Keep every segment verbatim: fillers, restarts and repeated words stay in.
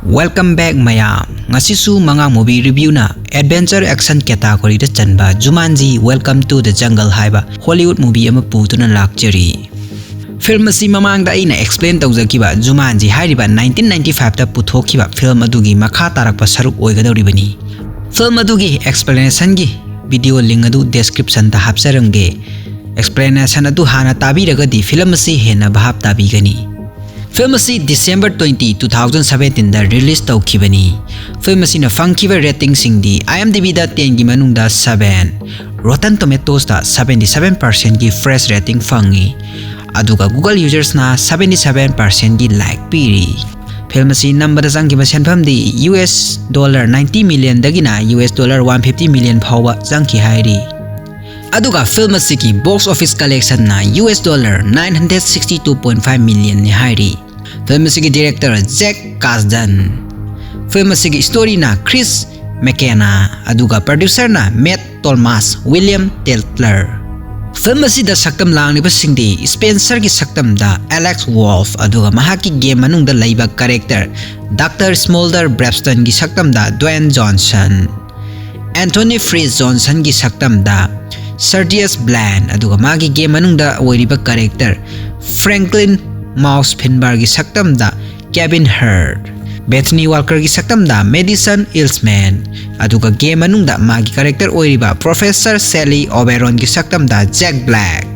Welcome back ꯃꯌꯥꯝ꯫ ꯉꯁꯤꯁꯨ ꯃꯉꯥ movie reviewꯅ adventure action categoryꯗ ꯆꯟꯕ Jumanji: Welcome to the Jungle ꯍꯥꯏꯕ Hollywood movie ꯑꯃ ꯄꯨꯗꯨꯅ ꯂꯥꯛꯆꯔꯤ꯫ Film ꯑꯁꯤ ꯃꯃꯥꯡꯗ ꯑꯩꯅ explain ꯇꯧꯖꯈꯤꯕ Jumanji ꯍꯥꯏꯔꯤꯕ nineteen ninety fiveꯇ ꯄꯨꯊꯣꯛꯈꯤꯕ film ꯑꯗꯨꯒꯤ ꯃꯈꯥ ꯇꯥꯔꯛꯄ ꯁꯔꯨꯛ ꯑꯣꯏꯒꯗꯧꯔꯤꯕꯅꯤ꯫ Film ꯑꯗꯨꯒꯤ explanationꯒꯤ video link ꯑꯗꯨ descriptionꯗ ꯍꯥꯞꯆꯔꯝꯒꯦ꯫ Explanation ꯑꯗꯨ ꯍꯥꯟꯅ ꯇꯥꯕꯤꯔꯒꯗꯤ film ꯑꯁꯤ ꯍꯦꯟꯅ ꯚꯥꯞ ꯇꯥꯕꯤꯒꯅꯤ꯫ Film ꯑꯁꯤ December twenty, two thousand seventeenꯗ release ꯇꯧꯈꯤꯕꯅꯤ꯫ Film ꯑꯁꯤꯅ ꯐꯪꯈꯤꯕ ratingꯁꯤꯡꯗꯤ IMDbꯗ tenꯒꯤ ꯃꯅꯨꯡꯗ seven, Rotten Tomatoesꯇ seventy seven percentꯒꯤ fresh rating ꯐꯪꯉꯤ, ꯑꯗꯨꯒ Google usersꯅ seventy seven percentꯒꯤ like ꯄꯤꯔꯤ꯫ Film ꯑꯁꯤ ꯅꯝꯕꯗ ꯆꯪꯈꯤꯕ ꯁꯦꯟꯐꯝꯗꯤ US dollar ninety millionꯗꯒꯤꯅ US dollar one fifty million ꯐꯥꯎꯕ ꯆꯪꯈꯤ ꯍꯥꯏꯔꯤ꯫ ꯑꯗꯨꯒ film ꯑꯁꯤꯒꯤ box office collectionꯅ US dollar nine hundred sixty two point five millionꯅꯤ ꯍꯥꯏꯔꯤ꯫ Film ꯑꯁꯤꯒꯤ director Zack Kasdan꯫ Film ꯑꯁꯤꯒꯤ storyꯅ Chris McKenna, ꯑꯗꯨꯒ producerꯅ Matt Thomas, William Tatler꯫ Film ꯑꯁꯤꯗ ꯁꯛꯇꯝ ꯂꯥꯡꯂꯤꯕꯁꯤꯡꯗꯤ Spencerꯒꯤ ꯁꯛꯇꯝꯗ Alex Wolff, ꯑꯗꯨꯒ ꯃꯍꯥꯛꯀꯤ game ꯃꯅꯨꯡꯗ ꯂꯩꯕ character Doctor Smolder Brabstonꯒꯤ ꯁꯛꯇꯝꯗ Dwayne Johnson, Anthony Fritz Johnsonꯒꯤ ꯁꯛꯇꯝꯗ Sergius Blaine, ꯑꯗꯨꯒ ꯃꯥꯒꯤ game ꯃꯅꯨꯡꯗ ꯑꯣꯏꯔꯤꯕ character Franklin Mouse Finbarꯒꯤ ꯁꯛꯇꯝꯗ Kevin Hart, Bethany Walkerꯒꯤ ꯁꯛꯇꯝꯗ Madison Eastman, ꯑꯗꯨꯒ game ꯃꯅꯨꯡꯗ ꯃꯥꯒꯤ character ꯑꯣꯏꯔꯤꯕ Professor Sally Oberonꯒꯤ ꯁꯛꯇꯝꯗ Jack Black,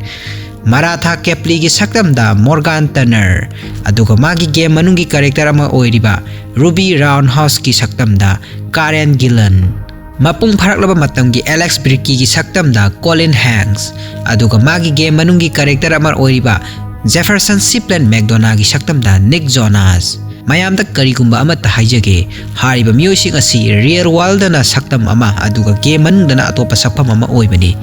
Martha Kepleyꯒꯤ ꯁꯛꯇꯝꯗ Morgan Turner, ꯑꯗꯨꯒ ꯃꯥꯒꯤ game ꯃꯅꯨꯡꯒꯤ character ꯑꯃ ꯑꯣꯏꯔꯤꯕ Ruby Roundhouseꯀꯤ ꯁꯛꯇꯝꯗ Karen Gillan, ꯃꯄꯨꯡ ꯐꯥꯔꯛꯂꯕ ꯃꯇꯝꯒꯤ Alex Brickyꯒꯤ ꯁꯛꯇꯝꯗ Colin Hanks, ꯑꯗꯨꯒ ꯃꯥꯒꯤ game ꯃꯅꯨꯡꯒꯤ character ꯑꯃ ꯑꯣꯏꯔꯤꯕ Jefferson Cleveland McDonoughꯒꯤ ꯁꯛꯇꯝꯗ Nick Jonas꯫ ꯃꯌꯥꯝꯗ ꯀꯔꯤꯒꯨꯝꯕ ꯑꯃꯠꯇ ꯍꯥꯏꯖꯒꯦ, ꯍꯥꯏꯔꯤꯕ ꯃꯤꯑꯣꯏꯁꯤꯡ ꯑꯁꯤ real worldꯗꯅ ꯁꯛꯇꯝ ꯑꯃ, ꯑꯗꯨꯒ game ꯃꯅꯨꯡꯗꯅ ꯑꯇꯣꯞꯄ ꯁꯛꯐꯝ ꯑꯃ ꯑꯣꯏꯕꯅꯤ꯫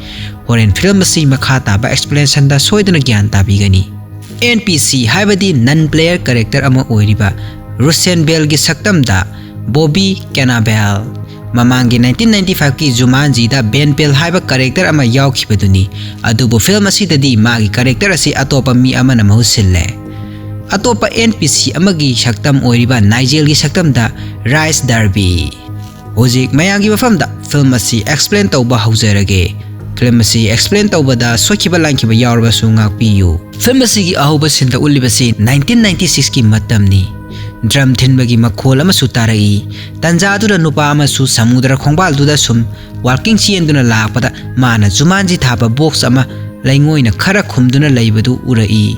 ꯍꯣꯔꯦꯟ film ꯑꯁꯤ ꯃꯈꯥ ꯇꯥꯕ explanationꯗ ꯁꯣꯏꯗꯅ ꯒ꯭ꯌꯥꯟ ꯇꯥꯕꯤꯒꯅꯤ꯫ NPC ꯍꯥꯏꯕꯗꯤ non player character ꯑꯃ ꯑꯣꯏꯔꯤꯕ Russian Bellꯒꯤ ꯁꯛꯇꯝꯗ Bobby Cannavale꯫ ꯃꯃꯥꯡꯒꯤ nineteen ninety fiveꯀꯤ Jumanjiꯗ Ben Bell ꯍꯥꯏꯕ character ꯑꯃ ꯌꯥꯎꯈꯤꯕꯗꯨꯅꯤ, ꯑꯗꯨꯕꯨ film ꯑꯁꯤꯗꯗꯤ ꯃꯥꯒꯤ character ꯑꯁꯤ ꯑꯇꯣꯞꯄ ꯃꯤ ꯑꯃꯅ ꯃꯍꯨꯠ ꯁꯤꯜꯂꯦ꯫ ꯑꯇꯣꯞꯄ ꯑꯦꯟ ꯄꯤ ꯁꯤ ꯑꯃꯒꯤ ꯁꯛꯇꯝ ꯑꯣꯏꯔꯤꯕ ꯅꯥꯏꯖꯦꯜꯒꯤ ꯁꯛꯇꯝꯗ ꯔꯥꯏꯁ ꯗꯥꯔꯕꯤ꯫ ꯍꯧꯖꯤꯛ ꯃꯌꯥꯝꯒꯤ ꯃꯐꯝꯗ ꯐꯤꯂꯝ ꯑꯁꯤ ꯑꯦꯛꯁꯄ꯭ꯂꯦꯟ ꯇꯧꯕ ꯍꯧꯖꯔꯒꯦ꯫ ꯐꯤꯂꯝ ꯑꯁꯤ ꯑꯦꯛꯁꯄ꯭ꯂꯦꯟ ꯇꯧꯕꯗ ꯁꯣꯏꯈꯤꯕ ꯂꯥꯟꯈꯤꯕ ꯌꯥꯎꯔꯕꯁꯨ ꯉꯥꯛꯄꯤꯌꯨ꯫ ꯐꯤꯂꯝ ꯑꯁꯤꯒꯤ ꯑꯍꯧꯕ ꯁꯤꯟꯗ ꯎꯠꯂꯤꯕꯁꯤ ꯅꯥꯏꯟꯇꯤꯟ ꯅꯥꯏꯟꯇꯤ ꯁꯤꯛꯁꯀꯤ ꯃꯇꯝꯅꯤ꯫ ꯗ꯭ꯔꯝ ꯊꯤꯟꯕꯒꯤ ꯃꯈꯣꯜ ꯑꯃꯁꯨ ꯇꯥꯔꯛꯏ꯫ ꯇꯟꯖꯥꯗꯨꯗ ꯅꯨꯄꯥ ꯑꯃꯁꯨ ꯁꯃꯨꯗ꯭ꯔ ꯈꯣꯡꯕꯥꯜꯗꯨꯗ ꯁꯨꯝ ꯋꯥꯜꯀꯤꯡ ꯆꯦꯟꯗꯨꯅ ꯂꯥꯛꯄꯗ ꯃꯥꯅ ꯖꯨꯃꯥꯟꯖꯤ ꯊꯥꯕ ꯕꯣꯛꯁ ꯑꯃ ꯂꯩꯉꯣꯏꯅ ꯈꯔ ꯈꯨꯝꯗꯨꯅ ꯂꯩꯕꯗꯨ ꯎꯔꯛꯏ꯫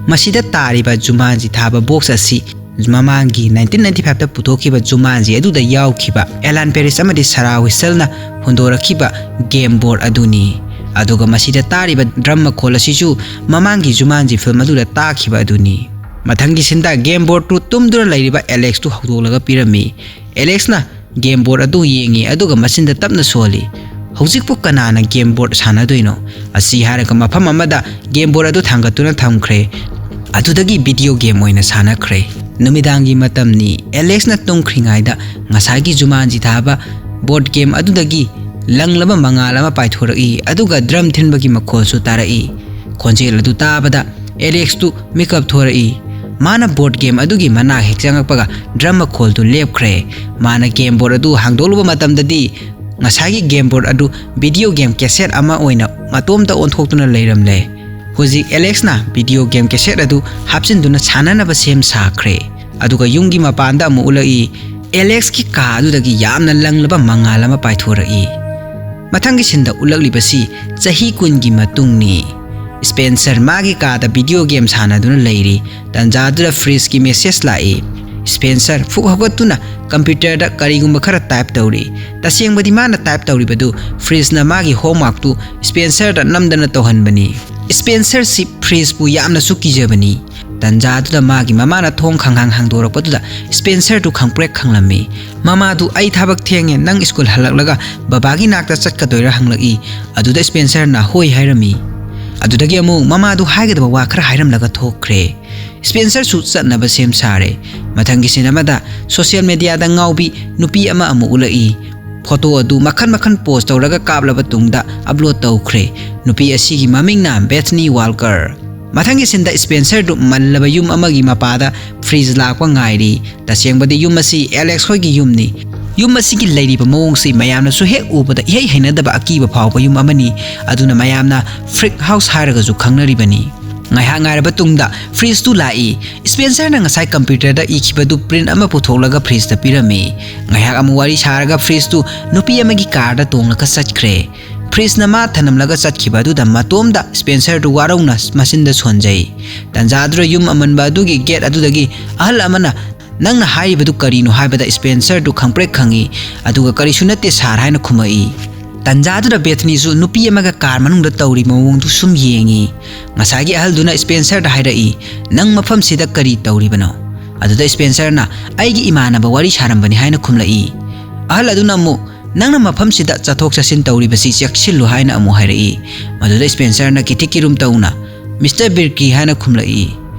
ꯃꯁꯤꯗ ꯇꯥꯔꯤꯕ ꯖꯨꯃꯥꯟꯖꯤ ꯊꯥꯕ ꯕꯣꯛꯁ ꯑꯁꯤ ꯃꯃꯥꯡꯒꯤ ꯅꯥꯏꯟꯇꯤꯟ ꯅꯥꯏꯟꯇꯤ ꯐꯥꯏꯚꯇ ꯄꯨꯊꯣꯛꯈꯤꯕ ꯖꯨꯃꯥꯟꯖꯤ ꯑꯗꯨꯗ ꯌꯥꯎꯈꯤꯕ ꯑꯦꯂꯥꯟ ꯄꯦꯔꯤꯁ ꯑꯃꯗꯤ ꯁꯔꯥ ꯍꯨꯏꯁꯦꯜꯅ ꯍꯨꯟꯗꯣꯔꯛꯈꯤꯕ ꯒꯦꯝ ꯕꯣꯔꯗ ꯑꯗꯨꯅꯤ꯫ ꯑꯗꯨꯒ ꯃꯁꯤꯗ ꯇꯥꯔꯤꯕ ꯗ꯭ꯔꯝ ꯃꯈꯣꯜ ꯑꯁꯤꯁꯨ ꯃꯃꯥꯡꯒꯤ ꯖꯨꯃꯥꯟꯖꯤ ꯐꯤꯂꯝ ꯑꯗꯨꯗ ꯇꯥꯈꯤꯕ ꯑꯗꯨꯅꯤ꯫ ꯃꯊꯪꯒꯤ ꯁꯤꯟꯗ ꯒꯦꯝ ꯕꯣꯔꯗꯇꯨ ꯇꯨꯝꯗꯨꯅ ꯂꯩꯔꯤꯕ ꯑꯦꯂꯦꯛꯁꯇꯨ ꯍꯧꯗꯣꯛꯂꯒ ꯄꯤꯔꯝꯃꯤ꯫ ꯑꯦꯂꯦꯛꯁꯅ ꯒꯦꯝ ꯕꯣꯔꯗ ꯑꯗꯨ ꯌꯦꯡꯉꯤ, ꯑꯗꯨꯒ ꯃꯆꯤꯟꯗ ꯇꯞꯅ ꯁꯣꯜꯂꯤ꯫ "ꯍꯧꯖꯤꯛꯄꯨ ꯀꯅꯥꯅ ꯒꯦꯝ ꯕꯣꯔꯗ ꯁꯥꯟꯅꯗꯣꯏꯅꯣ?" ꯑꯁꯤ ꯍꯥꯏꯔꯒ ꯃꯐꯝ ꯑꯃꯗ ꯒꯦꯝ ꯕꯣꯔꯗ ꯑꯗꯨ ꯊꯥꯡꯒꯠꯇꯨꯅ ꯊꯝꯈ꯭ꯔꯦ꯫ ꯑꯗꯨꯗꯒꯤ ꯚꯤꯗꯤꯑꯣ ꯒꯦꯝ ꯑꯣꯏꯅ ꯁꯥꯟꯅꯈ꯭ꯔꯦ꯫ ꯅꯨꯃꯤꯗꯥꯡꯒꯤ ꯃꯇꯝꯅꯤ꯫ ꯑꯦꯂꯦꯛꯁꯅ ꯇꯨꯝꯈ꯭ꯔꯤꯉꯩꯗ ꯉꯁꯥꯏꯒꯤ ꯖꯨꯃꯥꯟꯖꯤ ꯊꯥꯕ ꯕꯣꯔꯗ ꯒꯦꯝ ꯑꯗꯨꯗꯒꯤ ꯂꯪꯂꯕ ꯃꯉꯥꯜ ꯑꯃ ꯄꯥꯏꯊꯣꯔꯛꯏ, ꯑꯗꯨꯒ ꯗ꯭ꯔꯝ ꯊꯤꯟꯕꯒꯤ ꯃꯈꯣꯜꯁꯨ ꯇꯥꯔꯛꯏ꯫ ꯈꯣꯟꯖꯦꯜ ꯑꯗꯨ ꯇꯥꯕꯗ ꯑꯦꯂꯦꯛꯁꯇꯨ ꯃꯤꯀꯞ ꯊꯣꯔꯛꯏ꯫ ꯃꯥꯅ ꯕꯣꯔꯗ ꯒꯦꯝ ꯑꯗꯨꯒꯤ ꯃꯅꯥꯛ ꯍꯦꯛ ꯆꯪꯉꯛꯄꯒ ꯗ꯭ꯔꯝ ꯃꯈꯣꯜꯗꯨ ꯂꯦꯞꯈ꯭ꯔꯦ꯫ ꯃꯥꯅ ꯒꯦꯝ ꯕꯣꯔꯗ ꯑꯗꯨ ꯍꯥꯡꯗꯣꯛꯂꯨꯕ ꯃꯇꯝꯗꯗꯤ ꯉꯁꯥꯏꯒꯤ ꯒꯦꯝ ꯕꯣꯔꯗ ꯑꯗꯨ ꯚꯤꯗꯤꯑꯣ ꯒꯦꯝ ꯀꯦꯁꯦꯠ ꯑꯃ ꯑꯣꯏꯅ ꯃꯇꯣꯝꯇ ꯑꯣꯟꯊꯣꯛꯇꯨꯅ ꯂꯩꯔꯝꯂꯦ꯫ ꯍꯧꯖꯤꯛ ꯑꯦꯂꯦꯛꯁꯅ ꯚꯤꯗꯤꯑꯣ ꯒꯦꯝ ꯀꯦꯁꯦꯠ ꯑꯗꯨ ꯍꯥꯞꯆꯤꯟꯗꯨꯅ ꯁꯥꯟꯅꯅꯕ ꯁꯦꯝ ꯁꯥꯈ꯭ꯔꯦ꯫ ꯑꯗꯨꯒ ꯌꯨꯝꯒꯤ ꯃꯄꯥꯟꯗ ꯑꯃꯨꯛ ꯎꯠꯂꯛꯏ꯫ ꯑꯦꯂꯦꯛꯁꯀꯤ ꯀꯥ ꯑꯗꯨꯗꯒꯤ ꯌꯥꯝꯅ ꯂꯪꯂꯕ ꯃꯉꯥꯜ ꯑꯃ ꯄꯥꯏꯊꯣꯔꯛꯏ꯫ ꯃꯊꯪꯒꯤ ꯁꯤꯟꯗ ꯎꯠꯂꯛꯂꯤꯕꯁꯤ ꯆꯍꯤ ꯀꯨꯟꯒꯤ ꯃꯇꯨꯡꯅꯤ꯫ ꯁ꯭ꯄꯦꯟꯁꯔ ꯃꯥꯒꯤ ꯀꯥꯗ ꯚꯤꯗꯤꯑꯣ ꯒꯦꯝ ꯁꯥꯟꯅꯗꯨꯅ ꯂꯩꯔꯤ꯫ ꯇꯟꯖꯥꯗꯨꯗ ꯐ꯭ꯔꯤꯖꯀꯤ ꯃꯦꯁꯦꯖ ꯂꯥꯛꯏ꯫ ꯁ꯭ꯄꯦꯟꯁꯔ ꯐꯨꯛ ꯍꯧꯒꯠꯇꯨꯅ ꯀꯝꯄ꯭ꯌꯨꯇꯔꯗ ꯀꯔꯤꯒꯨꯝꯕ ꯈꯔ ꯇꯥꯏꯞ ꯇꯧꯔꯤ꯫ ꯇꯁꯦꯡꯕꯗꯤ ꯃꯥꯅ ꯇꯥꯏꯞ ꯇꯧꯔꯤꯕꯗꯨ ꯐ꯭ꯔꯤꯖꯅ ꯃꯥꯒꯤ ꯍꯣꯝꯋꯥꯔꯛꯇꯨ ꯁ꯭ꯄꯦꯟꯁꯔꯗ ꯅꯝꯗꯅ ꯇꯧꯍꯟꯕꯅꯤ꯫ ꯁ꯭ꯄꯦꯟꯁꯔꯁꯤ ꯐ꯭ꯔꯤꯖꯄꯨ ꯌꯥꯝꯅꯁꯨ ꯀꯤꯖꯕꯅꯤ꯫ ꯇꯟꯖꯥꯗꯨꯗ ꯃꯥꯒꯤ ꯃꯃꯥꯅ ꯊꯣꯡ ꯈꯪꯍꯥꯡ ꯍꯥꯡꯗꯣꯔꯛꯄꯗꯨꯗ ꯁ꯭ꯄꯦꯟꯁꯔꯗꯨ ꯈꯪꯄ꯭ꯔꯦꯛ ꯈꯪꯂꯝꯃꯤ꯫ "ꯃꯃꯥꯗꯨ ꯑꯩ ꯊꯕꯛ ꯊꯦꯡꯉꯦ, ꯅꯪ ꯁ꯭ꯀꯨꯜ ꯍꯜꯂꯛꯂꯒ ꯕꯕꯥꯒꯤ ꯅꯥꯛꯇ ꯆꯠꯀꯗꯣꯏꯔꯥ?" ꯍꯪꯂꯛꯏ꯫ ꯑꯗꯨꯗ ꯁ꯭ꯄꯦꯟꯁꯔꯅ ꯍꯣꯏ ꯍꯥꯏꯔꯝꯃꯤ꯫ ꯑꯗꯨꯗꯒꯤ ꯑꯃꯨꯛ ꯃꯃꯥꯗꯨ ꯍꯥꯏꯒꯗꯕ ꯋꯥ ꯈꯔ ꯍꯥꯏꯔꯝꯂꯒ ꯊꯣꯛꯈ꯭ꯔꯦ꯫ ꯁ꯭ꯄꯦꯟꯁꯔꯁꯨ ꯆꯠꯅꯕ ꯁꯦꯝ ꯁꯥꯔꯦ꯫ ꯃꯊꯪꯒꯤ ꯁꯤꯟ ꯑꯃꯗ ꯁꯣꯁꯤꯌꯦꯜ ꯃꯦꯗꯤꯌꯥꯗ ꯉꯥꯎꯕꯤ ꯅꯨꯄꯤ ꯑꯃ ꯑꯃꯨꯛ ꯎꯠꯂꯛꯏ꯫ ꯐꯣꯇꯣ ꯑꯗꯨ ꯃꯈꯜ ꯃꯈꯜ ꯄꯣꯁ ꯇꯧꯔꯒ ꯀꯥꯞꯂꯕ ꯇꯨꯡꯗ ꯑꯞꯂꯣꯗ ꯇꯧꯈ꯭ꯔꯦ꯫ ꯅꯨꯄꯤ ꯑꯁꯤꯒꯤ ꯃꯃꯤꯡꯅ ꯕꯦꯊꯅꯤ ꯋꯥꯜꯀꯔ꯫ ꯃꯊꯪꯒꯤ ꯁꯤꯟꯗ ꯁ꯭ꯄꯦꯟꯁꯔꯗꯨ ꯃꯜꯂꯕ ꯌꯨꯝ ꯑꯃꯒꯤ ꯃꯄꯥꯗ ꯐ꯭ꯔꯤꯖ ꯂꯥꯛꯄ ꯉꯥꯏꯔꯤ꯫ ꯇꯁꯦꯡꯕꯗꯤ ꯌꯨꯝ ꯑꯁꯤ ꯑꯦꯂꯦꯛꯁ ꯍꯣꯏꯒꯤ ꯌꯨꯝꯅꯤ꯫ ꯌꯨꯝ ꯑꯁꯤꯒꯤ ꯂꯩꯔꯤꯕ ꯃꯑꯣꯡꯁꯤ ꯃꯌꯥꯝꯅꯁꯨ ꯍꯦꯛ ꯎꯕꯗ ꯏꯍꯩ ꯍꯩꯅꯗꯕ ꯑꯀꯤꯕ ꯐꯥꯎꯕ ꯌꯨꯝ ꯑꯃꯅꯤ꯫ ꯑꯗꯨꯅ ꯃꯌꯥꯝꯅ ꯐ꯭ꯔꯤꯛ ꯍꯥꯎꯁ ꯍꯥꯏꯔꯒꯁꯨ ꯈꯪꯅꯔꯤꯕꯅꯤ꯫ ꯉꯥꯏꯍꯥꯛ ꯉꯥꯏꯔꯕ ꯇꯨꯡꯗ ꯐ꯭ꯔꯤꯖꯇꯨ ꯂꯥꯛꯏ꯫ ꯁ꯭ꯄꯦꯟꯁꯔꯅ ꯉꯁꯥꯏ ꯀꯝꯄ꯭ꯌꯨꯇꯔꯗ ꯏꯈꯤꯕꯗꯨ ꯄ꯭ꯔꯤꯟ ꯑꯃ ꯄꯨꯊꯣꯛꯂꯒ ꯐ꯭ꯔꯤꯖꯇ ꯄꯤꯔꯝꯃꯤ꯫ ꯉꯥꯏꯍꯥꯛ ꯑꯃꯨꯛ ꯋꯥꯔꯤ ꯁꯥꯔꯒ ꯐ꯭ꯔꯤꯖꯇꯨ ꯅꯨꯄꯤ ꯑꯃꯒꯤ ꯀꯥꯔꯗ ꯇꯣꯡꯂꯒ ꯆꯠꯈ꯭ꯔꯦ꯫ ꯐ꯭ꯔꯤꯖꯅ ꯃꯥ ꯊꯅꯝꯂꯒ ꯆꯠꯈꯤꯕ ꯑꯗꯨꯗ ꯃꯇꯣꯝꯗ ꯁ꯭ꯄꯦꯟꯁꯔꯗꯨ ꯋꯥꯔꯧꯅ ꯃꯆꯤꯟꯗ ꯁꯣꯟꯖꯩ꯫ ꯇꯟꯖꯥꯗꯨꯗ ꯌꯨꯝ ꯑꯃꯟꯕ ꯑꯗꯨꯒꯤ ꯒꯦꯠ ꯑꯗꯨꯗꯒꯤ ꯑꯍꯜ ꯑꯃꯅ "ꯅꯪꯅ ꯍꯥꯏꯔꯤꯕꯗꯨ ꯀꯔꯤꯅꯣ?" ꯍꯥꯏꯕꯗ ꯁ꯭ꯄꯦꯟꯁꯔꯗꯨ ꯈꯪꯄ꯭ꯔꯦꯛ ꯈꯪꯏ, ꯑꯗꯨꯒ "ꯀꯔꯤꯁꯨ ꯅꯠꯇꯦ ꯁꯥꯔ" ꯍꯥꯏꯅ ꯈꯨꯝꯃꯛꯏ꯫ ꯇꯟꯖꯥꯗꯨꯗ ꯕꯦꯊꯅꯤꯁꯨ ꯅꯨꯄꯤ ꯑꯃꯒ ꯀꯥꯔ ꯃꯅꯨꯡꯗ ꯇꯧꯔꯤꯕ ꯃꯑꯣꯡꯗꯨ ꯁꯨꯝ ꯌꯦꯡꯏ꯫ ꯉꯁꯥꯏꯒꯤ ꯑꯍꯜꯗꯨꯅ ꯁ꯭ꯄꯦꯟꯁꯔꯗ ꯍꯥꯏꯔꯛꯏ, "ꯅꯪ ꯃꯐꯝꯁꯤꯗ ꯀꯔꯤ ꯇꯧꯔꯤꯕꯅꯣ?" ꯑꯗꯨꯗ ꯁ꯭ꯄꯦꯟꯁꯔꯅ, "ꯑꯩꯒꯤ ꯏꯃꯥꯟꯅꯕ ꯋꯥꯔꯤ ꯁꯥꯔꯝꯕꯅꯤ" ꯍꯥꯏꯅ ꯈꯨꯝꯂꯛꯏ꯫ ꯑꯍꯜ ꯑꯗꯨꯅ ꯑꯃꯨꯛ, "ꯅꯪꯅ ꯃꯐꯝꯁꯤꯗ ꯆꯠꯊꯣꯛ ꯆꯠꯁꯤꯟ ꯇꯧꯔꯤꯕꯁꯤ ꯆꯦꯛꯁꯤꯜꯂꯨ" ꯍꯥꯏꯅ ꯑꯃꯨꯛ ꯍꯥꯏꯔꯛꯏ꯫ ꯃꯗꯨꯗ ꯁ꯭ꯄꯦꯟꯁꯔꯅ ꯀꯤꯊꯤꯛ ꯀꯤꯔꯨꯝ ꯇꯧꯅ, "ꯃꯤꯁꯇꯔ ꯕꯤꯔꯀꯤ" ꯍꯥꯏꯅ ꯈꯨꯝꯂꯛꯏ꯫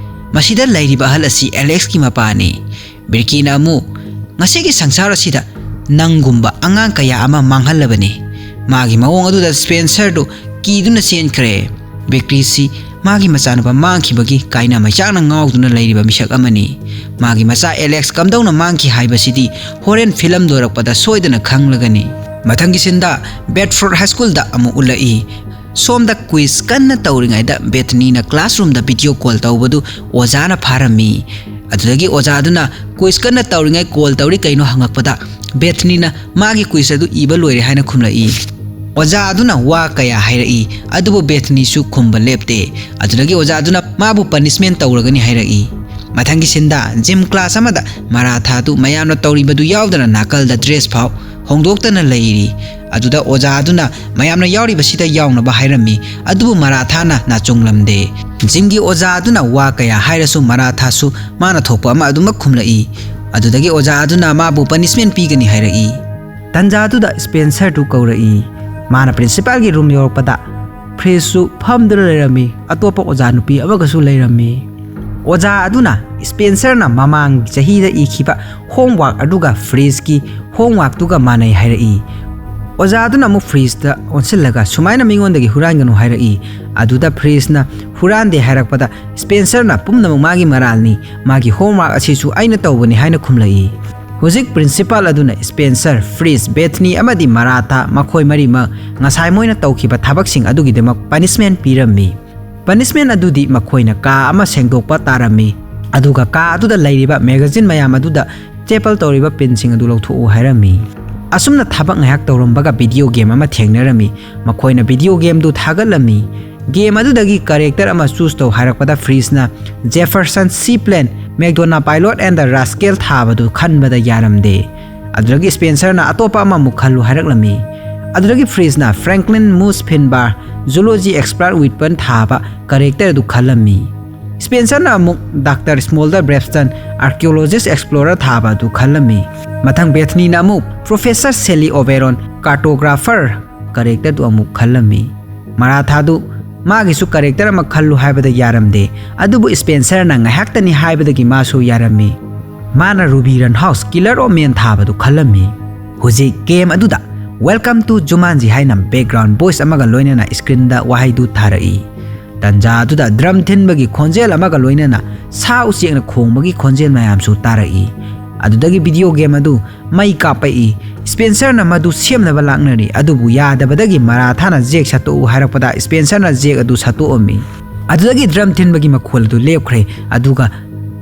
"ꯃꯁꯤꯗ ꯂꯩꯔꯤꯕ ꯑꯍꯜ ꯑꯁꯤ ꯑꯦꯂꯦꯛꯁꯀꯤ ꯃꯄꯥꯅꯤ꯫" ꯕꯤꯔꯀꯤꯅ ꯑꯃꯨꯛ, "ꯉꯁꯤꯒꯤ ꯁꯪꯁꯥꯔ ꯑꯁꯤꯗ ꯅꯪꯒꯨꯝꯕ ꯑꯉꯥꯡ ꯀꯌꯥ ꯑꯃ ꯃꯥꯡꯍꯜꯂꯕꯅꯤ꯫ ꯃꯥꯒꯤ ꯃꯑꯣꯡ ꯑꯗꯨꯗ ꯁ꯭ꯄꯦꯟꯁꯔꯗꯨ ꯀꯤꯗꯨꯅ ꯆꯦꯟꯈ꯭ꯔꯦ꯫ ꯕꯤꯔꯀꯤꯁꯤ ꯃꯥꯒꯤ ꯃꯆꯥꯅꯨꯄꯥ ꯃꯥꯡꯈꯤꯕꯒꯤ ꯀꯥꯏꯅ ꯃꯩꯆꯥꯛꯅ ꯉꯥꯎꯗꯨꯅ ꯂꯩꯔꯤꯕ ꯃꯤꯁꯛ ꯑꯃꯅꯤ꯫ ꯃꯥꯒꯤ ꯃꯆꯥ ꯑꯦꯂꯦꯛꯁ ꯀꯝꯗꯧꯅ ꯃꯥꯡꯈꯤ ꯍꯥꯏꯕꯁꯤꯗꯤ ꯍꯣꯔꯦꯟ ꯐꯤꯂꯝ ꯂꯣꯏꯔꯛꯄꯗ ꯁꯣꯏꯗꯅ ꯈꯪꯂꯒꯅꯤ꯫ ꯃꯊꯪꯒꯤ ꯁꯤꯟꯗ ꯕꯦꯗꯐꯣꯔꯗ ꯍꯥꯏ ꯁ꯭ꯀꯨꯜꯗ ꯑꯃꯨꯛ ꯎꯠꯂꯛꯏ꯫ ꯁꯣꯝꯗ ꯀ꯭ꯋꯤꯖ ꯀꯟꯅ ꯇꯧꯔꯤꯉꯩꯗ ꯕꯦꯊꯅꯤꯅ ꯀ꯭ꯂꯥꯁꯔꯨꯝꯗ ꯚꯤꯗꯤꯑꯣ ꯀꯣꯜ ꯇꯧꯕꯗꯨ ꯑꯣꯖꯥꯅ ꯐꯥꯔꯝꯃꯤ꯫ ꯑꯗꯨꯗꯒꯤ ꯑꯣꯖꯥꯗꯨꯅ ꯀ꯭ꯋꯤꯖ ꯀꯟꯅ ꯇꯧꯔꯤꯉꯩ ꯀꯣꯜ ꯇꯧꯔꯤ ꯀꯩꯅꯣ ꯍꯪꯉꯛꯄꯗ ꯕꯦꯊꯅꯤꯅ ꯃꯥꯒꯤ ꯀ꯭ꯋꯤꯖ ꯑꯗꯨ ꯏꯕ ꯂꯣꯏꯔꯦ ꯍꯥꯏꯅ ꯈꯨꯝꯂꯛꯏ꯫ ꯑꯣꯖꯥ ꯑꯗꯨꯅ ꯋꯥ ꯀꯌꯥ ꯍꯥꯏꯔꯛꯏ, ꯑꯗꯨꯕꯨ ꯕꯦꯊꯅꯤꯁꯨ ꯈꯨꯝꯕ ꯂꯦꯞꯇꯦ꯫ ꯑꯗꯨꯗꯒꯤ ꯑꯣꯖꯥ ꯑꯗꯨꯅ ꯃꯥꯕꯨ ꯄꯅꯤꯁꯃꯦꯟ ꯇꯧꯔꯒꯅꯤ ꯍꯥꯏꯔꯛꯏ꯫ ꯃꯊꯪꯒꯤ ꯁꯤꯟꯗ ꯖꯤꯝ ꯀ꯭ꯂꯥꯁ ꯑꯃꯗ ꯃꯔꯥꯊꯥꯗꯨ ꯃꯌꯥꯝꯅ ꯇꯧꯔꯤꯕꯗꯨ ꯌꯥꯎꯗꯅ ꯅꯥꯀꯜꯗ ꯗ꯭ꯔꯦꯁ ꯐꯥꯎ ꯍꯣꯡꯗꯣꯛꯇꯅ ꯂꯩꯔꯤ꯫ ꯑꯗꯨꯗ ꯑꯣꯖꯥ ꯑꯗꯨꯅ ꯃꯌꯥꯝꯅ ꯌꯥꯎꯔꯤꯕꯁꯤꯗ ꯌꯥꯎꯅꯕ ꯍꯥꯏꯔꯝꯃꯤ, ꯑꯗꯨꯕꯨ ꯃꯔꯥꯊꯥꯅ ꯅꯥꯆꯣꯡꯂꯝꯗꯦ꯫ ꯖꯤꯝꯒꯤ ꯑꯣꯖꯥ ꯑꯗꯨꯅ ꯋꯥ ꯀꯌꯥ ꯍꯥꯏꯔꯁꯨ ꯃꯔꯥꯊꯥꯁꯨ ꯃꯥꯅ ꯊꯣꯛꯄ ꯑꯃ ꯑꯗꯨꯃꯛ ꯈꯨꯝꯂꯛꯏ꯫ ꯑꯗꯨꯗꯒꯤ ꯑꯣꯖꯥ ꯑꯗꯨꯅ ꯃꯥꯕꯨ ꯄꯅꯤꯁꯃꯦꯟ ꯄꯤꯒꯅꯤ ꯍꯥꯏꯔꯛꯏ꯫ ꯇꯟꯖꯥꯗꯨꯗ ꯁ꯭ꯄꯦꯟꯁꯔꯗꯨ ꯀꯧꯔꯛꯏ꯫ ꯃꯥꯅ ꯄ꯭ꯔꯤꯟꯁꯤꯄꯥꯜꯒꯤ ꯔꯨꯝ ꯌꯧꯔꯛꯄꯗ ꯐ꯭ꯔꯤꯖꯁꯨ ꯐꯝꯗꯨꯅ ꯂꯩꯔꯝꯃꯤ, ꯑꯇꯣꯞꯄ ꯑꯣꯖꯥ ꯅꯨꯄꯤ ꯑꯃꯒꯁꯨ ꯂꯩꯔꯝꯃꯤ꯫ ꯑꯣꯖꯥ ꯑꯗꯨꯅ ꯁ꯭ꯄꯦꯟꯁꯔꯅ ꯃꯃꯥꯡ ꯆꯍꯤꯗ ꯏꯈꯤꯕ ꯍꯣꯝꯋꯥꯔꯛ ꯑꯗꯨꯒ ꯐ꯭ꯔꯤꯖꯀꯤ ꯍꯣꯝꯋꯥꯔꯛꯇꯨꯒ ꯃꯥꯟꯅꯩ ꯍꯥꯏꯔꯛꯏ꯫ ꯑꯣꯖꯥꯗꯨꯅ ꯑꯃꯨꯛ ꯐ꯭ꯔꯤꯖꯇ ꯑꯣꯟꯁꯤꯜꯂꯒ ꯁꯨꯃꯥꯏꯅ ꯃꯤꯉꯣꯟꯗꯒꯤ ꯍꯨꯔꯥꯟꯒꯅꯨ ꯍꯥꯏꯔꯛꯏ꯫ ꯑꯗꯨꯗ ꯐ꯭ꯔꯤꯖꯅ ꯍꯨꯔꯥꯟꯗꯦ ꯍꯥꯏꯔꯛꯄꯗ ꯁ꯭ꯄꯦꯟꯁꯔꯅ ꯄꯨꯝꯅꯃꯛ ꯃꯥꯒꯤ ꯃꯔꯥꯜꯅꯤ, ꯃꯥꯒꯤ ꯍꯣꯝꯋꯥꯔꯛ ꯑꯁꯤꯁꯨ ꯑꯩꯅ ꯇꯧꯕꯅꯤ ꯍꯥꯏꯅ ꯈꯨꯝꯂꯛꯏ꯫ ꯍꯧꯖꯤꯛ ꯄ꯭ꯔꯤꯟꯁꯤꯄꯥꯜ ꯑꯗꯨꯅ ꯁ꯭ꯄꯦꯟꯁꯔ, ꯐ꯭ꯔꯤꯖ, ꯕꯦꯊꯅꯤ ꯑꯃꯗꯤ ꯃꯔꯥꯊꯥ ꯃꯈꯣꯏ ꯃꯔꯤꯃꯛ ꯉꯁꯥꯏ ꯃꯣꯏꯅ ꯇꯧꯈꯤꯕ ꯊꯕꯛꯁꯤꯡ ꯑꯗꯨꯒꯤꯗꯃꯛ ꯄꯅꯤꯁꯃꯦꯟ ꯄꯤꯔꯝꯃꯤ꯫ ꯄꯅꯤꯁꯃꯦꯟ ꯑꯗꯨꯗꯤ ꯃꯈꯣꯏꯅ ꯀꯥ ꯑꯃ ꯁꯦꯡꯗꯣꯛꯄ ꯇꯥꯔꯝꯃꯤ, ꯑꯗꯨꯒ ꯀꯥ ꯑꯗꯨꯗ ꯂꯩꯔꯤꯕ ꯃꯦꯒꯥꯖꯤꯟ ꯃꯌꯥꯝ ꯑꯗꯨꯗ ꯆꯦꯄꯜ ꯇꯧꯔꯤꯕ ꯄꯤꯟꯁꯤꯡ ꯑꯗꯨ ꯂꯧꯊꯣꯛꯎ ꯍꯥꯏꯔꯝꯃꯤ꯫ ꯑꯁꯨꯝꯅ ꯊꯕꯛ ꯉꯥꯏꯍꯥꯛ ꯇꯧꯔꯝꯕꯒ ꯚꯤꯗꯤꯑꯣ ꯒꯦꯝ ꯑꯃ ꯊꯦꯡꯅꯔꯝꯃꯤ꯫ ꯃꯈꯣꯏꯅ ꯚꯤꯗꯤꯑꯣ ꯒꯦꯝꯗꯨ ꯊꯥꯒꯠꯂꯝꯃꯤ꯫ ꯒꯦꯝ ꯑꯗꯨꯗꯒꯤ ꯀꯔꯦꯛꯇꯔ ꯑꯃ ꯆꯨꯁ ꯇꯧ ꯍꯥꯏꯔꯛꯄꯗ ꯐ꯭ꯔꯤꯖꯅ Jefferson Seaplane, McDonough Pilot and the Rascal ꯊꯥꯕꯗꯨ ꯈꯟꯕꯗ ꯌꯥꯔꯝꯗꯦ꯫ ꯑꯗꯨꯗꯒꯤ ꯁ꯭ꯄꯦꯟꯁꯔꯅ ꯑꯇꯣꯞꯄ ꯑꯃꯃꯨꯛ ꯈꯜꯂꯨ ꯍꯥꯏꯔꯛꯂꯝꯃꯤ꯫ ꯑꯗꯨꯗꯒꯤ ꯐ꯭ꯔꯤꯖꯅ Franklin Moose Finbar, Zoology Expert Weapon ꯊꯥꯕ ꯀꯔꯦꯛꯇꯔ ꯑꯗꯨ ꯈꯜꯂꯝꯃꯤ꯫ ꯁ꯭ꯄꯦꯟꯁꯔꯅ ꯑꯃꯨꯛ ꯗꯥꯛꯇꯔ ꯁ꯭ꯃꯣꯜꯗꯔ ꯕ꯭ꯔꯦꯞꯁꯇꯟ, Archaeologist Explorer ꯊꯥꯕ ꯑꯗꯨ ꯈꯜꯂꯝꯃꯤ꯫ ꯃꯊꯪ ꯕꯦꯊꯅꯤꯅ ꯑꯃꯨꯛ ꯄ꯭ꯔꯣꯐꯦꯁꯔ ꯁꯦꯂꯤ ꯑꯣꯕꯦꯔꯣꯟ, Cartographer ꯀꯔꯦꯛꯇꯔꯗꯨ ꯑꯃꯨꯛ ꯈꯜꯂꯝꯃꯤ꯫ ꯃꯔꯥꯊꯥꯗꯨ ꯃꯥꯒꯤꯁꯨ ꯀꯔꯦꯛꯇꯔ ꯑꯃ ꯈꯜꯂꯨ ꯍꯥꯏꯕꯗ ꯌꯥꯔꯝꯗꯦ, ꯑꯗꯨꯕꯨ ꯁ꯭ꯄꯦꯟꯁꯔꯅ ꯉꯥꯏꯍꯥꯛꯇꯅꯤ ꯍꯥꯏꯕꯗꯒꯤ ꯃꯥꯁꯨ ꯌꯥꯔꯝꯃꯤ꯫ ꯃꯥꯅ Ruby Rittenhouse, Killer of Men ꯊꯥꯕꯗꯨ ꯈꯜꯂꯝꯃꯤ꯫ ꯍꯧꯖꯤꯛ ꯒꯦꯝ ꯑꯗꯨꯗ Welcome to Jumanji ꯍꯥꯏꯅ ꯕꯦꯛꯒ꯭ꯔꯥꯎꯟ ꯚꯣꯏꯁ ꯑꯃꯒ ꯂꯣꯏꯅꯅ ꯁ꯭ꯀ꯭ꯔꯤꯟꯗ ꯋꯥꯍꯩꯗꯨ ꯊꯥꯔꯛꯏ꯫ ꯇꯟꯖꯥ ꯑꯗꯨꯗ ꯗ꯭ꯔꯝ ꯊꯤꯟꯕꯒꯤ ꯈꯣꯟꯖꯦꯜ ꯑꯃꯒ ꯂꯣꯏꯅꯅ ꯁꯥ ꯎꯆꯦꯛꯅ ꯈꯣꯡꯕꯒꯤ ꯈꯣꯟꯖꯦꯜ ꯃꯌꯥꯝꯁꯨ ꯇꯥꯔꯛꯏ꯫ ꯑꯗꯨꯗꯒꯤ ꯚꯤꯗꯤꯑꯣ ꯒꯦꯝ ꯑꯗꯨ ꯃꯩ ꯀꯥꯞꯄꯛꯏ꯫ ꯁ꯭ꯄꯦꯟꯁꯔꯅ ꯃꯗꯨ ꯁꯦꯝꯅꯕ ꯂꯥꯛꯅꯔꯤ, ꯑꯗꯨꯕꯨ ꯌꯥꯗꯕꯗꯒꯤ ꯃꯔꯥꯊꯥꯅ ꯖꯦꯛ ꯁꯠꯇꯣꯛꯎ ꯍꯥꯏꯔꯛꯄꯗ ꯁ꯭ꯄꯦꯟꯁꯔꯅ ꯖꯦꯛ ꯑꯗꯨ ꯁꯠꯇꯣꯛꯑꯝꯃꯤ꯫ ꯑꯗꯨꯗꯒꯤ ꯗ꯭ꯔꯝ ꯊꯤꯟꯕꯒꯤ ꯃꯈꯣꯜ ꯑꯗꯨ ꯂꯦꯞꯈ꯭ꯔꯦ, ꯑꯗꯨꯒ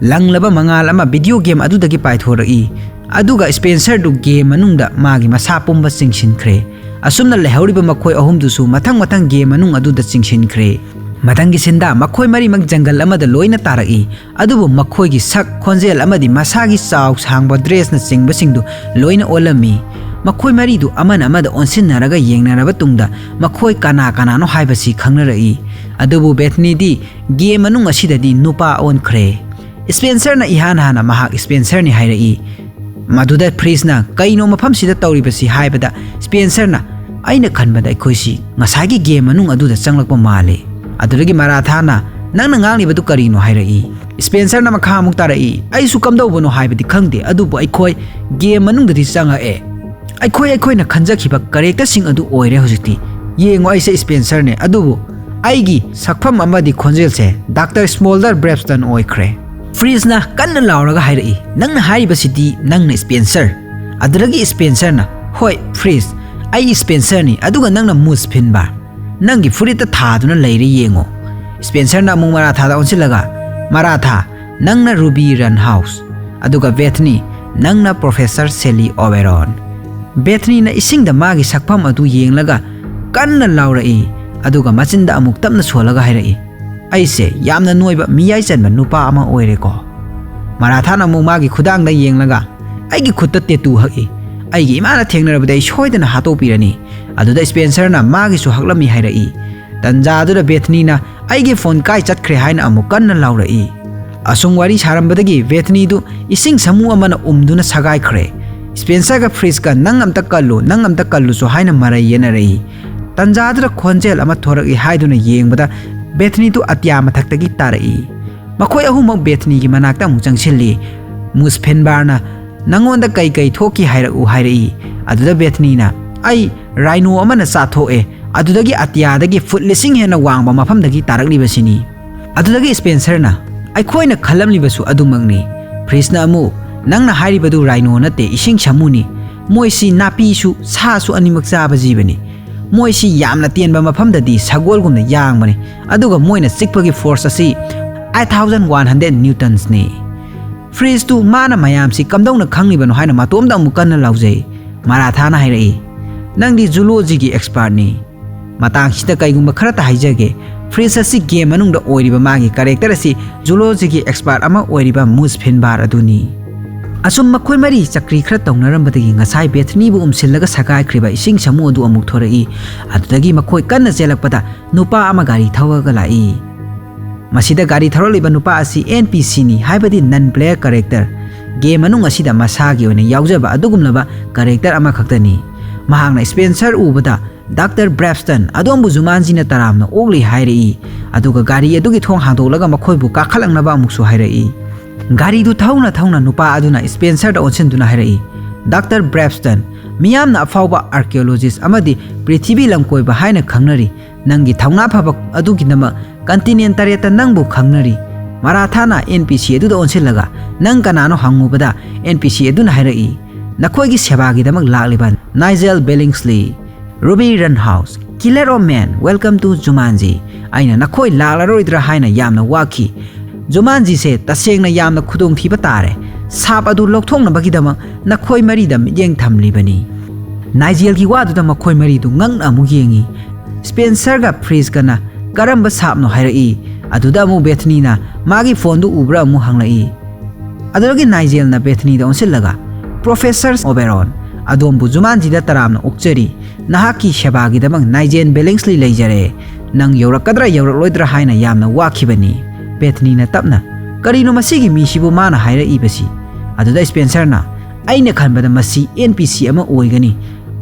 ꯂꯪꯂꯕ ꯃꯉꯥꯜ ꯑꯃ ꯚꯤꯗꯤꯑꯣ ꯒꯦꯝ ꯑꯗꯨꯗꯒꯤ ꯄꯥꯏꯊꯣꯔꯛꯏ꯫ ꯑꯗꯨꯒ ꯁ꯭ꯄꯦꯟꯁꯔꯗꯨ ꯒꯦꯝ ꯃꯅꯨꯡꯗ ꯃꯥꯒꯤ ꯃꯁꯥ ꯄꯨꯝꯕ ꯆꯤꯡꯁꯤꯟꯈ꯭ꯔꯦ꯫ ꯑꯁꯨꯝꯅ ꯂꯩꯍꯧꯔꯤꯕ ꯃꯈꯣꯏ ꯑꯍꯨꯝꯗꯨꯁꯨ ꯃꯊꯪ ꯃꯊꯪ ꯒꯦꯝ ꯃꯅꯨꯡ ꯑꯗꯨꯗ ꯆꯤꯡꯁꯤꯟꯈ꯭ꯔꯦ꯫ ꯃꯊꯪꯒꯤ ꯁꯤꯟꯗ ꯃꯈꯣꯏ ꯃꯔꯤꯃꯛ ꯖꯪꯒꯜ ꯑꯃꯗ ꯂꯣꯏꯅ ꯇꯥꯔꯛꯏ, ꯑꯗꯨꯕꯨ ꯃꯈꯣꯏꯒꯤ ꯁꯛ, ꯈꯣꯟꯖꯦꯜ ꯑꯃꯗꯤ ꯃꯁꯥꯒꯤ ꯆꯥꯎ ꯁꯥꯡꯕ ꯗ꯭ꯔꯦꯁꯅꯆꯤꯡꯕꯁꯤꯡꯗꯨ ꯂꯣꯏꯅ ꯑꯣꯜꯂꯝꯃꯤ꯫ ꯃꯈꯣꯏ ꯃꯔꯤꯗꯨ ꯑꯃꯅ ꯑꯃꯗ ꯑꯣꯟꯁꯤꯟꯅꯔꯒ ꯌꯦꯡꯅꯔꯕ ꯇꯨꯡꯗ ꯃꯈꯣꯏ ꯀꯅꯥ ꯀꯅꯥꯅꯣ ꯍꯥꯏꯕꯁꯤ ꯈꯪꯅꯔꯛꯏ꯫ ꯑꯗꯨꯕꯨ ꯕꯦꯊꯅꯤꯗꯤ ꯒꯦꯝ ꯃꯅꯨꯡ ꯑꯁꯤꯗꯗꯤ ꯅꯨꯄꯥ ꯑꯣꯟꯈ꯭ꯔꯦ꯫ ꯁ꯭ꯄꯦꯟꯁꯔꯅ ꯏꯍꯥꯟ ꯍꯥꯟꯅ ꯃꯍꯥꯛ ꯁ꯭ꯄꯦꯟꯁꯔꯅꯤ ꯍꯥꯏꯔꯛꯏ꯫ ꯃꯗꯨꯗ ꯐ꯭ꯔꯤꯖꯅ "ꯀꯩꯅꯣ ꯃꯐꯝꯁꯤꯗ ꯇꯧꯔꯤꯕꯁꯤ?" ꯍꯥꯏꯕꯗ ꯁ꯭ꯄꯦꯟꯁꯔꯅ, "ꯑꯩꯅ ꯈꯟꯕꯗ ꯑꯩꯈꯣꯏꯁꯤ ꯉꯁꯥꯏꯒꯤ ꯒꯦꯝ ꯃꯅꯨꯡ ꯑꯗꯨꯗ ꯆꯪꯂꯛꯄ ꯃꯥꯜꯂꯤ"꯫ ꯑꯗꯨꯗꯒꯤ ꯃꯔꯥꯊꯥꯅ, "ꯅꯪꯅ ꯉꯥꯡꯂꯤꯕꯗꯨ ꯀꯔꯤꯅꯣ?" ꯍꯥꯏꯔꯛꯏ꯫ ꯁ꯭ꯄꯦꯟꯁꯔꯅ ꯃꯈꯥ ꯑꯃꯨꯛ ꯇꯥꯔꯛꯏ, "ꯑꯩꯁꯨ ꯀꯝꯗꯧꯕꯅꯣ ꯍꯥꯏꯕꯗꯤ ꯈꯪꯗꯦ, ꯑꯗꯨꯕꯨ ꯑꯩꯈꯣꯏ ꯒꯦꯝ ꯃꯅꯨꯡꯗꯗꯤ ꯆꯪꯉꯛꯑꯦ꯫ ꯑꯩꯈꯣꯏ ꯑꯩꯈꯣꯏꯅ ꯈꯟꯖꯈꯤꯕ ꯀꯦꯔꯦꯛꯇꯔꯁꯤꯡ ꯑꯗꯨ ꯑꯣꯏꯔꯦ ꯍꯧꯖꯤꯛꯇꯤ꯫ ꯌꯦꯡꯉꯣ, ꯑꯩꯁꯦ ꯁ꯭ꯄꯦꯟꯁꯔꯅꯦ, ꯑꯗꯨꯕꯨ ꯑꯩꯒꯤ ꯁꯛꯐꯝ ꯑꯃꯗꯤ ꯈꯣꯟꯖꯦꯜꯁꯦ ꯗꯥꯛꯇꯔ ꯁ꯭ꯃꯣꯜꯗꯔ ꯕ꯭ꯔꯦꯞꯁꯇꯟ ꯑꯣꯏꯈ꯭ꯔꯦ꯫ ꯐ꯭ꯔꯤꯖꯅ ꯀꯟꯅ ꯂꯥꯎꯔꯒ ꯍꯥꯏꯔꯛꯏ, "ꯅꯪꯅ ꯍꯥꯏꯔꯤꯕꯁꯤꯗꯤ ꯅꯪꯅ ꯁ꯭ꯄꯦꯟꯁꯔ?" ꯑꯗꯨꯗꯒꯤ ꯁ꯭ꯄꯦꯟꯁꯔꯅ, "ꯍꯣꯏ ꯐ꯭ꯔꯤꯖ, ꯑꯩ ꯁ꯭ꯄꯦꯟꯁꯔꯅꯤ, ꯑꯗꯨꯒ ꯅꯪꯅ ꯃꯨꯁ ꯐꯤꯟꯕꯥꯔ꯫ ꯅꯪꯒꯤ ꯐꯨꯔꯤꯠꯇ ꯊꯥꯗꯨꯅ ꯂꯩꯔꯦ, ꯌꯦꯡꯉꯣ꯫" ꯁ꯭ꯄꯦꯟꯁꯔꯅ ꯑꯃꯨꯛ ꯃꯔꯥꯊꯥꯗ ꯑꯣꯟꯁꯤꯜꯂꯒ, "ꯃꯔꯥꯊꯥ, ꯅꯪꯅ ꯔꯨꯕꯤ ꯔꯟꯍꯥꯎꯁ, ꯑꯗꯨꯒ ꯕꯦꯊꯅꯤ, ꯅꯪꯅ ꯄ꯭ꯔꯣꯐꯦꯁꯔ ꯁꯦꯂꯤ ꯑꯣꯕꯦꯔꯣꯟ꯫" ꯕꯦꯊꯅꯤꯅ ꯏꯁꯤꯡꯗ ꯃꯥꯒꯤ ꯁꯛꯐꯝ ꯑꯗꯨ ꯌꯦꯡꯂꯒ ꯀꯟꯅ ꯂꯥꯎꯔꯛꯏ, ꯑꯗꯨꯒ ꯃꯆꯤꯟꯗ ꯑꯃꯨꯛ ꯇꯞꯅ ꯁꯣꯜꯂꯒ ꯍꯥꯏꯔꯛꯏ, "ꯑꯩꯁꯦ ꯌꯥꯝꯅ ꯅꯣꯏꯕ, ꯃꯤꯌꯥꯏ ꯆꯟꯕ ꯅꯨꯄꯥ ꯑꯃ ꯑꯣꯏꯔꯦꯀꯣ꯫" ꯃꯔꯥꯊꯥꯅ ꯑꯃꯨꯛ ꯃꯥꯒꯤ ꯈꯨꯗꯥꯡꯗ ꯌꯦꯡꯂꯒ, "ꯑꯩꯒꯤ ꯈꯨꯠꯇ ꯇꯦꯇꯨ ꯍꯛꯏ꯫ ꯑꯩꯒꯤ ꯏꯃꯥꯅ ꯊꯦꯡꯅꯔꯕꯗꯤ ꯑꯩ ꯁꯣꯏꯗꯅ ꯍꯥꯠꯇꯣꯛꯄꯤꯔꯅꯤ꯫" ꯑꯗꯨꯗ ꯁ꯭ꯄꯦꯟꯁꯔꯅ ꯃꯥꯒꯤꯁꯨ ꯍꯛꯂꯝꯃꯤ ꯍꯥꯏꯔꯛꯏ꯫ ꯇꯟꯖꯥꯗꯨꯗ ꯕꯦꯊꯅꯤꯅ, "ꯑꯩꯒꯤ ꯐꯣꯟ ꯀꯥꯏ ꯆꯠꯈ꯭ꯔꯦ?" ꯍꯥꯏꯅ ꯑꯃꯨꯛ ꯀꯟꯅ ꯂꯥꯎꯔꯛꯏ꯫ ꯑꯁꯨꯝ ꯋꯥꯔꯤ ꯁꯥꯔꯝꯕꯗꯒꯤ ꯕꯦꯊꯅꯤꯗꯨ ꯏꯁꯤꯡ ꯁꯃꯨ ꯑꯃꯅ ꯎꯝꯗꯨꯅ ꯁꯥꯒꯥꯏꯈ꯭ꯔꯦ꯫ ꯁ꯭ꯄꯦꯟꯁꯔꯒ ꯐ꯭ꯔꯤꯖꯀ, "ꯅꯪ ꯑꯝꯇ ꯀꯜꯂꯨ, ꯅꯪ ꯑꯝꯇ ꯀꯜꯂꯨꯁꯨ" ꯍꯥꯏꯅ ꯃꯔꯩ ꯌꯦꯠꯅꯔꯛꯏ꯫ ꯇꯟꯖꯥꯗꯨꯗ ꯈꯣꯟꯖꯦꯜ ꯑꯃ ꯊꯣꯔꯛꯏ ꯍꯥꯏꯗꯨꯅ ꯌꯦꯡꯕꯗ ꯕꯦꯊꯅꯤꯗꯨ ꯑꯇꯤꯌꯥ ꯃꯊꯛꯇꯒꯤ ꯇꯥꯔꯛꯏ꯫ ꯃꯈꯣꯏ ꯑꯍꯨꯝꯃꯛ ꯕꯦꯊꯅꯤꯒꯤ ꯃꯅꯥꯛꯇ ꯑꯃꯨꯛ ꯆꯪꯁꯤꯜꯂꯤ꯫ ꯃꯨꯁ ꯐꯤꯟꯕꯥꯔꯅ, "ꯅꯪꯉꯣꯟꯗ ꯀꯩ ꯀꯩ ꯊꯣꯛꯈꯤ ꯍꯥꯏꯔꯛꯎ" ꯍꯥꯏꯔꯛꯏ꯫ ꯑꯗꯨꯗ ꯕꯦꯊꯅꯤꯅ, "ꯑꯩ ꯔꯥꯏꯅꯣ ꯑꯃꯅ ꯆꯥꯊꯣꯛꯑꯦ, ꯑꯗꯨꯗꯒꯤ ꯑꯇꯤꯌꯥꯗꯒꯤ ꯐꯨꯠ ꯂꯤꯁꯤꯡ ꯍꯦꯟꯅ ꯋꯥꯡꯕ ꯃꯐꯝꯗꯒꯤ ꯇꯥꯔꯛꯂꯤꯕꯁꯤꯅꯤ꯫" ꯑꯗꯨꯗꯒꯤ ꯁ꯭ꯄꯦꯟꯁꯔꯅ, "ꯑꯩꯈꯣꯏꯅ ꯈꯜꯂꯝꯂꯤꯕꯁꯨ ꯑꯗꯨꯃꯛꯅꯤ꯫" ꯐ꯭ꯔꯤꯖꯅ ꯑꯃꯨꯛ, "ꯅꯪꯅ ꯍꯥꯏꯔꯤꯕꯗꯨ ꯔꯥꯏꯅꯣ ꯅꯠꯇꯦ, ꯏꯁꯤꯡ ꯁꯥꯃꯨꯅꯤ꯫ ꯃꯣꯏꯁꯤ ꯅꯥꯄꯤꯁꯨ ꯁꯥꯁꯨ ꯑꯅꯤꯃꯛ ꯆꯥꯕ ꯖꯤꯕꯅꯤ꯫ ꯃꯣꯏꯁꯤ ꯌꯥꯝꯅ ꯇꯦꯟꯕ ꯃꯐꯝꯗꯗꯤ ꯁꯒꯣꯜꯒꯨꯝꯅ ꯌꯥꯡꯕꯅꯤ, ꯑꯗꯨꯒ ꯃꯣꯏꯅ ꯆꯤꯛꯄꯒꯤ ꯐꯣꯔꯁ ꯑꯁꯤ eight thousand one hundred ꯅ꯭ꯌꯨꯇꯟꯁꯅꯤ꯫" ꯐ꯭ꯔꯤꯖꯇꯨ ꯃꯥꯅ ꯃꯌꯥꯝꯁꯤ ꯀꯝꯗꯧꯅ ꯈꯪꯂꯤꯕꯅꯣ ꯍꯥꯏꯅ ꯃꯇꯣꯝꯗ ꯑꯃꯨꯛ ꯀꯟꯅ ꯂꯥꯎꯖꯩ꯫ ꯃꯔꯥꯊꯥꯅ ꯍꯥꯏꯔꯛꯏ, "ꯅꯪꯗꯤ ꯖꯨꯂꯣꯖꯤꯒꯤ ꯑꯦꯛꯁꯄꯥꯔꯠꯅꯤ꯫ ꯃꯇꯥꯡꯁꯤꯗ ꯀꯩꯒꯨꯝꯕ ꯈꯔꯇ ꯍꯥꯏꯖꯒꯦ, ꯐ꯭ꯔꯤꯖ ꯑꯁꯤ ꯒꯦꯝ ꯃꯅꯨꯡꯗ ꯑꯣꯏꯔꯤꯕ ꯃꯥꯒꯤ ꯀꯦꯔꯦꯛꯇꯔ ꯑꯁꯤ ꯖꯨꯂꯣꯖꯤꯒꯤ ꯑꯦꯛꯁꯄꯥꯔꯠ ꯑꯃ ꯑꯣꯏꯔꯤꯕ ꯃꯨꯁ ꯐꯤꯟꯕꯥꯔ ꯑꯗꯨꯅꯤ꯫" ꯑꯁꯨꯝ ꯃꯈꯣꯏ ꯃꯔꯤ ꯆꯀ꯭ꯔꯤ ꯈꯔ ꯇꯧꯅꯔꯝꯕꯗꯒꯤ ꯉꯁꯥꯏ ꯕꯦꯊꯅꯤꯕꯨ ꯎꯝꯁꯤꯜꯂꯒ ꯁꯒꯥꯏꯈ꯭ꯔꯤꯕ ꯏꯁꯤꯡ ꯁꯥꯃꯨ ꯑꯗꯨ ꯑꯃꯨꯛ ꯊꯣꯔꯛꯏ꯫ ꯑꯗꯨꯗꯒꯤ ꯃꯈꯣꯏ ꯀꯟꯅ ꯆꯦꯜꯂꯛꯄꯗ ꯅꯨꯄꯥ ꯑꯃ ꯒꯥꯔꯤ ꯊꯧꯔꯒ ꯂꯥꯛꯏ꯫ ꯃꯁꯤꯗ ꯒꯥꯔꯤ ꯊꯧꯔꯛꯂꯤꯕ ꯅꯨꯄꯥ ꯑꯁꯤ ꯑꯦꯟ ꯄꯤ ꯁꯤꯅꯤ, ꯍꯥꯏꯕꯗꯤ ꯅꯟ ꯄ꯭ꯂꯦꯌꯔ ꯀꯦꯔꯦꯛꯇꯔ꯫ ꯒꯦꯝ ꯃꯅꯨꯡ ꯑꯁꯤꯗ ꯃꯁꯥꯒꯤ ꯑꯣꯏꯅ ꯌꯥꯎꯖꯕ ꯑꯗꯨꯒꯨꯝꯂꯕ ꯀꯦꯔꯦꯛꯇꯔ ꯑꯃꯈꯛꯇꯅꯤ꯫ ꯃꯍꯥꯛꯅ ꯁ꯭ꯄꯦꯟꯁꯔ ꯎꯕꯗ, "ꯗꯥꯛꯇꯔ ꯕ꯭ꯔꯦꯞꯁꯇꯟ, ꯑꯗꯣꯝꯕꯨ ꯖꯨꯃꯥꯟꯖꯤꯅ ꯇꯔꯥꯝꯅ ꯑꯣꯛꯂꯤ" ꯍꯥꯏꯔꯛꯏ꯫ ꯑꯗꯨꯒ ꯒꯥꯔꯤ ꯑꯗꯨꯒꯤ ꯊꯣꯡ ꯍꯥꯡꯗꯣꯛꯂꯒ ꯃꯈꯣꯏꯕꯨ ꯀꯥꯈꯠꯂꯛꯅꯕ ꯑꯃꯨꯛꯁꯨ ꯍꯥꯏꯔꯛꯏ꯫ ꯒꯥꯔꯤꯗꯨ ꯊꯧꯅ ꯊꯧꯅ ꯅꯨꯄꯥ ꯑꯗꯨꯅ ꯁ꯭ꯄꯦꯟꯁꯔꯗ ꯑꯣꯟꯁꯤꯟꯗꯨꯅ ꯍꯥꯏꯔꯛꯏ, ꯗꯥꯛꯇꯔ ꯕ꯭ꯔꯦꯞꯁꯇꯟ, ꯃꯤꯌꯥꯝꯅ ꯑꯐꯥꯎꯕ ꯑꯥꯔꯀꯤꯑꯣꯂꯣꯖꯤꯁ ꯑꯃꯗꯤ ꯄ꯭ꯔꯤꯊꯤꯕꯤ ꯂꯝꯀꯣꯏꯕ ꯍꯥꯏꯅ ꯈꯪꯅꯔꯤ꯫ ꯅꯪꯒꯤ ꯊꯧꯅꯥ ꯐꯕ ꯑꯗꯨꯒꯤꯗꯃꯛ ꯀꯟꯇꯤꯅꯦꯟ ꯇꯔꯦꯠꯇ ꯅꯪꯕꯨ ꯈꯪꯅꯔꯤ꯫ ꯃꯔꯥꯊꯥꯅ ꯑꯦꯟ ꯄꯤ ꯁꯤ ꯑꯗꯨꯗ ꯑꯣꯟꯁꯤꯜꯂꯒ, "ꯅꯪ ꯀꯅꯥꯅꯣ?" ꯍꯪꯉꯨꯕꯗ, ꯑꯦꯟ ꯄꯤ ꯁꯤ ꯑꯗꯨꯅ ꯍꯥꯏꯔꯛꯏ, "ꯅꯈꯣꯏꯒꯤ ꯁꯦꯕꯥꯒꯤꯗꯃꯛ ꯂꯥꯛꯂꯤꯕ Nigel Billingsley, Ruby Roundhouse, killer of men, welcome to Jumanji. ꯑꯩꯅ ꯅꯈꯣꯏ ꯂꯥꯛꯂꯔꯣꯏꯗ꯭ꯔꯥ ꯍꯥꯏꯅ ꯌꯥꯝꯅ ꯋꯥꯈꯤ꯫ ꯖꯨꯃꯥꯟꯖꯤꯁꯦ ꯇꯁꯦꯡꯅ ꯌꯥꯝꯅ ꯈꯨꯗꯣꯡꯊꯤꯕ ꯇꯥꯔꯦ꯫ ꯁꯥꯞ ꯑꯗꯨ ꯂꯧꯊꯣꯛꯅꯕꯒꯤꯗꯃꯛ ꯅꯈꯣꯏ ꯃꯔꯤꯗ ꯃꯤꯠꯌꯦꯡ ꯊꯝꯂꯤꯕꯅꯤ"꯫ ꯅꯥꯏꯖꯦꯜꯒꯤ ꯋꯥꯗꯨꯗ ꯃꯈꯣꯏ ꯃꯔꯤꯗꯨ ꯉꯛꯅ ꯑꯃꯨꯛ ꯌꯦꯡꯉꯤ꯫ ꯁ꯭ꯄꯦꯟꯁꯔꯒ ꯐ꯭ꯔꯤꯖꯀꯅ "ꯀꯔꯝꯕ ꯁꯥꯞꯅꯣ?" ꯍꯥꯏꯔꯛꯏ꯫ ꯑꯗꯨꯗ ꯑꯃꯨꯛ ꯕꯦꯊꯅꯤꯅ ꯃꯥꯒꯤ ꯐꯣꯟꯗꯨ ꯎꯕ꯭ꯔꯥ ꯑꯃꯨꯛ ꯍꯪꯂꯛꯏ꯫ ꯑꯗꯨꯗꯒꯤ ꯅꯥꯏꯖꯦꯜꯅ ꯕꯦꯊꯅꯤꯗ ꯑꯣꯟꯁꯤꯜꯂꯒ, "ꯄ꯭ꯔꯣꯐꯦꯁꯔ ꯑꯣꯕꯦꯔꯣꯟ, ꯑꯗꯣꯝꯕꯨ ꯖꯨꯃꯥꯟꯖꯤꯗ ꯇꯔꯥꯝꯅ ꯑꯣꯛꯆꯔꯤ꯫ ꯅꯍꯥꯛꯀꯤ ꯁꯦꯕꯥꯒꯤꯗꯃꯛ ꯅꯥꯏꯖꯦꯟ ꯕꯦꯂꯤꯡꯁꯂꯤ ꯂꯩꯖꯔꯦ꯫ ꯅꯪ ꯌꯧꯔꯛꯀꯗ꯭ꯔꯥ ꯌꯧꯔꯛꯂꯣꯏꯗ꯭ꯔꯥ ꯍꯥꯏꯅ ꯌꯥꯝꯅ ꯋꯥꯈꯤꯕꯅꯤ"꯫ ꯕꯦꯊꯅꯤꯅ ꯇꯞꯅ, "ꯀꯔꯤꯅꯣ ꯃꯁꯤꯒꯤ ꯃꯤꯁꯤꯕꯨ ꯃꯥꯅ ꯍꯥꯏꯔꯛꯏꯕꯁꯤ?" ꯑꯗꯨꯗ ꯁ꯭ꯄꯦꯟꯁꯔꯅ, "ꯑꯩꯅ ꯈꯟꯕꯗ ꯃꯁꯤ ꯑꯦꯟ ꯄꯤ ꯁꯤ ꯑꯃ ꯑꯣꯏꯒꯅꯤ"꯫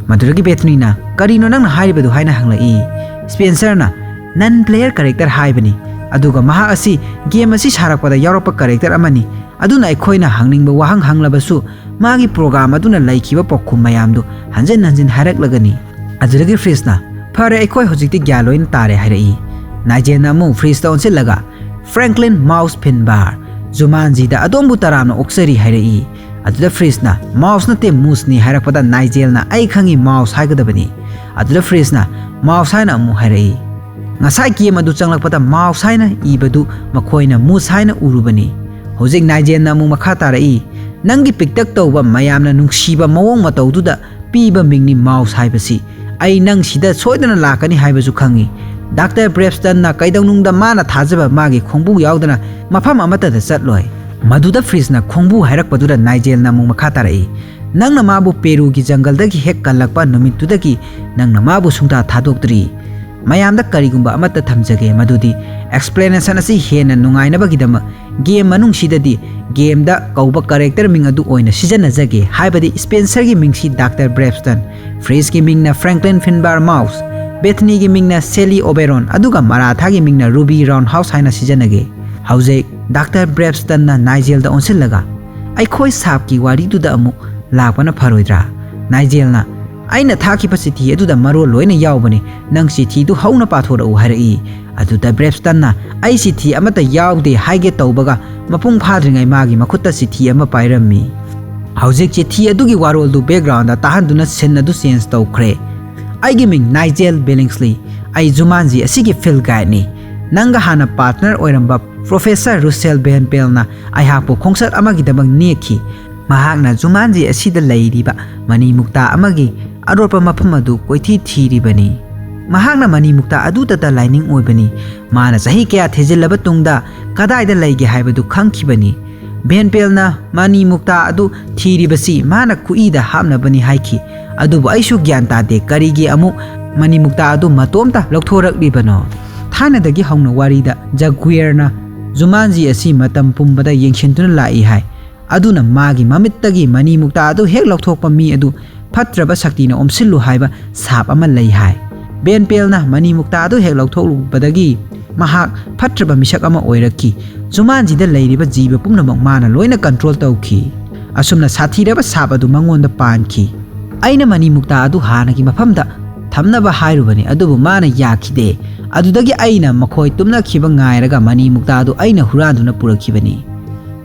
ꯃꯗꯨꯗꯒꯤ ꯕꯦꯊꯅꯤꯅ, "ꯀꯔꯤꯅꯣ ꯅꯪꯅ ꯍꯥꯏꯔꯤꯕꯗꯨ?" ꯍꯥꯏꯅ ꯍꯪꯂꯛꯏ꯫ ꯁ꯭ꯄꯦꯟꯁꯔꯅ, "ꯅꯟ ꯄ꯭ꯂꯦꯌꯔ ꯀꯦꯔꯦꯛꯇꯔ ꯍꯥꯏꯕꯅꯤ, ꯑꯗꯨꯒ ꯃꯍꯥꯛ ꯑꯁꯤ ꯒꯦꯝ ꯑꯁꯤ ꯁꯥꯔꯛꯄꯗ ꯌꯥꯎꯔꯛꯄ ꯀꯦꯔꯦꯛꯇꯔ ꯑꯃꯅꯤ꯫ ꯑꯗꯨꯅ ꯑꯩꯈꯣꯏꯅ ꯍꯪꯅꯤꯡꯕ ꯋꯥꯍꯪ ꯍꯪꯂꯕꯁꯨ ꯃꯥꯒꯤ ꯄ꯭ꯔꯣꯒ꯭ꯔꯥꯝ ꯑꯗꯨꯅ ꯂꯩꯈꯤꯕ ꯄꯥꯎꯈꯨꯝ ꯃꯌꯥꯝꯗꯨ ꯍꯟꯖꯤꯟ ꯍꯟꯖꯤꯟ ꯍꯥꯏꯔꯛꯂꯒꯅꯤ"꯫ ꯑꯗꯨꯗꯒꯤ ꯐ꯭ꯔꯤꯖꯅ, "ꯐꯔꯦ, ꯑꯩꯈꯣꯏ ꯍꯧꯖꯤꯛꯇꯤ ꯒ꯭ꯌꯥꯟ ꯂꯣꯏꯅ ꯇꯥꯔꯦ" ꯍꯥꯏꯔꯛꯏ꯫ ꯅꯥꯏꯖꯦꯟꯅ ꯑꯃꯨꯛ ꯐ꯭ꯔꯤꯖꯇ ꯑꯣꯟꯁꯤꯜꯂꯒ, "ꯐ꯭ꯔꯦꯡꯀ꯭ꯂꯤꯟ ꯃꯥꯎꯁ ꯐꯤꯟꯕꯥꯔ, ꯖꯨꯃꯥꯟꯖꯤꯗ ꯑꯗꯣꯝꯕꯨ ꯇꯔꯥꯝꯅ ꯑꯣꯛꯆꯔꯤ" ꯍꯥꯏꯔꯛꯏ꯫ ꯑꯗꯨꯗ ꯐ꯭ꯔꯤꯖꯅ, "ꯃꯥꯎꯁ ꯅꯠꯇꯦ, ꯃꯨꯁꯅꯤ" ꯍꯥꯏꯔꯛꯄꯗ ꯅꯥꯏꯖꯦꯜꯅ, "ꯑꯩ ꯈꯪꯉꯤ, ꯃꯥꯎꯁ ꯍꯥꯏꯒꯗꯕꯅꯤ"꯫ ꯑꯗꯨꯗ ꯐ꯭ꯔꯤꯖꯅ, "ꯃꯥꯎꯁ" ꯍꯥꯏꯅ ꯑꯃꯨꯛ ꯍꯥꯏꯔꯛꯏ꯫ ꯉꯁꯥꯏ ꯒꯦꯝ ꯑꯗꯨ ꯆꯪꯂꯛꯄꯗ ꯃꯥꯎꯁ ꯍꯥꯏꯅ ꯏꯕꯗꯨ ꯃꯈꯣꯏꯅ ꯃꯨꯁ ꯍꯥꯏꯅ ꯎꯔꯨꯕꯅꯤ꯫ ꯍꯧꯖꯤꯛ ꯅꯥꯏꯖꯦꯟꯅ ꯑꯃꯨꯛ ꯃꯈꯥ ꯇꯥꯔꯛꯏ, "ꯅꯪꯒꯤ ꯄꯤꯛꯇꯛ ꯇꯧꯕ, ꯃꯌꯥꯝꯅ ꯅꯨꯡꯁꯤꯕ ꯃꯑꯣꯡ ꯃꯇꯧꯗꯨꯗ ꯄꯤꯕ ꯃꯤꯡꯅꯤ ꯃꯥꯎꯁ ꯍꯥꯏꯕꯁꯤ꯫ ꯑꯩ ꯅꯪ ꯁꯤꯗ ꯁꯣꯏꯗꯅ ꯂꯥꯛꯀꯅꯤ ꯍꯥꯏꯕꯁꯨ ꯈꯪꯉꯤ"꯫ ꯗꯥꯛꯇꯔ ꯕ꯭ꯔꯦꯞꯁꯇꯟꯅ ꯀꯩꯗꯧꯅꯨꯡꯗ ꯃꯥꯅ ꯊꯥꯖꯕ ꯃꯥꯒꯤ ꯈꯣꯡꯕꯨ ꯌꯥꯎꯗꯅ ꯃꯐꯝ ꯑꯃꯠꯇꯗ ꯆꯠꯂꯣꯏ꯫ ꯃꯗꯨꯗ ꯐ꯭ꯔꯤꯖꯅ ꯈꯣꯡꯕꯨ ꯍꯥꯏꯔꯛꯄꯗꯨꯗ ꯅꯥꯏꯖꯦꯜꯅ ꯑꯃꯨꯛ ꯃꯈꯥ ꯇꯥꯔꯛꯏ, "ꯅꯪꯅ ꯃꯥꯕꯨ ꯄꯦꯔꯨꯒꯤ ꯖꯪꯒꯜꯗꯒꯤ ꯍꯦꯛ ꯀꯜꯂꯛꯄ ꯅꯨꯃꯤꯠꯇꯨꯗꯒꯤ ꯅꯪꯅ ꯃꯥꯕꯨ ꯁꯨꯡꯊꯥ ꯊꯥꯗꯣꯛꯇ꯭ꯔꯤ"꯫ ꯃꯌꯥꯝꯗ ꯀꯔꯤꯒꯨꯝꯕ ꯑꯃꯠꯇ ꯊꯝꯖꯒꯦ, ꯃꯗꯨꯗꯤ ꯑꯦꯛꯁꯄ꯭ꯂꯦꯅꯦꯁꯟ ꯑꯁꯤ ꯍꯦꯟꯅ ꯅꯨꯡꯉꯥꯏꯅꯕꯒꯤꯗꯃꯛ ꯒꯦꯝ ꯃꯅꯨꯡꯁꯤꯗꯗꯤ ꯒꯦꯝꯗ ꯀꯧꯕ ꯀꯦꯔꯦꯛꯇꯔ ꯃꯤꯡ ꯑꯗꯨ ꯑꯣꯏꯅ ꯁꯤꯖꯤꯟꯅꯖꯒꯦ, ꯍꯥꯏꯕꯗꯤ ꯁ꯭ꯄꯦꯟꯁꯔꯒꯤ ꯃꯤꯡꯁꯤ ꯗꯥꯛꯇꯔ ꯕ꯭ꯔꯦꯞꯁꯇꯟ, ꯐ꯭ꯔꯤꯖꯀꯤ ꯃꯤꯡꯅ ꯐ꯭ꯔꯦꯡꯀ꯭ꯂꯤꯟ ꯐꯤꯟꯕꯥꯔ ꯃꯥꯎꯁ, ꯕꯦꯊꯅꯤꯒꯤ ꯃꯤꯡꯅ ꯁꯦꯂꯤ ꯑꯣꯕꯦꯔꯣꯟ, ꯑꯗꯨꯒ ꯃꯔꯥꯊꯥꯒꯤ ꯃꯤꯡꯅ ꯔꯨꯕꯤ ꯔꯥꯎꯟꯍꯥꯎꯁ ꯍꯥꯏꯅ ꯁꯤꯖꯤꯟꯅꯒꯦ꯫ ꯍꯧꯖꯤꯛ ꯗꯥꯛꯇꯔ ꯕ꯭ꯔꯦꯞꯁꯇꯟꯅ ꯅꯥꯏꯖꯦꯜꯗ ꯑꯣꯟꯁꯤꯜꯂꯒ, "ꯑꯩꯈꯣꯏ ꯁꯥꯞꯀꯤ ꯋꯥꯔꯤꯗꯨꯗ ꯑꯃꯨꯛ ꯂꯥꯛꯄꯅ ꯐꯔꯣꯏꯗ꯭ꯔꯥ? ꯅꯥꯏꯖꯦꯜꯅ, "ꯑꯩꯅ ꯊꯥꯈꯤꯕ ꯆꯤꯊꯤ ꯑꯗꯨꯗ ꯃꯔꯣꯜ ꯂꯣꯏꯅ ꯌꯥꯎꯕꯅꯤ, ꯅꯪ ꯆꯤꯊꯤꯗꯨ ꯍꯧꯅ ꯄꯥꯊꯣꯔꯛꯎ" ꯍꯥꯏꯔꯛꯏ꯫ ꯑꯗꯨꯗ ꯕ꯭ꯔꯦꯞꯁꯇꯟꯅ, "ꯑꯩ ꯆꯤꯊꯤ ꯑꯃꯠꯇ ꯌꯥꯎꯗꯦ" ꯍꯥꯏꯒꯦ ꯇꯧꯕꯒ, ꯃꯄꯨꯡ ꯐꯥꯗ꯭ꯔꯤꯉꯩ ꯃꯥꯒꯤ ꯃꯈꯨꯠꯇ ꯆꯤꯊꯤ ꯑꯃ ꯄꯥꯏꯔꯝꯃꯤ꯫ ꯍꯧꯖꯤꯛ ꯆꯤꯊꯤ ꯑꯗꯨꯒꯤ ꯋꯥꯔꯣꯜꯗꯨ ꯕꯦꯛꯒ꯭ꯔꯥꯎꯟꯗ ꯇꯥꯍꯟꯗꯨꯅ ꯁꯤꯟ ꯑꯗꯨ ꯆꯦꯟꯖ ꯇꯧꯈ꯭ꯔꯦ꯫ "ꯑꯩꯒꯤ ꯃꯤꯡ ꯅꯥꯏꯖꯦꯜ ꯕꯤꯂꯤꯡꯁꯂꯤ꯫ ꯑꯩ ꯖꯨꯃꯥꯟꯖꯤ ꯑꯁꯤꯒꯤ ꯐꯤꯜ ꯒꯥꯏꯗꯅꯤ꯫ ꯅꯪꯒ ꯍꯥꯟꯅ ꯄꯥꯔꯠꯅꯔ ꯑꯣꯏꯔꯝꯕ ꯄ꯭ꯔꯣꯐꯦꯁꯔ ꯔꯨꯁꯦꯜ ꯚꯦꯟ ꯄꯦꯜꯅ ꯑꯩꯍꯥꯛꯄꯨ ꯈꯣꯡꯆꯠ ꯑꯃꯒꯤꯗꯃꯛ ꯅꯦꯛꯈꯤ꯫ ꯃꯍꯥꯛꯅ ꯖꯨꯃꯥꯟꯖꯤ ꯑꯁꯤꯗ ꯂꯩꯔꯤꯕ ꯃꯅꯤ ꯃꯨꯛꯇꯥ ꯑꯃꯒꯤ ꯑꯔꯣꯠꯄ ꯃꯐꯝ ꯑꯗꯨ ꯀꯣꯏꯊꯤ ꯊꯤꯔꯤꯕꯅꯤ꯫ ꯃꯍꯥꯛꯅ ꯃꯅꯤ ꯃꯨꯛꯇꯥ ꯑꯗꯨꯗꯇ ꯂꯥꯏꯅꯤꯡ ꯑꯣꯏꯕꯅꯤ꯫ ꯃꯥꯅ ꯆꯍꯤ ꯀꯌꯥ ꯊꯤꯖꯤꯜꯂꯕ ꯇꯨꯡꯗ ꯀꯗꯥꯏꯗ ꯂꯩꯒꯦ ꯍꯥꯏꯕꯗꯨ ꯈꯪꯈꯤꯕꯅꯤ꯫ ꯚꯦꯟ ꯄꯦꯜꯅ ꯃꯅꯤ ꯃꯨꯛꯇꯥ ꯑꯗꯨ ꯊꯤꯔꯤꯕꯁꯤ ꯃꯥꯅ ꯈꯨꯏꯗ ꯍꯥꯞꯅꯕꯅꯤ ꯍꯥꯏꯈꯤ꯫ ꯑꯗꯨꯕꯨ ꯑꯩꯁꯨ ꯒ꯭ꯌꯥꯟ ꯇꯥꯗꯦ, ꯀꯔꯤꯒꯤ ꯑꯃꯨꯛ ꯃꯅꯤ ꯃꯨꯛꯇꯥ ꯑꯗꯨ ꯃꯇꯣꯝꯇ ꯂꯧꯊꯣꯔꯛꯂꯤꯕꯅꯣ?" ꯊꯥꯏꯅꯗꯒꯤ ꯍꯧꯅ ꯋꯥꯔꯤꯗ ꯖꯒꯨꯌꯔꯅ ꯖꯨꯃꯥꯟꯖꯤ ꯑꯁꯤ ꯃꯇꯝ ꯄꯨꯝꯕꯗ ꯌꯦꯡꯁꯤꯟꯗꯨꯅ ꯂꯥꯛꯏ ꯍꯥꯏ꯫ ꯑꯗꯨꯅ ꯃꯥꯒꯤ ꯃꯃꯤꯠꯇꯒꯤ ꯃꯅꯤ ꯃꯨꯛꯇꯥ ꯑꯗꯨ ꯍꯦꯛ ꯂꯧꯊꯣꯛꯄ ꯃꯤ ꯑꯗꯨ ꯐꯠꯇ꯭ꯔꯕ ꯁꯛꯇꯤꯅ ꯑꯣꯝꯁꯤꯜꯂꯨ ꯍꯥꯏꯕ ꯁꯥꯞ ꯑꯃ ꯂꯩ ꯍꯥꯏ꯫ ꯚꯦꯟ ꯄꯦꯜꯅ ꯃꯅꯤ ꯃꯨꯛꯇꯥ ꯑꯗꯨ ꯍꯦꯛ ꯂꯧꯊꯣꯛꯂꯨꯕꯗꯒꯤ ꯃꯍꯥꯛ ꯐꯠꯇ꯭ꯔꯕ ꯃꯤꯁꯛ ꯑꯃ ꯑꯣꯏꯔꯛꯈꯤ꯫ ꯖꯨꯃꯥꯟꯖꯤꯗ ꯂꯩꯔꯤꯕ ꯖꯤꯕ ꯄꯨꯝꯅꯃꯛ ꯃꯥꯅ ꯂꯣꯏꯅ ꯀꯟꯇ꯭ꯔꯣꯜ ꯇꯧꯈꯤ꯫ ꯑꯁꯨꯝꯅ ꯁꯥꯊꯤꯔꯕ ꯁꯥꯞ ꯑꯗꯨ ꯃꯉꯣꯟꯗ ꯄꯥꯟꯈꯤ꯫ "ꯑꯩꯅ ꯃꯅꯤ ꯃꯨꯛꯇꯥ ꯑꯗꯨ ꯍꯥꯟꯅꯒꯤ ꯃꯐꯝꯗ ꯊꯝꯅꯕ ꯍꯥꯏꯔꯨꯕꯅꯤ, ꯑꯗꯨꯕꯨ ꯃꯥꯅ ꯌꯥꯈꯤꯗꯦ꯫ ꯑꯗꯨꯗꯒꯤ ꯑꯩꯅ ꯃꯈꯣꯏ ꯇꯨꯝꯅꯈꯤꯕ ꯉꯥꯏꯔꯒ ꯃꯅꯤ ꯃꯨꯛꯇꯥ ꯑꯗꯨ ꯑꯩꯅ ꯍꯨꯔꯥꯟꯗꯨꯅ ꯄꯨꯔꯛꯈꯤꯕꯅꯤ꯫"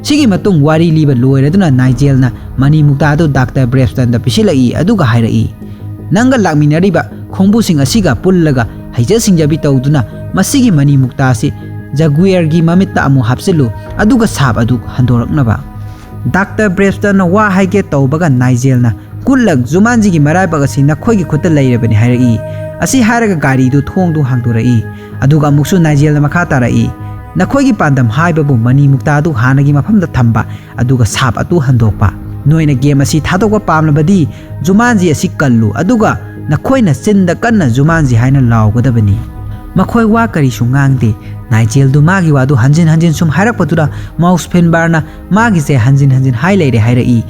ꯁꯤꯒꯤ ꯃꯇꯨꯡ ꯋꯥꯔꯤ ꯂꯤꯕ ꯂꯣꯏꯔꯗꯨꯅ ꯅꯥꯏꯖꯦꯜꯅ ꯃꯅꯤ ꯃꯨꯛꯇꯥ ꯑꯗꯨ ꯗꯥꯛꯇꯔ ꯕ꯭ꯔꯦꯞꯁꯇꯟꯗ ꯄꯤꯁꯤꯜꯂꯛꯏ, ꯑꯗꯨꯒ ꯍꯥꯏꯔꯛꯏ, "ꯅꯪꯒ ꯂꯥꯛꯃꯤꯟꯅꯔꯤꯕ ꯈꯣꯡꯕꯨꯁꯤꯡ ꯑꯁꯤꯒ ꯄꯨꯜꯂꯒ ꯍꯩꯖ ꯁꯤꯡꯖꯕꯤ ꯇꯧꯗꯨꯅ ꯃꯁꯤꯒꯤ ꯃꯅꯤ ꯃꯨꯛꯇꯥ ꯑꯁꯤ ꯖꯒꯨꯌꯔꯒꯤ ꯃꯃꯤꯠꯇ ꯑꯃꯨꯛ ꯍꯥꯞꯆꯤꯜꯂꯨ, ꯑꯗꯨꯒ ꯁꯥꯞ ꯑꯗꯨ ꯍꯟꯗꯣꯔꯛꯅꯕ꯫" ꯗꯥꯛꯇꯔ ꯕ꯭ꯔꯦꯞꯁꯇꯟꯅ ꯋꯥ ꯍꯥꯏꯒꯦ ꯇꯧꯕꯒ ꯅꯥꯏꯖꯦꯜꯅ, "ꯒꯨꯗ ꯂꯛ, ꯖꯨꯃꯥꯟꯖꯤꯒꯤ ꯃꯔꯥꯏꯕꯛ ꯑꯁꯤ ꯅꯈꯣꯏꯒꯤ ꯈꯨꯠꯇ ꯂꯩꯔꯕꯅꯤ" ꯍꯥꯏꯔꯛꯏ꯫ ꯑꯁꯤ ꯍꯥꯏꯔꯒ ꯒꯥꯔꯤꯗꯨ ꯊꯣꯡꯗꯨ ꯍꯥꯡꯗꯣꯔꯛꯏ꯫ ꯑꯗꯨꯒ ꯑꯃꯨꯛꯁꯨ ꯅꯥꯏꯖꯦꯜꯅ ꯃꯈꯥ ꯇꯥꯔꯛꯏ, "ꯅꯈꯣꯏꯒꯤ ꯄꯥꯟꯗꯝ ꯍꯥꯏꯕꯕꯨ ꯃꯅꯤ ꯃꯨꯛꯇꯥ ꯑꯗꯨ ꯍꯥꯟꯅꯒꯤ ꯃꯐꯝꯗ ꯊꯝꯕ, ꯑꯗꯨꯒ ꯁꯥꯞ ꯑꯗꯨ ꯍꯟꯗꯣꯛꯄ꯫ ꯅꯣꯏꯅ ꯒꯦꯝ ꯑꯁꯤ ꯊꯥꯗꯣꯛꯄ ꯄꯥꯝꯂꯕꯗꯤ ꯖꯨꯃꯥꯟꯖꯤ ꯑꯁꯤ ꯀꯜꯂꯨ, ꯑꯗꯨꯒ ꯅꯈꯣꯏꯅ ꯆꯤꯟꯗ ꯀꯟꯅ ꯖꯨꯃꯥꯟꯖꯤ ꯍꯥꯏꯅ ꯂꯥꯎꯒꯗꯕꯅꯤ꯫" ꯃꯈꯣꯏ ꯋꯥ ꯀꯔꯤꯁꯨ ꯉꯥꯡꯗꯦ꯫ ꯅꯥꯏꯖꯦꯜꯗꯨ ꯃꯥꯒꯤ ꯋꯥꯗꯨ ꯍꯟꯖꯤꯟ ꯍꯟꯖꯤꯟ ꯁꯨꯝ ꯍꯥꯏꯔꯛꯄꯗꯨꯗ ꯃꯥꯎꯁ ꯐꯤꯟꯕꯥꯔꯅ ꯃꯥꯒꯤꯁꯦ ꯍꯟꯖꯤꯟ ꯍꯟꯖꯤꯟ ꯍꯥꯏ ꯂꯩꯔꯦ ꯍꯥꯏꯔꯛꯏ꯫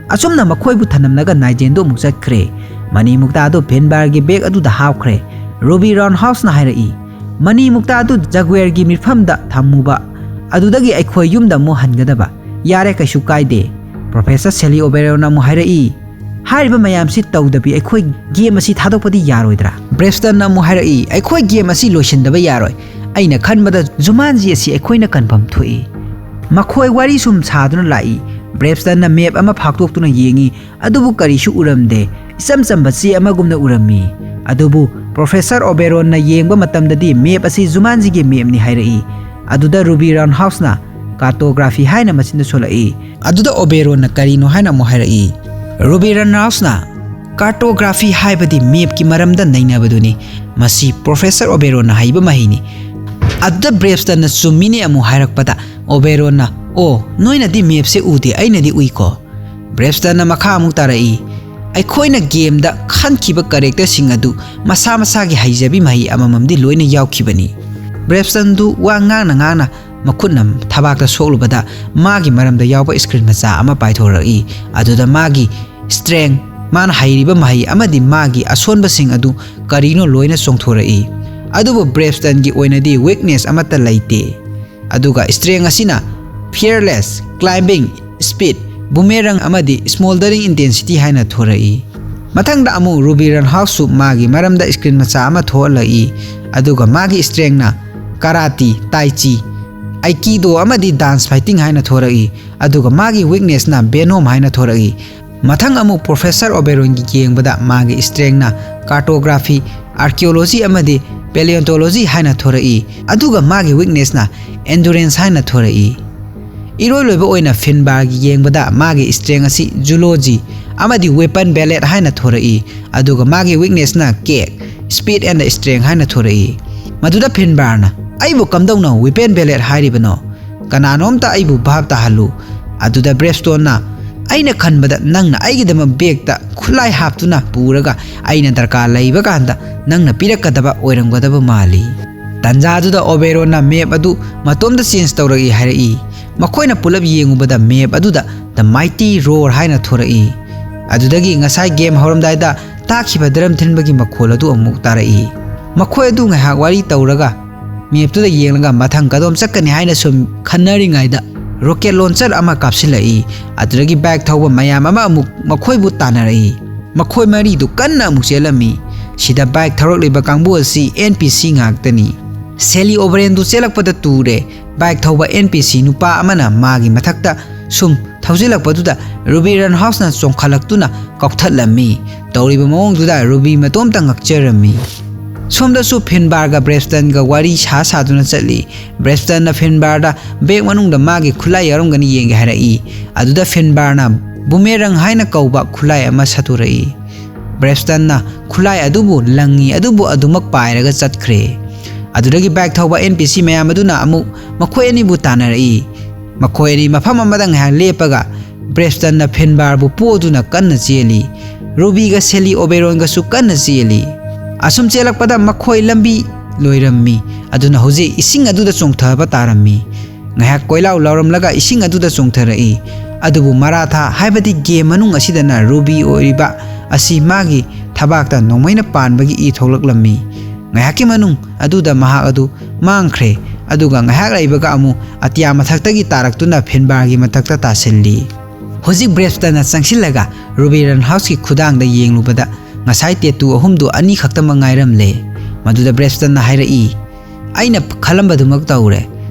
ꯑꯁꯨꯝꯅ ꯃꯈꯣꯏꯕꯨ ꯊꯅꯝꯂꯒ ꯅꯥꯏꯖꯦꯜꯗꯨ ꯑꯃꯨꯛ ꯆꯠꯈ꯭ꯔꯦ꯫ ꯃꯅꯤ ꯃꯨꯛꯇꯥ ꯑꯗꯨ ꯐꯤꯟꯕꯥꯔꯒꯤ ꯕꯦꯒ ꯑꯗꯨꯗ ꯍꯥꯞꯈ꯭ꯔꯦ꯫ ꯔꯨꯕꯤ ꯔꯥꯎꯟ ꯍꯥꯎꯁꯅ ꯍꯥꯏꯔꯛꯏ, "ꯃꯅꯤ ꯃꯨꯛꯇꯥ ꯑꯗꯨ ꯖꯒꯨꯌꯔꯒꯤ ꯃꯤꯐꯝꯗ ꯊꯝꯃꯨꯕ, ꯑꯗꯨꯗꯒꯤ ꯑꯩꯈꯣꯏ ꯌꯨꯝꯗ ꯑꯃꯨꯛ ꯍꯟꯒꯗꯕ꯫ ꯌꯥꯔꯦ, ꯀꯩꯁꯨ ꯀꯥꯏꯗꯦ꯫ Professor Sally Oberonꯅ ꯑꯃꯨꯛ ꯍꯥꯏꯔꯛꯏ, "ꯍꯥꯏꯔꯤꯕ ꯃꯌꯥꯝꯁꯤ ꯇꯧꯗꯕꯤ ꯑꯩꯈꯣꯏ ꯒꯦꯝ ꯑꯁꯤ ꯊꯥꯗꯣꯛꯄꯗꯤ ꯌꯥꯔꯣꯏꯗ꯭ꯔꯥ?" ꯕ꯭ꯔꯦꯞꯁꯇꯟꯅ ꯑꯃꯨꯛ ꯍꯥꯏꯔꯛꯏ, "ꯑꯩꯈꯣꯏ ꯒꯦꯝ ꯑꯁꯤ ꯂꯣꯏꯁꯤꯟꯗꯕ ꯌꯥꯔꯣꯏ꯫ ꯑꯩꯅ ꯈꯟꯕꯗ ꯖꯨꯃꯥꯟꯖꯤ ꯑꯁꯤ ꯑꯩꯈꯣꯏꯅ ꯀꯟꯐꯝ ꯊꯣꯛꯏ"꯫ ꯃꯈꯣꯏ ꯋꯥꯔꯤ ꯁꯨꯝ ꯁꯥꯗꯨꯅ ꯂꯥꯛꯏ꯫ ꯕ꯭ꯔꯦꯞꯁꯇꯟꯅ ꯃꯦꯞ ꯑꯃ ꯐꯥꯛꯇꯣꯛꯇꯨꯅ ꯌꯦꯡꯏ, ꯑꯗꯨꯕꯨ ꯀꯔꯤꯁꯨ ꯎꯔꯝꯗꯦ꯫ ꯏꯆꯝ ꯆꯝꯕ ꯆꯦ ꯑꯃꯒꯨꯝꯅ ꯎꯔꯝꯃꯤ꯫ ꯑꯗꯨꯕꯨ ꯄ꯭ꯔꯣꯐꯦꯁꯔ ꯑꯣꯕꯦꯔꯣꯟꯅ ꯌꯦꯡꯕ ꯃꯇꯝꯗꯗꯤ ꯃꯦꯞ ꯑꯁꯤ ꯖꯨꯃꯥꯟꯖꯤꯒꯤ ꯃꯦꯞꯅꯤ ꯍꯥꯏꯔꯛꯏ꯫ ꯑꯗꯨꯗ ꯔꯨꯕꯤ ꯔꯟꯍꯥꯎꯁꯅ ꯀꯥꯔꯇꯣꯒ꯭ꯔꯥꯐꯤ ꯍꯥꯏꯅ ꯃꯆꯤꯟꯗ ꯁꯣꯜꯂꯛꯏ꯫ ꯑꯗꯨꯗ ꯑꯣꯕꯦꯔꯣꯟꯅ ꯀꯔꯤꯅꯣ ꯍꯥꯏꯅ ꯑꯃꯨꯛ ꯍꯥꯏꯔꯛꯏ꯫ ꯔꯨꯕꯤ ꯔꯟꯍꯥꯎꯁꯅ, "ꯀꯥꯔꯇꯣꯒ꯭ꯔꯥꯐꯤ ꯍꯥꯏꯕꯗꯤ ꯃꯦꯞꯀꯤ ꯃꯔꯝꯗ ꯅꯩꯅꯕꯗꯨꯅꯤ꯫ ꯃꯁꯤ ꯄ꯭ꯔꯣꯐꯦꯁꯔ ꯑꯣꯕꯦꯔꯣꯟꯅ ꯍꯩꯕ ꯃꯍꯩꯅꯤ"꯫ ꯑꯗꯨꯗ ꯕ꯭ꯔꯦꯞꯁꯇꯟꯅ ꯆꯨꯝꯃꯤꯅꯦ ꯑꯃꯨꯛ ꯍꯥꯏꯔꯛꯄꯗ ꯑꯣꯕꯦꯔꯣꯟꯅ, "ꯑꯣ, ꯅꯣꯏꯅꯗꯤ ꯃꯦꯞꯁꯦ ꯎꯗꯦ, ꯑꯩꯅꯗꯤ ꯎꯏꯀꯣ"꯫ ꯕ꯭ꯔꯦꯞꯁꯇꯟꯅ ꯃꯈꯥ ꯑꯃꯨꯛ ꯇꯥꯔꯛꯏ, "ꯑꯩꯈꯣꯏꯅ ꯒꯦꯝꯗ ꯈꯟꯈꯤꯕ ꯀꯦꯔꯦꯛꯇꯔꯁꯤꯡ ꯑꯗꯨ ꯃꯁꯥ ꯃꯁꯥꯒꯤ ꯍꯩꯖꯕꯤ ꯃꯍꯩ ꯑꯃꯃꯝꯗꯤ ꯂꯣꯏꯅ ꯌꯥꯎꯈꯤꯕꯅꯤ"꯫ ꯕ꯭ꯔꯦꯞꯁꯇꯟꯗꯨ ꯋꯥ ꯉꯥꯡꯅ ꯉꯥꯡꯅ ꯃꯈꯨꯠꯅ ꯊꯕꯥꯛꯇ ꯁꯣꯛꯂꯨꯕꯗ ꯃꯥꯒꯤ ꯃꯔꯝꯗ ꯌꯥꯎꯕ ꯏꯁꯀ꯭ꯔꯤꯟ ꯃꯆꯥ ꯑꯃ ꯄꯥꯏꯊꯣꯔꯛꯏ꯫ ꯑꯗꯨꯗ ꯃꯥꯒꯤ ꯁ꯭ꯇ꯭ꯔꯦꯡ, ꯃꯥꯅ ꯍꯩꯔꯤꯕ ꯃꯍꯩ ꯑꯃꯗꯤ ꯃꯥꯒꯤ ꯑꯁꯣꯟꯕꯁꯤꯡ ꯑꯗꯨ ꯀꯔꯤꯅꯣ ꯂꯣꯏꯅ ꯆꯣꯡꯊꯣꯔꯛꯏ꯫ ꯑꯗꯨꯕꯨ ꯕ꯭ꯔꯦꯞꯁꯇꯟꯒꯤ ꯑꯣꯏꯅꯗꯤ ꯋꯤꯛꯅꯦꯁ ꯑꯃꯠꯇ ꯂꯩꯇꯦ꯫ ꯑꯗꯨꯒ ꯁ꯭ꯇ꯭ꯔꯦꯡ ꯑꯁꯤꯅ ꯐꯤꯌꯔꯂꯦꯁ, ꯀ꯭ꯂꯥꯏꯝꯕꯤꯡ, ꯁ꯭ꯄꯤꯗ, ꯕꯨꯃꯦꯔꯪ ꯑꯃꯗꯤ ꯁ꯭ꯃꯣꯜꯗꯔꯤꯡ ꯏꯟꯇꯦꯟꯁꯤꯇꯤ ꯍꯥꯏꯅ ꯊꯣꯔꯛꯏ꯫ ꯃꯊꯪꯗ ꯑꯃꯨꯛ ꯔꯨꯕꯤ ꯔꯟꯍꯥꯎꯁꯁꯨ ꯃꯥꯒꯤ ꯃꯔꯝꯗ ꯏꯁꯀ꯭ꯔꯤꯟ ꯃꯆꯥ ꯑꯃ ꯊꯣꯛꯍꯜꯂꯛꯏ꯫ ꯑꯗꯨꯒ ꯃꯥꯒꯤ ꯁ꯭ꯇ꯭ꯔꯦꯡꯅ ꯀꯔꯥꯇꯤ, ꯇꯥꯏꯆꯤ, ꯑꯥꯏꯀꯤꯗꯣ ꯑꯃꯗꯤ ꯗꯥꯟꯁ ꯐꯥꯏꯇꯤꯡ ꯍꯥꯏꯅ ꯊꯣꯔꯛꯏ꯫ ꯑꯗꯨꯒ ꯃꯥꯒꯤ ꯋꯤꯛꯅꯦꯁꯅ ꯕꯦꯅꯣꯝ ꯍꯥꯏꯅ ꯊꯣꯔꯛꯏ꯫ ꯃꯊꯪ ꯑꯃꯨꯛ ꯄ꯭ꯔꯣꯐꯦꯁꯔ ꯑꯣꯕꯦꯔꯣꯟꯒꯤ ꯌꯦꯡꯕꯗ ꯃꯥꯒꯤ ꯁ꯭ꯇ꯭ꯔꯦꯡꯅ ꯀꯥꯔꯇꯣꯒ꯭ꯔꯥꯐꯤ, ꯑꯥꯔꯀꯤꯑꯣꯂꯣꯖꯤ ꯑꯃꯗꯤ ꯄꯦꯂꯤꯑꯣꯟꯇꯣꯂꯣꯖꯤ ꯍꯥꯏꯅ ꯊꯣꯔꯛꯏ꯫ ꯑꯗꯨꯒ ꯃꯥꯒꯤ ꯋꯤꯛꯅꯦꯁꯅ ꯑꯦꯟꯗꯨꯔꯦꯟꯁ ꯍꯥꯏꯅ ꯊꯣꯔꯛꯏ꯫ ꯏꯔꯣꯏ ꯂꯣꯏꯕ ꯑꯣꯏꯅ ꯐꯤꯟꯕꯥꯔꯒꯤ ꯌꯦꯡꯕꯗ ꯃꯥꯒꯤ ꯁ꯭ꯇ꯭ꯔꯦꯡ ꯑꯁꯤ ꯖꯨꯂꯣꯖꯤ ꯑꯃꯗꯤ ꯋꯦꯄꯟ ꯕꯦꯂꯦꯠ ꯍꯥꯏꯅ ꯊꯣꯔꯛꯏ꯫ ꯑꯗꯨꯒ ꯃꯥꯒꯤ ꯋꯤꯛꯅꯦꯁꯅ ꯀꯦꯛ, ꯁ꯭ꯄꯤꯗ ꯑꯦꯟꯗ ꯁ꯭ꯇ꯭ꯔꯦꯡ ꯍꯥꯏꯅ ꯊꯣꯔꯛꯏ꯫ ꯃꯗꯨꯗ ꯐꯤꯟꯕꯥꯔꯅ, "ꯑꯩꯕꯨ ꯀꯝꯗꯧꯅ ꯋꯦꯄꯟ ꯕꯦꯂꯦꯠ ꯍꯥꯏꯔꯤꯕꯅꯣ? ꯀꯅꯥꯅꯣꯝꯇ ꯑꯩꯕꯨ ꯚꯥꯞ ꯇꯥꯍꯜꯂꯨ"꯫ ꯑꯗꯨꯗ ꯕ꯭ꯔꯦꯞꯁꯇꯣꯟꯅ, "ꯑꯩꯅ ꯈꯟꯕꯗ ꯅꯪꯅ ꯑꯩꯒꯤꯗꯃꯛ ꯕꯦꯒꯇ ꯈꯨꯠꯂꯥꯏ ꯍꯥꯞꯇꯨꯅ ꯄꯨꯔꯒ ꯑꯩꯅ ꯗꯔꯀꯥꯔ ꯂꯩꯕ ꯀꯥꯟꯗ ꯅꯪꯅ ꯄꯤꯔꯛꯀꯗꯕ ꯑꯣꯏꯔꯝꯒꯗꯕ ꯃꯥꯜꯂꯤ"꯫ ꯇꯟꯖꯥꯗꯨꯗ ꯑꯣꯕꯦꯔꯣꯟꯅ ꯃꯦꯞ ꯑꯗꯨ ꯃꯇꯣꯝꯇ ꯆꯦꯟꯖ ꯇꯧꯔꯛꯏ ꯍꯥꯏꯔꯛꯏ꯫ ꯃꯈꯣꯏꯅ ꯄꯨꯂꯞ ꯌꯦꯡꯉꯨꯕꯗ ꯃꯦꯞ ꯑꯗꯨꯗ "The Mighty Roar" ꯍꯥꯏꯅ ꯊꯣꯔꯛꯏ꯫ ꯑꯗꯨꯗꯒꯤ ꯉꯁꯥꯏ ꯒꯦꯝ ꯍꯧꯔꯝꯗꯥꯏꯗ ꯇꯥꯈꯤꯕ ꯗ꯭ꯔꯝ ꯊꯤꯟꯕꯒꯤ ꯃꯈꯣꯜ ꯑꯗꯨ ꯑꯃꯨꯛ ꯇꯥꯔꯛꯏ꯫ ꯃꯈꯣꯏ ꯑꯗꯨ ꯉꯥꯏꯍꯥꯛ ꯋꯥꯔꯤ ꯇꯧꯔꯒ ꯃꯦꯞꯇꯨꯗ ꯌꯦꯡꯂꯒ ꯃꯊꯪ ꯀꯗꯣꯝ ꯆꯠꯀꯅꯤ ꯍꯥꯏꯅ ꯁꯨꯝ ꯈꯟꯅꯔꯤꯉꯩꯗ rocket launcher ꯑꯃ ꯀꯥꯞꯁꯤꯜꯂꯛꯏ꯫ ꯑꯗꯨꯗꯒꯤ bike ꯊꯧꯕ ꯃꯌꯥꯝ ꯑꯃ ꯑꯃꯨꯛ ꯃꯈꯣꯏꯕꯨ ꯇꯥꯟꯅꯔꯛꯏ꯫ ꯃꯈꯣꯏ ꯃꯔꯤꯗꯨ ꯀꯟꯅ ꯑꯃꯨꯛ ꯆꯦꯜꯂꯝꯃꯤ꯫ ꯁꯤꯗ bike ꯊꯧꯔꯛꯂꯤꯕ ꯀꯥꯡꯕꯨ ꯑꯁꯤ N P C ꯉꯥꯛꯇꯅꯤ꯫ Sally O'Brien ꯗꯨ ꯆꯦꯜꯂꯛꯄꯗ ꯇꯨꯔꯦ꯫ Bike ꯊꯧꯕ N P C ꯅꯨꯄꯥ ꯑꯃꯅ ꯃꯥꯒꯤ ꯃꯊꯛꯇ ꯁꯨꯝ ꯊꯧꯖꯤꯜꯂꯛꯄꯗꯨꯗ Ruby Ronhouseꯅ ꯆꯣꯡꯈꯠꯂꯛꯇꯨꯅ ꯀꯥꯎꯊꯠꯂꯝꯃꯤ꯫ ꯇꯧꯔꯤꯕ ꯃꯑꯣꯡꯗꯨꯗ Ruby ꯃꯇꯣꯝꯇ ꯉꯛꯆꯔꯝꯃꯤ꯫ ꯁꯣꯝꯗꯁꯨ Finbarꯒ Brevstonꯒ ꯋꯥꯔꯤ ꯁꯥ ꯁꯥꯗꯨꯅ ꯆꯠꯂꯤ꯫ Brevstonꯅ Finbarꯗ bag ꯃꯅꯨꯡꯗ ꯃꯥꯒꯤ ꯈꯨꯠꯂꯥꯏ ꯌꯥꯎꯔꯝꯒꯅꯤ ꯌꯦꯡꯒꯦ ꯍꯥꯏꯔꯛꯏ꯫ ꯑꯗꯨꯗ Finbarꯅ boomerang ꯍꯥꯏꯅ ꯀꯧꯕ ꯈꯨꯠꯂꯥꯏ ꯑꯃ ꯁꯠꯇꯣꯔꯛꯏ꯫ Brevstonꯅ ꯈꯨꯠꯂꯥꯏ ꯑꯗꯨꯕꯨ ꯂꯪꯉꯤ, ꯑꯗꯨꯕꯨ ꯑꯗꯨꯃꯛ ꯄꯥꯏꯔꯒ ꯆꯠꯈ꯭ꯔꯦ꯫ ꯑꯗꯨꯗꯒꯤ bike ꯊꯧꯕ N P C ꯃꯌꯥꯝ ꯑꯗꯨꯅ ꯑꯃꯨꯛ ꯃꯈꯣꯏ ꯑꯅꯤꯕꯨ ꯇꯥꯟꯅꯔꯛꯏ꯫ ꯃꯈꯣꯏ ꯑꯅꯤ ꯃꯐꯝ ꯑꯃꯗ ꯉꯥꯏꯍꯥꯛ ꯂꯦꯞꯄꯒ Brevstonꯅ Finbarꯕꯨ ꯄꯣꯗꯨꯅ ꯀꯟꯅ ꯆꯦꯜꯂꯤ꯫ Rubyꯒ Sally O'Brien ꯒꯁꯨ ꯀꯟꯅ ꯆꯦꯜꯂꯤ꯫ ꯑꯁꯨꯝ ꯆꯦꯜꯂꯛꯄꯗ ꯃꯈꯣꯏ ꯂꯝꯕꯤ ꯂꯣꯏꯔꯝꯃꯤ꯫ ꯑꯗꯨꯅ ꯍꯧꯖꯤꯛ ꯏꯁꯤꯡ ꯑꯗꯨꯗ ꯆꯣꯡꯊꯕ ꯇꯥꯔꯝꯃꯤ꯫ ꯉꯥꯏꯍꯥꯛ ꯀꯣꯏꯂꯥꯎ ꯂꯥꯎꯔꯝꯂꯒ ꯏꯁꯤꯡ ꯑꯗꯨꯗ ꯆꯣꯡꯊꯔꯛꯏ꯫ ꯑꯗꯨꯕꯨ Maratha ꯍꯥꯏꯕꯗꯤ game ꯃꯅꯨꯡ ꯑꯁꯤꯗꯅ Ruby ꯑꯣꯏꯔꯤꯕ ꯑꯁꯤ ꯃꯥꯒꯤ ꯊꯕꯥꯛꯇ ꯅꯣꯡꯃꯩꯅ ꯄꯥꯟꯕꯒꯤ ꯏ ꯊꯣꯛꯂꯛꯂꯝꯃꯤ꯫ ꯉꯥꯏꯍꯥꯛꯀꯤ ꯃꯅꯨꯡ ꯑꯗꯨꯗ ꯃꯍꯥꯛ ꯑꯗꯨ ꯃꯥꯡꯈ꯭ꯔꯦ꯫ ꯑꯗꯨꯒ ꯉꯥꯏꯍꯥꯛ ꯂꯩꯕꯒ ꯑꯃꯨꯛ ꯑꯇꯤꯌꯥ ꯃꯊꯛꯇꯒꯤ ꯇꯥꯔꯛꯇꯨꯅ Finbarꯒꯤ ꯃꯊꯛꯇ ꯇꯥꯁꯤꯜꯂꯤ꯫ ꯍꯧꯖꯤꯛ Brevstonꯅ ꯆꯪꯁꯤꯜꯂꯒ Ruby Ronhouseꯀꯤ ꯈꯨꯗꯥꯡꯗ ꯌꯦꯡꯂꯨꯕꯗ ꯉꯁꯥꯏ tattoo ꯑꯍꯨꯝꯗꯨ ꯑꯅꯤꯈꯛꯇꯃꯛ ꯉꯥꯏꯔꯝꯂꯦ꯫ ꯃꯗꯨꯗ Brevstonꯅ ꯍꯥꯏꯔꯛꯏ, "ꯑꯩꯅ ꯈꯜꯂꯝꯕꯗꯨꯃꯛ ꯇꯧꯔꯦ꯫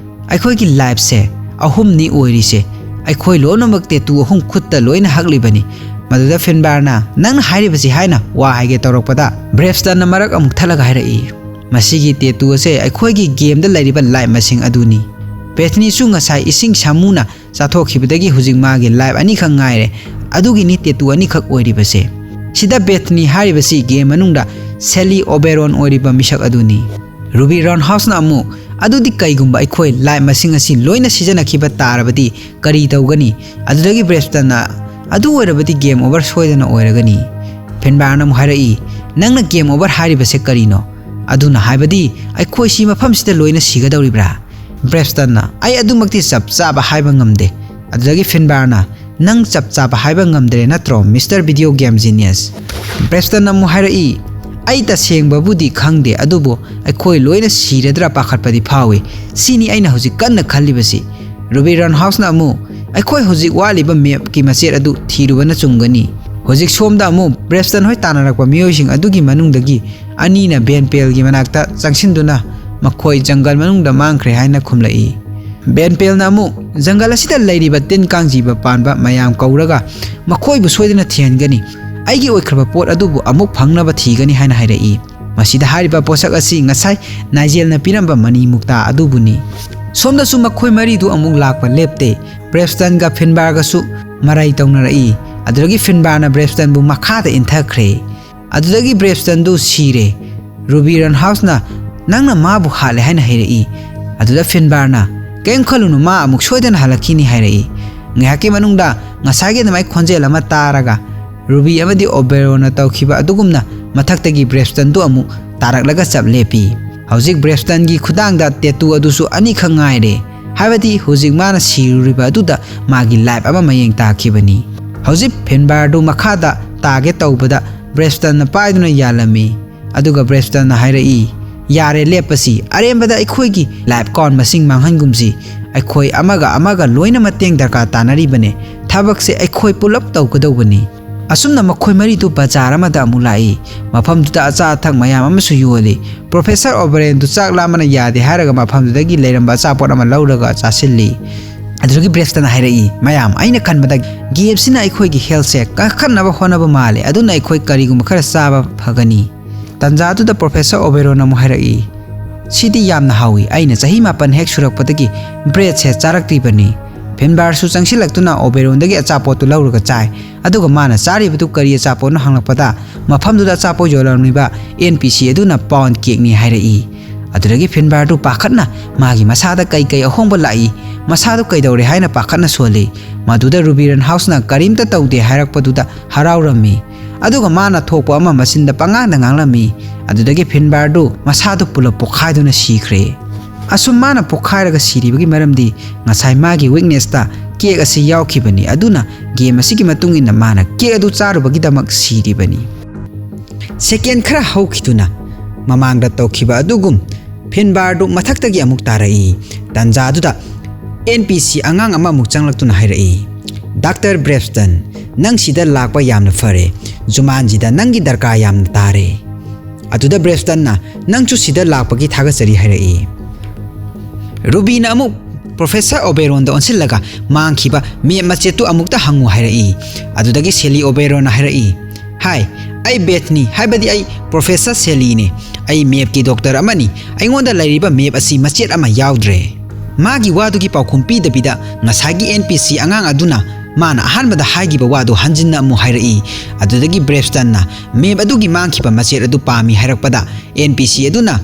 ꯑꯩꯈꯣꯏꯒꯤ lifeꯁꯦ ꯑꯍꯨꯝꯅꯤ ꯑꯣꯏꯔꯤꯁꯦ꯫ ꯑꯩꯈꯣꯏ ꯂꯣꯏꯅꯃꯛ tattoo ꯑꯍꯨꯝ ꯈꯨꯠꯇ ꯂꯣꯏꯅ ꯍꯛꯂꯤꯕꯅꯤ꯫" ꯃꯗꯨꯗ Finbarꯅ, "ꯅꯪꯅ ꯍꯥꯏꯔꯤꯕꯁꯤ?" ꯍꯥꯏꯅ ꯋꯥ ꯍꯥꯏꯒꯦ ꯇꯧꯔꯛꯄꯗ Brevstonꯅ ꯃꯔꯛ ꯑꯃꯨꯛ ꯊꯠꯂꯒ ꯍꯥꯏꯔꯛꯏ, "ꯃꯁꯤꯒꯤ tattoo ꯑꯁꯦ ꯑꯩꯈꯣꯏꯒꯤ gameꯗ ꯂꯩꯔꯤꯕ life ꯃꯁꯤꯡ ꯑꯗꯨꯅꯤ꯫ Bethanyꯁꯨ ꯉꯁꯥꯏ ꯏꯁꯤꯡ ꯁꯥꯃꯨꯅ ꯆꯥꯊꯣꯛꯈꯤꯕꯗꯒꯤ ꯍꯧꯖꯤꯛ ꯃꯥꯒꯤ life ꯑꯅꯤꯈꯛ ꯉꯥꯏꯔꯦ꯫ ꯑꯗꯨꯒꯤꯅꯤ tattoo ꯑꯅꯤꯈꯛ ꯑꯣꯏꯔꯤꯕꯁꯦ꯫" ꯁꯤꯗ Bethany ꯍꯥꯏꯔꯤꯕꯁꯤ game ꯃꯅꯨꯡꯗ Sally O'Brien ꯑꯣꯏꯔꯤꯕ ꯃꯤꯁꯛ ꯑꯗꯨꯅꯤ꯫ Ruby Ronhouseꯅ ꯑꯃꯨꯛ, "ꯑꯗꯨꯗꯤ ꯀꯩꯒꯨꯝꯕ ꯑꯩꯈꯣꯏ life ꯃꯁꯤꯡ ꯑꯁꯤ ꯂꯣꯏꯅ ꯁꯤꯖꯤꯟꯅꯈꯤꯕ ꯇꯥꯔꯕꯗꯤ ꯀꯔꯤ ꯇꯧꯒꯅꯤ?" ꯑꯗꯨꯗꯒꯤ Brevstonꯅ, "ꯑꯗꯨ ꯑꯣꯏꯔꯕꯗꯤ game over ꯁꯣꯏꯗꯅ ꯑꯣꯏꯔꯒꯅꯤ꯫" Finbarꯅ ꯑꯃꯨꯛ ꯍꯥꯏꯔꯛꯏ, "ꯅꯪꯅ game over ꯍꯥꯏꯔꯤꯕꯁꯦ ꯀꯔꯤꯅꯣ? ꯑꯗꯨꯅ ꯍꯥꯏꯕꯗꯤ ꯑꯩꯈꯣꯏ ꯁꯤ ꯃꯐꯝꯁꯤꯗ ꯂꯣꯏꯅ ꯁꯤꯒꯗꯧꯔꯤꯕ꯭ꯔꯥ?" Brevstonꯅ, "ꯑꯩ ꯑꯗꯨꯃꯛꯇꯤ ꯆꯞ ꯆꯥꯕ ꯍꯥꯏꯕ ꯉꯝꯗꯦ꯫" ꯑꯗꯨꯗꯒꯤ Finbarꯅ, "ꯅꯪ ꯆꯞ ꯆꯥꯕ ꯍꯥꯏꯕ ꯉꯝꯗ꯭ꯔꯦ ꯅꯠꯇ꯭ꯔꯣ, Mister Video Game Genius?" Brevstonꯅ ꯑꯃꯨꯛ ꯍꯥꯏꯔꯛꯏ, "ꯑꯩ ꯇꯁꯦꯡꯕꯕꯨꯗꯤ ꯈꯪꯗꯦ, ꯑꯗꯨꯕꯨ ꯑꯩꯈꯣꯏ ꯂꯣꯏꯅ ꯁꯤꯔꯗ꯭ꯔꯥ ꯄꯥꯈꯠꯄꯗꯤ ꯐꯥꯎꯏ꯫ ꯁꯤꯅꯤ ꯑꯩꯅ ꯍꯧꯖꯤꯛ ꯀꯟꯅ ꯈꯜꯂꯤꯕꯁꯤ꯫" ꯔꯨꯕꯤ ꯔꯟ ꯍꯥꯎꯁꯅ ꯑꯃꯨꯛ, "ꯑꯩꯈꯣꯏ ꯍꯧꯖꯤꯛ ꯋꯥꯠꯂꯤꯕ ꯃꯦꯞꯀꯤ ꯃꯆꯦꯠ ꯑꯗꯨ ꯊꯤꯔꯨꯕꯅ ꯆꯨꯝꯒꯅꯤ"꯫ ꯍꯧꯖꯤꯛ ꯁꯣꯝꯗ ꯑꯃꯨꯛ ꯕ꯭ꯔꯦꯁꯇꯟ ꯍꯣꯏ ꯇꯥꯟꯅꯔꯛꯄ ꯃꯤꯑꯣꯏꯁꯤꯡ ꯑꯗꯨꯒꯤ ꯃꯅꯨꯡꯗꯒꯤ ꯑꯅꯤꯅ ꯕꯦꯟꯄꯦꯜꯒꯤ ꯃꯅꯥꯛꯇ ꯆꯪꯁꯤꯟꯗꯨꯅ ꯃꯈꯣꯏ ꯖꯪꯒꯜ ꯃꯅꯨꯡꯗ ꯃꯥꯡꯈ꯭ꯔꯦ ꯍꯥꯏꯅ ꯈꯨꯝꯂꯛꯏ꯫ ꯕꯦꯟꯄꯦꯜꯅ ꯑꯃꯨꯛ, "ꯖꯪꯒꯜ ꯑꯁꯤꯗ ꯂꯩꯔꯤꯕ ꯇꯤꯟ ꯀꯥꯡ ꯖꯤꯕ ꯄꯥꯟꯕ ꯃꯌꯥꯝ ꯀꯧꯔꯒ ꯃꯈꯣꯏꯕꯨ ꯁꯣꯏꯗꯅ ꯊꯤꯍꯟꯒꯅꯤ꯫ ꯑꯩꯒꯤ ꯑꯣꯏꯈ꯭ꯔꯕ ꯄꯣꯠ ꯑꯗꯨꯕꯨ ꯑꯃꯨꯛ ꯐꯪꯅꯕ ꯊꯤꯒꯅꯤ" ꯍꯥꯏꯅ ꯍꯥꯏꯔꯛꯏ꯫ ꯃꯁꯤꯗ ꯍꯥꯏꯔꯤꯕ ꯄꯣꯠꯁꯛ ꯑꯁꯤ ꯉꯁꯥꯏ ꯅꯥꯏꯖꯦꯜꯅ ꯄꯤꯔꯝꯕ ꯃꯅꯤ ꯃꯨꯛꯇꯥ ꯑꯗꯨꯕꯨꯅꯤ꯫ ꯁꯣꯝꯗꯁꯨ ꯃꯈꯣꯏ ꯃꯔꯤꯗꯨ ꯑꯃꯨꯛ ꯂꯥꯛꯄ ꯂꯦꯞꯇꯦ꯫ ꯕ꯭ꯔꯦꯁꯇꯟꯒ ꯐꯤꯟꯕꯥꯔꯒꯁꯨ ꯃꯔꯩ ꯇꯧꯅꯔꯛꯏ꯫ ꯑꯗꯨꯗꯒꯤ ꯐꯤꯟꯕꯥꯔꯅ ꯕ꯭ꯔꯦꯁꯇꯟꯕꯨ ꯃꯈꯥꯗ ꯏꯟꯊꯈ꯭ꯔꯦ꯫ ꯑꯗꯨꯗꯒꯤ ꯕ꯭ꯔꯦꯁꯇꯟꯗꯨ ꯁꯤꯔꯦ꯫ ꯔꯨꯕꯤ ꯔꯟ ꯍꯥꯎꯁꯅ, "ꯅꯪꯅ ꯃꯥꯕꯨ ꯍꯥꯠꯂꯦ" ꯍꯥꯏꯅ ꯍꯥꯏꯔꯛꯏ꯫ ꯑꯗꯨꯗ ꯐꯤꯟꯕꯥꯔꯅ, "ꯀꯔꯤꯝ ꯈꯜꯂꯨꯅꯨ, ꯃꯥ ꯑꯃꯨꯛ ꯁꯣꯏꯗꯅ ꯍꯜꯂꯛꯈꯤꯅꯤ" ꯍꯥꯏꯔꯛꯏ꯫ ꯉꯥꯏꯍꯥꯛꯀꯤ ꯃꯅꯨꯡꯗ ꯉꯁꯥꯏꯒꯤ ꯑꯗꯨꯃꯥꯏꯅ ꯈꯣꯟꯖꯦꯜ ꯑꯃ ꯇꯥꯔꯒ ꯔꯨꯕꯤ ꯑꯃꯗꯤ ꯑꯣꯕꯦꯔꯣꯟꯅ ꯇꯧꯈꯤꯕ ꯑꯗꯨꯒꯨꯝꯅ ꯃꯊꯛꯇꯒꯤ ꯕ꯭ꯔꯦꯁꯇꯟꯗꯨ ꯑꯃꯨꯛ ꯇꯥꯔꯛꯂꯒ ꯆꯞ ꯂꯦꯞꯄꯤ꯫ ꯍꯧꯖꯤꯛ ꯕ꯭ꯔꯦꯁꯇꯟꯒꯤ ꯈꯨꯗꯥꯡꯗ ꯇꯦꯇꯨ ꯑꯗꯨꯁꯨ ꯑꯅꯤꯈꯛ ꯉꯥꯏꯔꯦ꯫ ꯍꯥꯏꯕꯗꯤ ꯍꯧꯖꯤꯛ ꯃꯥꯅ ꯁꯤꯔꯨꯔꯤꯕ ꯑꯗꯨꯗ ꯃꯥꯒꯤ ꯂꯥꯏꯐ ꯑꯃ ꯃꯌꯦꯡ ꯇꯥꯈꯤꯕꯅꯤ꯫ ꯍꯧꯖꯤꯛ ꯐꯤꯟꯕꯥꯔꯗꯨ ꯃꯈꯥꯗ ꯇꯥꯒꯦ ꯇꯧꯕꯗ ꯕ꯭ꯔꯦꯁꯇꯟꯅ ꯄꯥꯏꯗꯨꯅ ꯌꯥꯜꯂꯝꯃꯤ꯫ ꯑꯗꯨꯒ ꯕ꯭ꯔꯦꯁꯇꯟꯅ ꯍꯥꯏꯔꯛꯏ, "ꯌꯥꯔꯦ, ꯂꯦꯞꯄꯁꯤ꯫ ꯑꯔꯦꯝꯕꯗ ꯑꯩꯈꯣꯏꯒꯤ ꯂꯥꯏꯐ ꯀꯥꯎꯟ ꯃꯁꯤꯡ ꯃꯥꯡꯍꯟꯒꯨꯝꯁꯤ꯫ ꯑꯩꯈꯣꯏ ꯑꯃꯒ ꯑꯃꯒ ꯂꯣꯏꯅ ꯃꯇꯦꯡ ꯗꯔꯀꯥꯔ ꯇꯥꯅꯔꯤꯕꯅꯤ꯫ ꯊꯕꯛꯁꯦ ꯑꯩꯈꯣꯏ ꯄꯨꯂꯞ ꯇꯧꯒꯗꯧꯕꯅꯤ"꯫ ꯑꯁꯨꯝꯅ ꯃꯈꯣꯏ ꯃꯔꯤꯗꯨ ꯕꯖꯥꯔ ꯑꯃꯗ ꯑꯃꯨꯛ ꯂꯥꯛꯏ꯫ ꯃꯐꯝꯗꯨꯗ ꯑꯆꯥ ꯑꯊꯛ ꯃꯌꯥꯝ ꯑꯃꯁꯨ ꯌꯣꯜꯂꯤ꯫ ꯄ꯭ꯔꯣꯐꯦꯁꯔ ꯑꯣꯕꯔꯦꯟꯗꯨ ꯆꯥꯛ ꯂꯥꯝꯕꯅ ꯌꯥꯗꯦ ꯍꯥꯏꯔꯒ ꯃꯐꯝꯗꯨꯗꯒꯤ ꯂꯩꯔꯝꯕ ꯑꯆꯥꯄꯣꯠ ꯑꯃ ꯂꯧꯔꯒ ꯆꯥꯁꯤꯜꯂꯤ꯫ ꯑꯗꯨꯗꯒꯤ ꯕ꯭ꯔꯦꯁꯇꯟꯅ ꯍꯥꯏꯔꯛꯏ, "ꯃꯌꯥꯝ, ꯑꯩꯅ ꯈꯟꯕꯗ ꯒꯦꯝꯁꯤꯅ ꯑꯩꯈꯣꯏꯒꯤ ꯍꯦꯜꯊꯁꯦ ꯀꯟꯈꯠꯅꯕ ꯍꯣꯠꯅꯕ ꯃꯥꯜꯂꯦ, ꯑꯗꯨꯅ ꯑꯩꯈꯣꯏ ꯀꯔꯤꯒꯨꯝꯕ ꯈꯔ ꯆꯥꯕ ꯐꯒꯅꯤ"꯫ ꯇꯟꯖꯥꯗꯨꯗ ꯄ꯭ꯔꯣꯐꯦꯁꯔ ꯑꯣꯕꯦꯔꯣꯟ ꯑꯃꯨꯛ ꯍꯥꯏꯔꯛꯏ, "ꯁꯤꯗꯤ ꯌꯥꯝꯅ ꯍꯥꯎꯏ, ꯑꯩꯅ ꯆꯍꯤ ꯃꯥꯄꯟ ꯍꯦꯛ ꯁꯨꯔꯛꯄꯗꯒꯤ ꯕ꯭ꯔꯦꯗꯁꯦ ꯆꯥꯔꯛꯇ꯭ꯔꯤꯕꯅꯤ"꯫ ꯐꯤꯟꯕꯥꯔꯁꯨ ꯆꯪꯁꯤꯜꯂꯛꯇꯨꯅ ꯑꯣꯕꯦꯔꯣꯟꯗꯒꯤ ꯑꯆꯥꯄꯣꯠꯇꯨ ꯂꯧꯔꯒ ꯆꯥꯏ꯫ ꯑꯗꯨꯒ ꯃꯥꯅ ꯆꯥꯔꯤꯕꯗꯨ ꯀꯔꯤ ꯑꯆꯥꯄꯣꯠꯅꯣ ꯍꯪꯂꯛꯄꯗ, ꯃꯐꯝꯗꯨꯗ ꯑꯆꯥꯄꯣꯠ ꯌꯣꯜꯂꯝꯂꯤꯕ ꯑꯦꯟ ꯄꯤ ꯁꯤ ꯑꯗꯨꯅ ꯄꯥꯎꯟ ꯀꯦꯛꯅꯤ ꯍꯥꯏꯔꯛꯏ꯫ ꯑꯗꯨꯗꯒꯤ ꯐꯤꯟꯕꯥꯔꯗꯨ ꯄꯥꯈꯠꯅ ꯃꯥꯒꯤ ꯃꯁꯥꯗ ꯀꯩ ꯀꯩ ꯑꯍꯣꯡꯕ ꯂꯥꯛꯏ, ꯃꯁꯥꯗꯨ ꯀꯩꯗꯧꯔꯦ ꯍꯥꯏꯅ ꯄꯥꯈꯠꯅ ꯁꯣꯜꯂꯤ꯫ ꯃꯗꯨꯗ ꯔꯨꯕꯤ ꯔꯟ ꯍꯥꯎꯁꯅ ꯀꯔꯤꯝꯇ ꯇꯧꯗꯦ ꯍꯥꯏꯔꯛꯄꯗꯨꯗ ꯍꯔꯥꯎꯔꯝꯃꯤ꯫ ꯑꯗꯨꯒ ꯃꯥꯅ ꯊꯣꯛꯄ ꯑꯃ ꯃꯆꯤꯟꯗ ꯄꯉꯥꯡꯗ ꯉꯥꯡꯂꯝꯃꯤ꯫ ꯑꯗꯨꯗꯒꯤ ꯐꯤꯟꯕꯥꯔꯗꯨ ꯃꯁꯥꯗꯨ ꯄꯨꯂꯞ ꯄꯣꯛꯈꯥꯏꯗꯨꯅ ꯁꯤꯈ꯭ꯔꯦ꯫ ꯑꯁꯨꯝ ꯃꯥꯅ ꯄꯣꯛꯈꯥꯏꯔꯒ ꯁꯤꯔꯤꯕꯒꯤ ꯃꯔꯝꯗꯤ ꯉꯁꯥꯏ ꯃꯥꯒꯤ ꯋꯤꯛꯅꯦꯁꯇ ꯀꯦꯛ ꯑꯁꯤ ꯌꯥꯎꯈꯤꯕꯅꯤ꯫ ꯑꯗꯨꯅ ꯒꯦꯝ ꯑꯁꯤꯒꯤ ꯃꯇꯨꯡ ꯏꯟꯅ ꯃꯥꯅ ꯀꯦꯛ ꯑꯗꯨ ꯆꯥꯔꯨꯕꯒꯤꯗꯃꯛ ꯁꯤꯔꯤꯕꯅꯤ꯫ ꯁꯦꯀꯦꯟ ꯈꯔ ꯍꯧꯈꯤꯗꯨꯅ ꯃꯃꯥꯡꯗ ꯇꯧꯈꯤꯕ ꯑꯗꯨꯒꯨꯝ ꯐꯤꯟꯕꯥꯔꯗꯨ ꯃꯊꯛꯇꯒꯤ ꯑꯃꯨꯛ ꯇꯥꯔꯛꯏ꯫ ꯇꯟꯖꯥꯗꯨꯗ ꯑꯦꯟ ꯄꯤ ꯁꯤ ꯑꯉꯥꯡ ꯑꯃꯃꯨꯛ ꯆꯪꯂꯛꯇꯨꯅ ꯍꯥꯏꯔꯛꯏ, "ꯗꯥꯛꯇꯔ ꯕ꯭ꯔꯦꯞꯁꯇꯟ, ꯅꯪ ꯁꯤꯗ ꯂꯥꯛꯄ ꯌꯥꯝꯅ ꯐꯔꯦ꯫ ꯖꯨꯃꯥꯟꯖꯤꯗ ꯅꯪꯒꯤ ꯗꯔꯀꯥꯔ ꯌꯥꯝꯅ ꯇꯥꯔꯦ꯫" ꯑꯗꯨꯗ ꯕ꯭ꯔꯦꯞꯁꯇꯟꯅ, "ꯅꯪꯁꯨ ꯁꯤꯗ ꯂꯥꯛꯄꯒꯤ ꯊꯥꯒꯠꯆꯔꯤ" ꯍꯥꯏꯔꯛꯏ꯫ ꯔꯨꯕꯤꯅ ꯑꯃꯨꯛ ꯄ꯭ꯔꯣꯐꯦꯁꯔ ꯑꯣꯕꯦꯔꯣꯟꯗ ꯑꯣꯟꯁꯤꯜꯂꯒ, "ꯃꯥꯡꯈꯤꯕ ꯃꯦꯞ ꯃꯆꯦꯠꯇꯨ ꯑꯃꯨꯛꯇ ꯍꯪꯉꯨ" ꯍꯥꯏꯔꯛꯏ꯫ ꯑꯗꯨꯗꯒꯤ ꯁꯦꯂꯤ ꯑꯣꯕꯦꯔꯣꯟꯅ ꯍꯥꯏꯔꯛꯏ, "ꯍꯥꯏ, ꯑꯩ ꯕꯦꯊꯅꯤ, ꯍꯥꯏꯕꯗꯤ ꯑꯩ ꯄ꯭ꯔꯣꯐꯦꯁꯔ ꯁꯦꯂꯤꯅꯦ꯫ ꯑꯩ ꯃꯦꯞꯀꯤ ꯗꯣꯛꯇꯔ ꯑꯃꯅꯤ꯫ ꯑꯩꯉꯣꯟꯗ ꯂꯩꯔꯤꯕ ꯃꯦꯞ ꯑꯁꯤ ꯃꯆꯦꯠ ꯑꯃ ꯌꯥꯎꯗ꯭ꯔꯦ꯫" ꯃꯥꯒꯤ ꯋꯥꯗꯨꯒꯤ ꯄꯥꯎꯈꯨꯝ ꯄꯤꯗꯕꯤꯗ, ꯉꯁꯥꯏꯒꯤ ꯑꯦꯟ ꯄꯤ ꯁꯤ ꯑꯉꯥꯡ ꯑꯗꯨꯅ ꯃꯥꯅ ꯑꯍꯥꯟꯕꯗ ꯍꯥꯏꯈꯤꯕ ꯋꯥꯗꯨ ꯍꯟꯖꯤꯟꯅ ꯑꯃꯨꯛ ꯍꯥꯏꯔꯛꯏ꯫ ꯑꯗꯨꯗꯒꯤ ꯕ꯭ꯔꯦꯞꯁꯇꯟꯅ ꯃꯦꯞ ꯑꯗꯨꯒꯤ ꯃꯥꯡꯈꯤꯕ ꯃꯆꯦꯠ ꯑꯗꯨ ꯄꯥꯝꯃꯤ ꯍꯥꯏꯔꯛꯄꯗ, ꯑꯦꯟ ꯄꯤ ꯁꯤ ꯑꯗꯨꯅ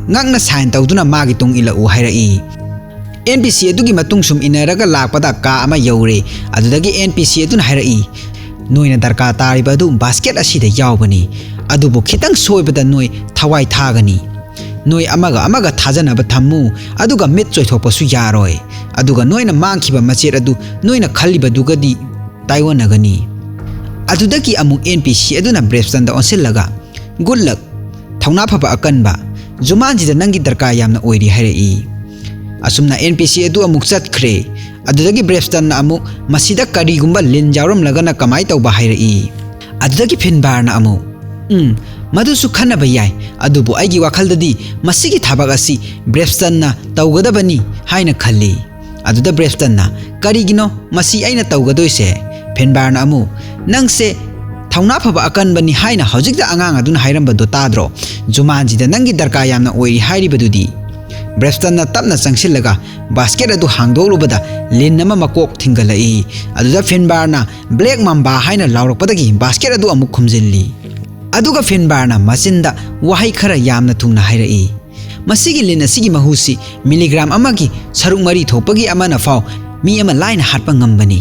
ꯉꯛꯅ ꯁꯥꯏꯟ ꯇꯧꯗꯨꯅ ꯃꯥꯒꯤ ꯇꯨꯡ ꯏꯜꯂꯛꯎ ꯍꯥꯏꯔꯛꯏ꯫ ꯑꯦꯟ ꯄꯤ ꯁꯤ ꯑꯗꯨꯒꯤ ꯃꯇꯨꯡ ꯁꯨꯝ ꯏꯟꯅꯔꯒ ꯂꯥꯛꯄꯗ ꯀꯥ ꯑꯃ ꯌꯧꯔꯦ꯫ ꯑꯗꯨꯗꯒꯤ ꯑꯦꯟ ꯄꯤ ꯁꯤ ꯑꯗꯨꯅ ꯍꯥꯏꯔꯛꯏ, "ꯅꯣꯏꯅ ꯗꯔꯀꯥꯔ ꯇꯥꯔꯤꯕ ꯑꯗꯨ ꯕꯥꯁꯀꯦꯠ ꯑꯁꯤꯗ ꯌꯥꯎꯕꯅꯤ꯫ ꯑꯗꯨꯕꯨ ꯈꯤꯇꯪ ꯁꯣꯏꯕꯗ ꯅꯣꯏ ꯊꯋꯥꯏ ꯊꯥꯒꯅꯤ꯫ ꯅꯣꯏ ꯑꯃꯒ ꯑꯃꯒ ꯊꯥꯖꯅꯕ ꯊꯝꯃꯨ, ꯑꯗꯨꯒ ꯃꯤꯠ ꯆꯣꯏꯊꯣꯛꯄꯁꯨ ꯌꯥꯔꯣꯏ꯫ ꯑꯗꯨꯒ ꯅꯣꯏꯅ ꯃꯥꯡꯈꯤꯕ ꯃꯆꯦꯠ ꯑꯗꯨ ꯅꯣꯏꯅ ꯈꯜꯂꯤꯕꯗꯨꯒꯗꯤ ꯇꯥꯏꯑꯣꯟꯅꯒꯅꯤ꯫" ꯑꯗꯨꯗꯒꯤ ꯑꯃꯨꯛ ꯑꯦꯟ ꯄꯤ ꯁꯤ ꯑꯗꯨꯅ ꯕ꯭ꯔꯦꯞꯁꯇꯟꯗ ꯑꯣꯟꯁꯤꯜꯂꯒ, "ꯒꯨꯗ ꯂꯛ, ꯊꯧꯅꯥ ꯐꯕ ꯑꯀꯟꯕ, ꯖꯨꯃꯥꯟꯖꯤꯗ ꯅꯪꯒꯤ ꯗꯔꯀꯥꯔ ꯌꯥꯝꯅ ꯑꯣꯏꯔꯤ" ꯍꯥꯏꯔꯛꯏ꯫ ꯑꯁꯨꯝꯅ ꯑꯦꯟ ꯄꯤ ꯁꯤ ꯑꯗꯨ ꯑꯃꯨꯛ ꯆꯠꯈ꯭ꯔꯦ꯫ ꯑꯗꯨꯗꯒꯤ ꯕ꯭ꯔꯦꯞꯁꯇꯟꯅ ꯑꯃꯨꯛ, "ꯃꯁꯤꯗ ꯀꯔꯤꯒꯨꯝꯕ ꯂꯤꯟ ꯌꯥꯎꯔꯝꯂꯒꯅ ꯀꯃꯥꯏ ꯇꯧꯕ?" ꯍꯥꯏꯔꯛꯏ꯫ ꯑꯗꯨꯗꯒꯤ ꯐꯤꯟꯕꯥꯔꯅ ꯑꯃꯨꯛ, "ꯎꯝ, ꯃꯗꯨꯁꯨ ꯈꯟꯅꯕ ꯌꯥꯏ, ꯑꯗꯨꯕꯨ ꯑꯩꯒꯤ ꯋꯥꯈꯜꯗꯗꯤ ꯃꯁꯤꯒꯤ ꯊꯕꯛ ꯑꯁꯤ ꯕ꯭ꯔꯦꯞꯁꯇꯟꯅ ꯇꯧꯒꯗꯕꯅꯤ ꯍꯥꯏꯅ ꯈꯜꯂꯤ꯫" ꯑꯗꯨꯗ ꯕ꯭ꯔꯦꯞꯁꯇꯟꯅ, "ꯀꯔꯤꯒꯤꯅꯣ ꯃꯁꯤ ꯑꯩꯅ ꯇꯧꯒꯗꯣꯏꯁꯦ?" ꯐꯤꯟꯕꯥꯔꯅ ꯑꯃꯨꯛ, "ꯅꯪꯁꯦ ꯊꯧꯅꯥ ꯐꯕ ꯑꯀꯟꯕꯅꯤ ꯍꯥꯏꯅ ꯍꯧꯖꯤꯛꯇ ꯑꯉꯥꯡ ꯑꯗꯨꯅ ꯍꯥꯏꯔꯝꯕꯗꯣ ꯇꯥꯗ꯭ꯔꯣ? ꯖꯨꯃꯥꯟꯖꯤꯗ ꯅꯪꯒꯤ ꯗꯔꯀꯥꯔ ꯌꯥꯝꯅ ꯑꯣꯏꯔꯤ ꯍꯥꯏꯔꯤꯕꯗꯨꯗꯤ?" ꯕ꯭ꯔꯦꯞꯁꯇꯟꯅ ꯇꯞꯅ ꯆꯪꯁꯤꯜꯂꯒ ꯕꯥꯁꯀꯦꯠ ꯑꯗꯨ ꯍꯥꯡꯗꯣꯛꯂꯨꯕꯗ ꯂꯤꯟ ꯑꯃ ꯃꯀꯣꯛ ꯊꯤꯡꯒꯠꯂꯛꯏ꯫ ꯑꯗꯨꯗ ꯐꯤꯟꯕꯥꯔꯅ, "ꯕ꯭ꯂꯦꯛ ꯃꯝꯕꯥ" ꯍꯥꯏꯅ ꯂꯥꯎꯔꯛꯄꯗꯒꯤ ꯕꯥꯁꯀꯦꯠ ꯑꯗꯨ ꯑꯃꯨꯛ ꯈꯨꯝꯖꯤꯜꯂꯤ꯫ ꯑꯗꯨꯒ ꯐꯤꯟꯕꯥꯔꯅ ꯃꯆꯤꯟꯗ ꯋꯥꯍꯩ ꯈꯔ ꯌꯥꯝꯅ ꯊꯨꯡꯅ ꯍꯥꯏꯔꯛꯏ, "ꯃꯁꯤꯒꯤ ꯂꯤꯟ ꯑꯁꯤꯒꯤ ꯃꯍꯨꯁꯤ ꯃꯤꯂꯤꯒ꯭ꯔꯥꯝ ꯑꯃꯒꯤ ꯁꯔꯨꯛ ꯃꯔꯤ ꯊꯣꯛꯄꯒꯤ ꯑꯃꯅ ꯐꯥꯎ ꯃꯤ ꯑꯃ ꯂꯥꯏꯅ ꯍꯥꯠꯄ ꯉꯝꯕꯅꯤ꯫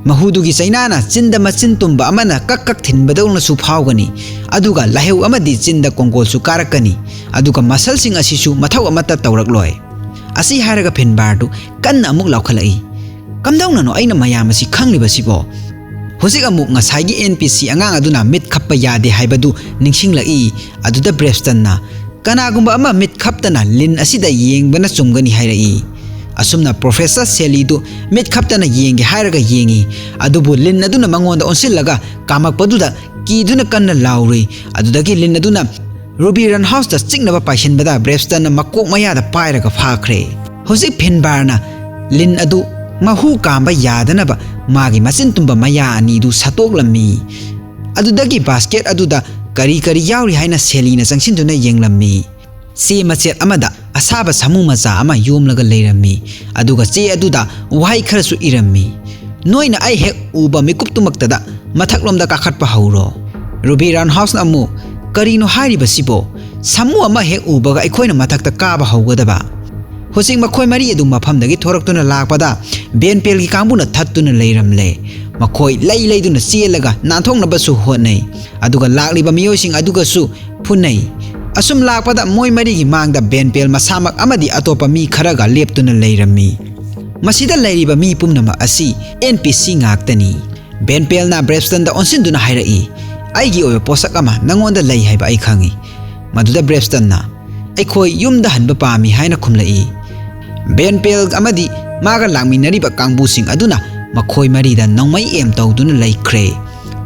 ꯃꯍꯨꯗꯨꯒꯤ ꯆꯩꯅꯥꯅ ꯆꯤꯟꯗ ꯃꯆꯤꯟ ꯇꯨꯝꯕ ꯑꯃꯅ ꯀꯛ ꯀꯛ ꯊꯤꯟꯕꯗꯧꯅꯁꯨ ꯐꯥꯎꯒꯅꯤ, ꯑꯗꯨꯒ ꯂꯥꯏꯍꯧ ꯑꯃꯗꯤ ꯆꯤꯟꯗ ꯀꯣꯡꯒꯣꯜꯁꯨ ꯀꯥꯔꯛꯀꯅꯤ, ꯑꯗꯨꯒ ꯃꯁꯜꯁꯤꯡ ꯑꯁꯤꯁꯨ ꯃꯊꯧ ꯑꯃꯠꯇ ꯇꯧꯔꯛꯂꯣꯏ꯫" ꯑꯁꯤ ꯍꯥꯏꯔꯒ ꯐꯤꯟꯕꯥꯔꯗꯨ ꯀꯟꯅ ꯑꯃꯨꯛ ꯂꯥꯎꯈꯠꯂꯛꯏ, "ꯀꯝꯗꯧꯅꯅꯣ ꯑꯩꯅ ꯃꯌꯥꯝ ꯑꯁꯤ ꯈꯪꯂꯤꯕꯁꯤꯕꯣ?" ꯍꯧꯖꯤꯛ ꯑꯃꯨꯛ ꯉꯁꯥꯏꯒꯤ ꯑꯦꯟ ꯄꯤ ꯁꯤ ꯑꯉꯥꯡ ꯑꯗꯨꯅ ꯃꯤꯠ ꯈꯞꯄ ꯌꯥꯗꯦ ꯍꯥꯏꯕꯗꯨ ꯅꯤꯡꯁꯤꯡꯂꯛꯏ꯫ ꯑꯗꯨꯗ ꯕ꯭ꯔꯦꯞꯁꯇꯟꯅ, "ꯀꯅꯥꯒꯨꯝꯕ ꯑꯃ ꯃꯤꯠ ꯈꯞꯇꯅ ꯂꯤꯟ ꯑꯁꯤꯗ ꯌꯦꯡꯕꯅ ꯆꯨꯝꯒꯅꯤ" ꯍꯥꯏꯔꯛꯏ꯫ ꯑꯁꯨꯝꯅ ꯄ꯭ꯔꯣꯐꯦꯁꯔ ꯁꯦꯂꯤꯗꯨ ꯃꯤꯠ ꯈꯞꯇꯅ ꯌꯦꯡꯒꯦ ꯍꯥꯏꯔꯒ ꯌꯦꯡꯏ꯫ ꯑꯗꯨꯕꯨ ꯂꯤꯟ ꯑꯗꯨꯅ ꯃꯉꯣꯟꯗ ꯑꯣꯟꯁꯤꯜꯂꯒ ꯀꯥꯝꯃꯛꯄꯗꯨꯗ ꯀꯤꯗꯨꯅ ꯀꯟꯅ ꯂꯥꯎꯔꯨꯏ꯫ ꯑꯗꯨꯗꯒꯤ ꯂꯤꯟ ꯑꯗꯨꯅ ꯔꯨꯕꯤ ꯔꯟ ꯍꯥꯎꯁꯇ ꯆꯤꯛꯅꯕ ꯄꯥꯏꯁꯤꯟꯕꯗ ꯕ꯭ꯔꯦꯞꯁꯇꯟꯅ ꯃꯀꯣꯛ ꯃꯌꯥꯗ ꯄꯥꯏꯔꯒ ꯐꯥꯈ꯭ꯔꯦ꯫ ꯍꯧꯖꯤꯛ ꯐꯤꯟꯕꯥꯔꯅ ꯂꯤꯟ ꯑꯗꯨ ꯃꯍꯨ ꯀꯥꯝꯕ ꯌꯥꯗꯅꯕ ꯃꯥꯒꯤ ꯃꯆꯤꯟ ꯇꯨꯝꯕ ꯃꯌꯥ ꯑꯅꯤꯗꯨ ꯁꯠꯇꯣꯛꯂꯝꯃꯤ꯫ ꯑꯗꯨꯗꯒꯤ ꯕꯥꯁꯀꯦꯠ ꯑꯗꯨꯗ ꯀꯔꯤ ꯀꯔꯤ ꯌꯥꯎꯔꯤ ꯍꯥꯏꯅ ꯁꯦꯂꯤꯅ ꯆꯪꯁꯤꯟꯗꯨꯅ ꯌꯦꯡꯂꯝꯃꯤ꯫ ꯆꯦ ꯃꯆꯦꯠ ꯑꯃꯗ ꯑꯁꯥꯕ ꯁꯥꯃꯨ ꯃꯆꯥ ꯑꯃ ꯌꯣꯝꯂꯒ ꯂꯩꯔꯝꯃꯤ꯫ ꯑꯗꯨꯒ ꯆꯦ ꯑꯗꯨꯗ ꯋꯥꯍꯩ ꯈꯔꯁꯨ ꯏꯔꯝꯃꯤ: "ꯅꯣꯏꯅ ꯑꯩ ꯍꯦꯛ ꯎꯕ ꯃꯤꯀꯨꯞꯇꯨꯃꯛꯇꯗ ꯃꯊꯛꯂꯣꯝꯗ ꯀꯥꯈꯠꯄ ꯍꯧꯔꯣ"꯫ ꯔꯨꯕꯤ ꯔꯟ ꯍꯥꯎꯁꯅ ꯑꯃꯨꯛ, "ꯀꯔꯤꯅꯣ ꯍꯥꯏꯔꯤꯕꯁꯤꯕꯣ? ꯁꯥꯃꯨ ꯑꯃ ꯍꯦꯛ ꯎꯕꯒ ꯑꯩꯈꯣꯏꯅ ꯃꯊꯛꯇ ꯀꯥꯕ ꯍꯧꯒꯗꯕ?" ꯍꯧꯖꯤꯛ ꯃꯈꯣꯏ ꯃꯔꯤ ꯑꯗꯨ ꯃꯐꯝꯗꯒꯤ ꯊꯣꯔꯛꯇꯨꯅ ꯂꯥꯛꯄꯗ ꯕꯦꯟ ꯄꯦꯜꯒꯤ ꯀꯥꯡꯕꯨꯅ ꯊꯠꯇꯨꯅ ꯂꯩꯔꯝꯂꯦ꯫ ꯃꯈꯣꯏ ꯂꯩ ꯂꯩꯗꯨꯅ ꯆꯦꯜꯂꯒ ꯅꯥꯟꯊꯣꯛꯅꯕꯁꯨ ꯍꯣꯠꯅꯩ, ꯑꯗꯨꯒ ꯂꯥꯛꯂꯤꯕ ꯃꯤꯑꯣꯏꯁꯤꯡ ꯑꯗꯨꯒꯁꯨ ꯐꯨꯅꯩ꯫ ꯑꯁꯨꯝ ꯂꯥꯛꯄꯗ ꯃꯣꯏ ꯃꯔꯤꯒꯤ ꯃꯥꯡꯗ ꯕꯦꯟ ꯄꯦꯜ ꯃꯁꯥꯃꯛ ꯑꯃꯗꯤ ꯑꯇꯣꯞꯄ ꯃꯤ ꯈꯔꯒ ꯂꯦꯞꯇꯨꯅ ꯂꯩꯔꯝꯃꯤ꯫ ꯃꯁꯤꯗ ꯂꯩꯔꯤꯕ ꯃꯤ ꯄꯨꯝꯅꯃꯛ ꯑꯁꯤ ꯑꯦꯟ ꯄꯤ ꯁꯤ ꯉꯥꯛꯇꯅꯤ꯫ ꯕꯦꯟ ꯄꯦꯜꯅ ꯕ꯭ꯔꯦꯞꯁꯇꯟꯗ ꯑꯣꯟꯁꯤꯟꯗꯨꯅ ꯍꯥꯏꯔꯛꯏ, "ꯑꯩꯒꯤ ꯑꯣꯏꯕ ꯄꯣꯠꯁꯛ ꯑꯃ ꯅꯉꯣꯟꯗ ꯂꯩ ꯍꯥꯏꯕ ꯑꯩ ꯈꯪꯏ"꯫ ꯃꯗꯨꯗ ꯕ꯭ꯔꯦꯞꯁꯇꯟꯅ, "ꯑꯩꯈꯣꯏ ꯌꯨꯝꯗ ꯍꯟꯕ ꯄꯥꯝꯃꯤ" ꯍꯥꯏꯅ ꯈꯨꯝꯂꯛꯏ꯫ ꯕꯦꯟ ꯄꯦꯜ ꯑꯃꯗꯤ ꯃꯥꯒ ꯂꯥꯛꯃꯤꯟꯅꯔꯤꯕ ꯀꯥꯡꯕꯨꯁꯤꯡ ꯑꯗꯨꯅ ꯃꯈꯣꯏ ꯃꯔꯤꯗ ꯅꯣꯡꯃꯩ ꯑꯦꯝ ꯇꯧꯗꯨꯅ ꯂꯩꯈ꯭ꯔꯦ꯫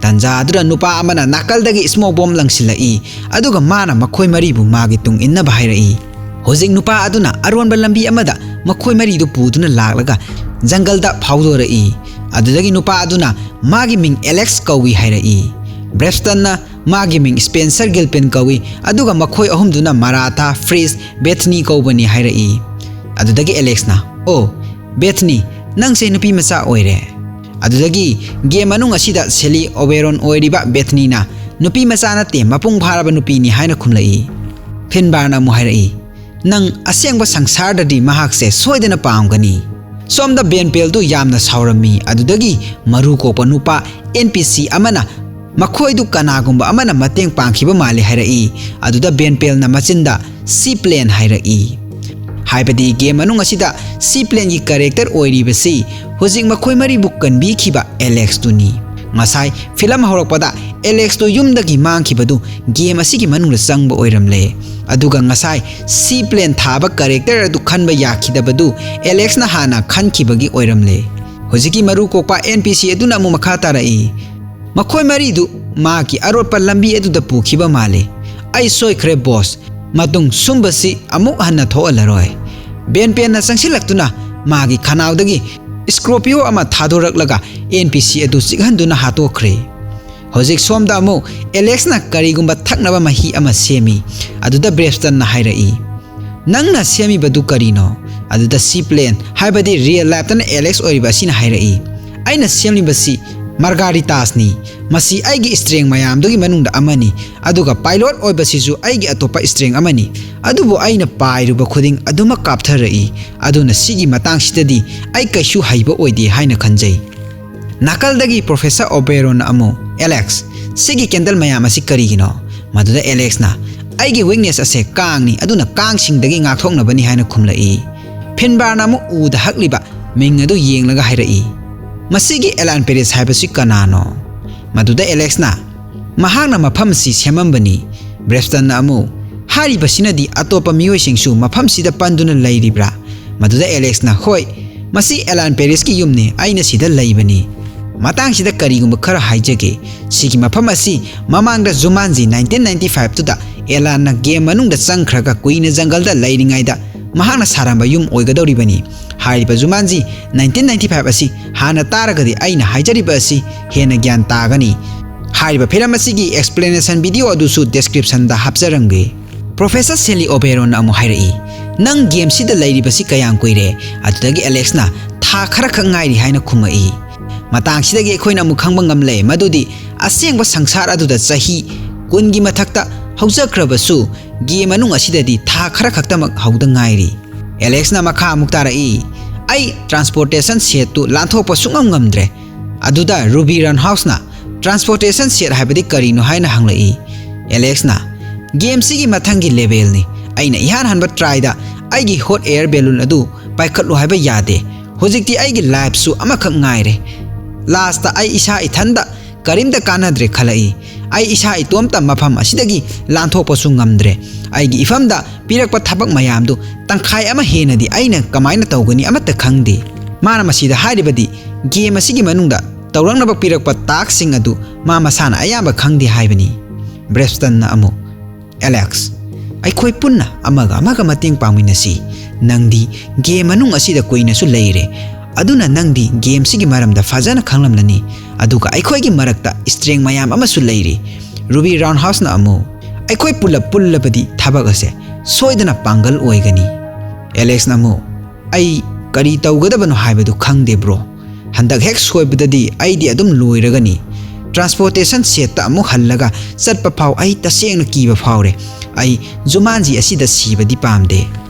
ꯇꯟꯖꯥ ꯑꯗꯨꯗ ꯅꯨꯄꯥ ꯑꯃꯅ ꯅꯥꯀꯜꯗꯒꯤ ꯁ꯭ꯃꯣꯛ ꯕꯣꯝ ꯂꯪꯁꯤꯜꯂꯛꯏ, ꯑꯗꯨꯒ ꯃꯥꯅ ꯃꯈꯣꯏ ꯃꯔꯤꯕꯨ ꯃꯥꯒꯤ ꯇꯨꯡ ꯏꯟꯅꯕ ꯍꯥꯏꯔꯛꯏ꯫ ꯍꯧꯖꯤꯛ ꯅꯨꯄꯥ ꯑꯗꯨꯅ ꯑꯔꯣꯟꯕ ꯂꯝꯕꯤ ꯑꯃꯗ ꯃꯈꯣꯏ ꯃꯔꯤꯗꯨ ꯄꯨꯗꯨꯅ ꯂꯥꯛꯂꯒ ꯖꯪꯒꯜꯗ ꯐꯥꯎꯗꯣꯔꯛꯏ꯫ ꯑꯗꯨꯗꯒꯤ ꯅꯨꯄꯥ ꯑꯗꯨꯅ ꯃꯥꯒꯤ ꯃꯤꯡ ꯑꯦꯂꯦꯛꯁ ꯀꯧꯏ ꯍꯥꯏꯔꯛꯏ꯫ ꯕ꯭ꯔꯦꯞꯁꯇꯟꯅ ꯃꯥꯒꯤ ꯃꯤꯡ ꯁ꯭ꯄꯦꯟꯁꯔ ꯒꯤꯜꯄꯤꯟ ꯀꯧꯏ, ꯑꯗꯨꯒ ꯃꯈꯣꯏ ꯑꯍꯨꯝꯗꯨꯅ ꯃꯔꯥꯊꯥ, ꯐ꯭ꯔꯤꯖ, ꯕꯦꯊꯅꯤ ꯀꯧꯕꯅꯤ ꯍꯥꯏꯔꯛꯏ꯫ ꯑꯗꯨꯗꯒꯤ ꯑꯦꯂꯦꯛꯁꯅ, "ꯑꯣ, ꯕꯦꯊꯅꯤ, ꯅꯪꯁꯦ ꯅꯨꯄꯤ ꯃꯆꯥ ꯑꯣꯏꯔꯦ"꯫ ꯑꯗꯨꯗꯒꯤ ꯒꯦꯝ ꯃꯅꯨꯡ ꯑꯁꯤꯗ ꯁꯦꯂꯤ ꯑꯣꯕꯦꯔꯣꯟ ꯑꯣꯏꯔꯤꯕ ꯕꯦꯊꯅꯤꯅ, "ꯅꯨꯄꯤ ꯃꯆꯥ ꯅꯠꯇꯦ, ꯃꯄꯨꯡ ꯐꯥꯔꯕ ꯅꯨꯄꯤꯅꯤ" ꯍꯥꯏꯅ ꯈꯨꯝꯂꯛꯏ꯫ ꯐꯤꯟꯕꯥꯔꯅ ꯑꯃꯨꯛ ꯍꯥꯏꯔꯛꯏ, "ꯅꯪ ꯑꯁꯦꯡꯕ ꯁꯪꯁꯥꯔꯗꯗꯤ ꯃꯍꯥꯛꯁꯦ ꯁꯣꯏꯗꯅ ꯄꯥꯝꯒꯅꯤ"꯫ ꯁꯣꯝꯗ ꯕꯦꯟ ꯄꯦꯜꯗꯨ ꯌꯥꯝꯅ ꯁꯥꯎꯔꯝꯃꯤ꯫ ꯑꯗꯨꯗꯒꯤ ꯃꯔꯨ ꯀꯣꯛꯄ ꯅꯨꯄꯥ ꯑꯦꯟ ꯄꯤ ꯁꯤ ꯑꯃꯅ ꯃꯈꯣꯏꯗꯨ ꯀꯅꯥꯒꯨꯝꯕ ꯑꯃꯅ ꯃꯇꯦꯡ ꯄꯥꯡꯈꯤꯕ ꯃꯥꯜꯂꯤ ꯍꯥꯏꯔꯛꯏ꯫ ꯑꯗꯨꯗ ꯕꯦꯟ ꯄꯦꯜꯅ ꯃꯆꯤꯟꯗ "ꯁꯤ ꯄ꯭ꯂꯦꯟ" ꯍꯥꯏꯔꯛꯏ꯫ ꯍꯥꯏꯕꯗꯤ ꯒꯦꯝ ꯃꯅꯨꯡ ꯑꯁꯤꯗ ꯁꯤ ꯄ꯭ꯂꯦꯟꯒꯤ ꯀꯦꯔꯦꯛꯇꯔ ꯑꯣꯏꯔꯤꯕꯁꯤ ꯍꯧꯖꯤꯛ ꯃꯈꯣꯏ ꯃꯔꯤꯕꯨ ꯀꯟꯕꯤꯈꯤꯕ ꯑꯦꯂꯦꯛꯁꯇꯨꯅꯤ꯫ ꯉꯁꯥꯏ ꯐꯤꯂꯝ ꯍꯧꯔꯛꯄꯗ ꯑꯦꯂꯦꯛꯁꯇꯣ ꯌꯨꯝꯗꯒꯤ ꯃꯥꯡꯈꯤꯕꯗꯨ ꯒꯦꯝ ꯑꯁꯤꯒꯤ ꯃꯅꯨꯡꯗ ꯆꯪꯕ ꯑꯣꯏꯔꯝꯂꯦ꯫ ꯑꯗꯨꯒ ꯉꯁꯥꯏ ꯁꯤ ꯄ꯭ꯂꯦꯟ ꯊꯥꯕ ꯀꯦꯔꯦꯛꯇꯔ ꯑꯗꯨ ꯈꯟꯕ ꯌꯥꯈꯤꯗꯕꯗꯨ ꯑꯦꯂꯦꯛꯁꯅ ꯍꯥꯟꯅ ꯈꯟꯈꯤꯕꯒꯤ ꯑꯣꯏꯔꯝꯂꯦ꯫ ꯍꯧꯖꯤꯛꯀꯤ ꯃꯔꯨ ꯀꯣꯛꯄ ꯑꯦꯟ ꯄꯤ ꯁꯤ ꯑꯗꯨꯅ ꯑꯃꯨꯛ ꯃꯈꯥ ꯇꯥꯔꯛꯏ, ꯃꯈꯣꯏ ꯃꯔꯤꯗꯨ ꯃꯥꯒꯤ ꯑꯔꯣꯠꯄ ꯂꯝꯕꯤ ꯑꯗꯨꯗ ꯄꯨꯈꯤꯕ ꯃꯥꯜꯂꯤ꯫ ꯑꯩ ꯁꯣꯏꯈ꯭ꯔꯦ ꯕꯣꯁ, ꯃꯇꯨꯡ ꯁꯨꯝꯕꯁꯤ ꯑꯃꯨꯛ ꯍꯟꯅ ꯊꯣꯛꯍꯜꯂꯔꯣꯏ꯫ ꯕꯦꯟ ꯄꯦꯟꯅ ꯆꯪꯁꯤꯜꯂꯛꯇꯨꯅ ꯃꯥꯒꯤ ꯈꯅꯥꯎꯗꯒꯤ ꯁ꯭ꯀꯣꯔꯄꯤꯌꯣ ꯑꯃ ꯊꯥꯗꯣꯔꯛꯂꯒ ꯑꯦꯟ ꯄꯤ ꯁꯤ ꯑꯗꯨ ꯆꯤꯛꯍꯟꯗꯨꯅ ꯍꯥꯠꯇꯣꯛꯈ꯭ꯔꯦ꯫ ꯍꯧꯖꯤꯛ ꯁꯣꯝꯗ ꯑꯃꯨꯛ ꯑꯦꯂꯦꯛꯁꯅ ꯀꯔꯤꯒꯨꯝꯕ ꯊꯛꯅꯕ ꯃꯍꯤ ꯑꯃ ꯁꯦꯝꯃꯤ꯫ ꯑꯗꯨꯗ ꯕ꯭ꯔꯦꯁꯇꯟꯅ ꯍꯥꯏꯔꯛꯏ, "ꯅꯪꯅ ꯁꯦꯝꯃꯤꯕꯗꯨ ꯀꯔꯤꯅꯣ?" ꯑꯗꯨꯗ ꯁꯤ ꯄ꯭ꯂꯦꯟ, ꯍꯥꯏꯕꯗꯤ ꯔꯤꯌꯦꯜ ꯂꯥꯏꯐꯇꯅ ꯑꯦꯂꯦꯛꯁ ꯑꯣꯏꯔꯤꯕ ꯑꯁꯤꯅ ꯍꯥꯏꯔꯛꯏ, "ꯑꯩꯅ ꯁꯦꯝꯂꯤꯕꯁꯤ ꯃꯥꯔꯒꯥꯔꯤꯇꯥꯁꯅꯤ꯫ ꯃꯁꯤ ꯑꯩꯒꯤ ꯁ꯭ꯇ꯭ꯔꯦꯡ ꯃꯌꯥꯝꯗꯨꯒꯤ ꯃꯅꯨꯡꯗ ꯑꯃꯅꯤ, ꯑꯗꯨꯒ ꯄꯥꯏꯂꯣꯠ ꯑꯣꯏꯕꯁꯤꯁꯨ ꯑꯩꯒꯤ ꯑꯇꯣꯞꯄ ꯁ꯭ꯇ꯭ꯔꯦꯡ ꯑꯃꯅꯤ꯫ ꯑꯗꯨꯕꯨ ꯑꯩꯅ ꯄꯥꯏꯔꯨꯕ ꯈꯨꯗꯤꯡ ꯑꯗꯨꯃꯛ ꯀꯥꯞꯊꯔꯛꯏ꯫ ꯑꯗꯨꯅ ꯁꯤꯒꯤ ꯃꯇꯥꯡꯁꯤꯗꯗꯤ ꯑꯩ ꯀꯩꯁꯨ ꯍꯩꯕ ꯑꯣꯏꯗꯦ" ꯍꯥꯏꯅ ꯈꯟꯖꯩ꯫ ꯅꯥꯀꯜꯗꯒꯤ ꯄ꯭ꯔꯣꯐꯦꯁꯔ ꯑꯣꯕꯦꯔꯣꯟꯅ ꯑꯃꯨꯛ, "ꯑꯦꯂꯦꯛꯁ, ꯁꯤꯒꯤ ꯀꯦꯟꯗꯜ ꯃꯌꯥꯝ ꯑꯁꯤ ꯀꯔꯤꯒꯤꯅꯣ?" ꯃꯗꯨꯗ ꯑꯦꯂꯦꯛꯁꯅ, "ꯑꯩꯒꯤ ꯋꯤꯛꯅꯦꯁ ꯑꯁꯦ ꯀꯥꯡꯅꯤ, ꯑꯗꯨꯅ ꯀꯥꯡꯁꯤꯡꯗꯒꯤ ꯉꯥꯛꯊꯣꯛꯅꯕꯅꯤ" ꯍꯥꯏꯅ ꯈꯨꯝꯂꯛꯏ꯫ ꯐꯤꯟꯕꯥꯔꯅ ꯑꯃꯨꯛ ꯎꯗ ꯍꯛꯂꯤꯕ ꯃꯤꯡ ꯑꯗꯨ ꯌꯦꯡꯂꯒ ꯍꯥꯏꯔꯛꯏ, "ꯃꯁꯤꯒꯤ ꯑꯦꯂꯥꯟ ꯄꯦꯔꯤꯁ ꯍꯥꯏꯕꯁꯤ ꯀꯅꯥꯅꯣ?" ꯃꯗꯨꯗ ꯑꯦꯂꯦꯛꯁꯅ, "ꯃꯍꯥꯛꯅ ꯃꯐꯝ ꯑꯁꯤ ꯁꯦꯝꯃꯝꯕꯅꯤ꯫" ꯕ꯭ꯔꯦꯁꯇꯟꯅ ꯑꯃꯨꯛ, "ꯍꯥꯏꯔꯤꯕꯁꯤꯅꯗꯤ ꯑꯇꯣꯞꯄ ꯃꯤꯑꯣꯏꯁꯤꯡꯁꯨ ꯃꯐꯝꯁꯤꯗ ꯄꯟꯗꯨꯅ ꯂꯩꯔꯤꯕ꯭ꯔꯥ?" ꯃꯗꯨꯗ ꯑꯦꯂꯦꯛꯁꯅ, "ꯍꯣꯏ, ꯃꯁꯤ ꯑꯦꯂꯥꯟ ꯄꯦꯔꯤꯁꯀꯤ ꯌꯨꯝꯅꯤ, ꯑꯩꯅ ꯁꯤꯗ ꯂꯩꯕꯅꯤ꯫ ꯃꯇꯥꯡꯁꯤꯗ ꯀꯔꯤꯒꯨꯝꯕ ꯈꯔ ꯍꯥꯏꯖꯒꯦ꯫ ꯁꯤꯒꯤ ꯃꯐꯝ ꯑꯁꯤ ꯃꯃꯥꯡꯗ ꯖꯨꯃꯥꯟꯖꯤ ꯅꯥꯏꯟꯇꯤꯟ ꯅꯥꯏꯟꯇꯤ ꯐꯥꯏꯚꯇꯨꯗ ꯑꯦꯂꯥꯟꯅ ꯒꯦꯝ ꯃꯅꯨꯡꯗ ꯆꯪꯈ꯭ꯔꯒ ꯀꯨꯏꯅ ꯖꯪꯒꯜꯗ ꯂꯩꯔꯤꯉꯩꯗ ꯃꯍꯥꯛꯅ ꯁꯥꯔꯝꯕ ꯌꯨꯝ ꯑꯣꯏꯒꯗꯧꯔꯤꯕꯅꯤ꯫ ꯍꯥꯏꯔꯤꯕ ꯖꯨꯃꯥꯟꯖꯤ ꯅꯥꯏꯟꯇꯤꯟ ꯅꯥꯏꯟꯇꯤ ꯐꯥꯏꯚ ꯑꯁꯤ ꯍꯥꯟꯅ ꯇꯥꯔꯒꯗꯤ ꯑꯩꯅ ꯍꯥꯏꯖꯔꯤꯕ ꯑꯁꯤ ꯍꯦꯟꯅ ꯒ꯭ꯌꯥꯟ ꯇꯥꯒꯅꯤ꯫ ꯍꯥꯏꯔꯤꯕ ꯐꯤꯂꯝ ꯑꯁꯤꯒꯤ ꯑꯦꯛꯁꯄ꯭ꯂꯦꯅꯦꯁꯟ ꯚꯤꯗꯤꯑꯣ ꯑꯗꯨꯁꯨ ꯗꯦꯁꯀ꯭ꯔꯤꯞꯁꯟꯗ ꯍꯥꯞꯆꯔꯝꯒꯦ꯫" ꯄ꯭ꯔꯣꯐꯦꯁꯔ ꯁꯦꯂꯤ ꯑꯣꯕꯦꯔꯣꯟꯅ ꯑꯃꯨꯛ ꯍꯥꯏꯔꯛꯏ, "ꯅꯪ ꯒꯦꯝꯁꯤꯗ ꯂꯩꯔꯤꯕꯁꯤ ꯀꯌꯥꯝ ꯀꯨꯏꯔꯦ?" ꯑꯗꯨꯗꯒꯤ ꯑꯦꯂꯦꯛꯁꯅ, "ꯊꯥ ꯈꯔꯈꯛ ꯉꯥꯏꯔꯤ" ꯍꯥꯏꯅ ꯈꯨꯝꯃꯛꯏ꯫ ꯃꯇꯥꯡꯁꯤꯗꯒꯤ ꯑꯩꯈꯣꯏꯅ ꯑꯃꯨꯛ ꯈꯪꯕ ꯉꯝꯂꯦ ꯃꯗꯨꯗꯤ ꯑꯁꯦꯡꯕ ꯁꯪꯁꯥꯔ ꯑꯗꯨꯗ ꯆꯍꯤ ꯀꯨꯟꯒꯤ ꯃꯊꯛꯇ ꯍꯧꯖꯈ꯭ꯔꯕꯁꯨ ꯒꯦꯝ ꯃꯅꯨꯡ ꯑꯁꯤꯗꯗꯤ ꯊꯥ ꯈꯔ ꯈꯛꯇꯃꯛ ꯍꯧꯗ ꯉꯥꯏꯔꯤ꯫ ꯑꯦꯂꯦꯛꯁꯅ ꯃꯈꯥ ꯑꯃꯨꯛ ꯇꯥꯔꯛꯏ, "ꯑꯩ ꯇ꯭ꯔꯥꯟꯁꯄꯣꯔꯇꯦꯁꯟ ꯁꯦꯠꯇꯨ ꯂꯥꯟꯊꯣꯛꯄ ꯁꯨꯡꯉꯝ ꯉꯝꯗ꯭ꯔꯦ꯫" ꯑꯗꯨꯗ ꯔꯨꯕꯤ ꯔꯟꯍꯥꯎꯁꯅ, "ꯇ꯭ꯔꯥꯟꯁꯄꯣꯔꯇꯦꯁꯟ ꯁꯦꯠ ꯍꯥꯏꯕꯗꯤ ꯀꯔꯤꯅꯣ?" ꯍꯥꯏꯅ ꯍꯪꯂꯛꯏ꯫ ꯑꯦꯂꯦꯛꯁꯅ, "ꯒꯦꯝꯁꯤꯒꯤ ꯃꯊꯪꯒꯤ ꯂꯦꯚꯦꯜꯅꯤ꯫ ꯑꯩꯅ ꯏꯍꯥꯟ ꯍꯥꯟꯕ ꯇ꯭ꯔꯥꯏꯗ ꯑꯩꯒꯤ ꯍꯣꯠ ꯑꯦꯌꯔ ꯕꯦꯂꯨꯟ ꯑꯗꯨ ꯄꯥꯏꯈꯠꯂꯨ ꯍꯥꯏꯕ ꯌꯥꯗꯦ꯫ ꯍꯧꯖꯤꯛꯇꯤ ꯑꯩꯒꯤ ꯂꯥꯏꯐꯁꯨ ꯑꯃꯈꯛ ꯉꯥꯏꯔꯦ꯫ ꯂꯥꯁꯇ ꯑꯩ ꯏꯁꯥ ꯏꯊꯟꯗ ꯀꯔꯤꯝꯇ ꯀꯥꯟꯅꯗ꯭ꯔꯦ ꯈꯜꯂꯛꯏ꯫ ꯑꯩ ꯏꯁꯥ ꯏꯇꯣꯝꯇ ꯃꯐꯝ ꯑꯁꯤꯗꯒꯤ ꯂꯥꯟꯊꯣꯛꯄꯁꯨ ꯉꯝꯗ꯭ꯔꯦ꯫ ꯑꯩꯒꯤ ꯏꯐꯝꯗ ꯄꯤꯔꯛꯄ ꯊꯕꯛ ꯃꯌꯥꯝꯗꯨ ꯇꯪꯈꯥꯏ ꯑꯃ ꯍꯦꯟꯅꯗꯤ ꯑꯩꯅ ꯀꯃꯥꯏꯅ ꯇꯧꯒꯅꯤ ꯑꯃꯠꯇ ꯈꯪꯗꯦ꯫ ꯃꯥꯅ ꯃꯁꯤꯗ ꯍꯥꯏꯔꯤꯕꯗꯤ ꯒꯦꯝ ꯑꯁꯤꯒꯤ ꯃꯅꯨꯡꯗ ꯇꯧꯔꯛꯅꯕ ꯄꯤꯔꯛꯄ ꯇꯥꯛꯁꯁꯤꯡ ꯑꯗꯨ ꯃꯥ ꯃꯁꯥꯅ ꯑꯌꯥꯝꯕ ꯈꯪꯗꯦ ꯍꯥꯏꯕꯅꯤ꯫ ꯕ꯭ꯔꯦꯁꯇꯟꯅ ꯑꯃꯨꯛ, "ꯑꯦꯂꯦꯛꯁ, ꯑꯩꯈꯣꯏ ꯄꯨꯟꯅ ꯑꯃꯒ ꯑꯃꯒ ꯃꯇꯦꯡ ꯄꯥꯡꯃꯤꯟꯅꯁꯤ꯫ ꯅꯪꯗꯤ ꯒꯦꯝ ꯃꯅꯨꯡ ꯑꯁꯤꯗ ꯀꯨꯏꯅꯁꯨ ꯂꯩꯔꯦ, ꯑꯗꯨꯅ ꯅꯪꯗꯤ ꯒꯦꯝꯁꯤꯒꯤ ꯃꯔꯝꯗ ꯐꯖꯅ ꯈꯪꯂꯝꯂꯅꯤ꯫ ꯑꯗꯨꯒ ꯑꯩꯈꯣꯏꯒꯤ ꯃꯔꯛꯇ ꯏꯁꯇ꯭ꯔꯦꯡ ꯃꯌꯥꯝ ꯑꯃꯁꯨ ꯂꯩꯔꯤ꯫" ꯔꯨꯕꯤ ꯔꯥꯎꯟꯍꯥꯎꯁꯅ ꯑꯃꯨꯛ, "ꯑꯩꯈꯣꯏ ꯄꯨꯂꯞ ꯄꯨꯜꯂꯕꯗꯤ ꯊꯕꯛ ꯑꯁꯦ ꯁꯣꯏꯗꯅ ꯄꯥꯡꯒꯜ ꯑꯣꯏꯒꯅꯤ꯫" ꯑꯦꯂꯦꯛꯁꯅ ꯑꯃꯨꯛ, "ꯑꯩ ꯀꯔꯤ ꯇꯧꯒꯗꯕꯅꯣ ꯍꯥꯏꯕꯗꯨ ꯈꯪꯗꯦ, ꯕ꯭ꯔꯣ꯫ ꯍꯟꯗꯛ ꯍꯦꯛ ꯁꯣꯏꯕꯗꯗꯤ ꯑꯩꯗꯤ ꯑꯗꯨꯝ ꯂꯣꯏꯔꯒꯅꯤ꯫ ꯇ꯭ꯔꯥꯟꯁꯄꯣꯔꯇꯦꯁꯟ ꯁꯦꯠꯇ ꯑꯃꯨꯛ ꯍꯜꯂꯒ ꯆꯠꯄ ꯐꯥꯎ ꯑꯩ ꯇꯁꯦꯡꯅ ꯀꯤꯕ ꯐꯥꯎꯔꯦ꯫ ꯑꯩ ꯖꯨꯃꯥꯟꯖꯤ ꯑꯁꯤꯗ ꯁꯤꯕꯗꯤ ꯄꯥꯝꯗꯦ꯫"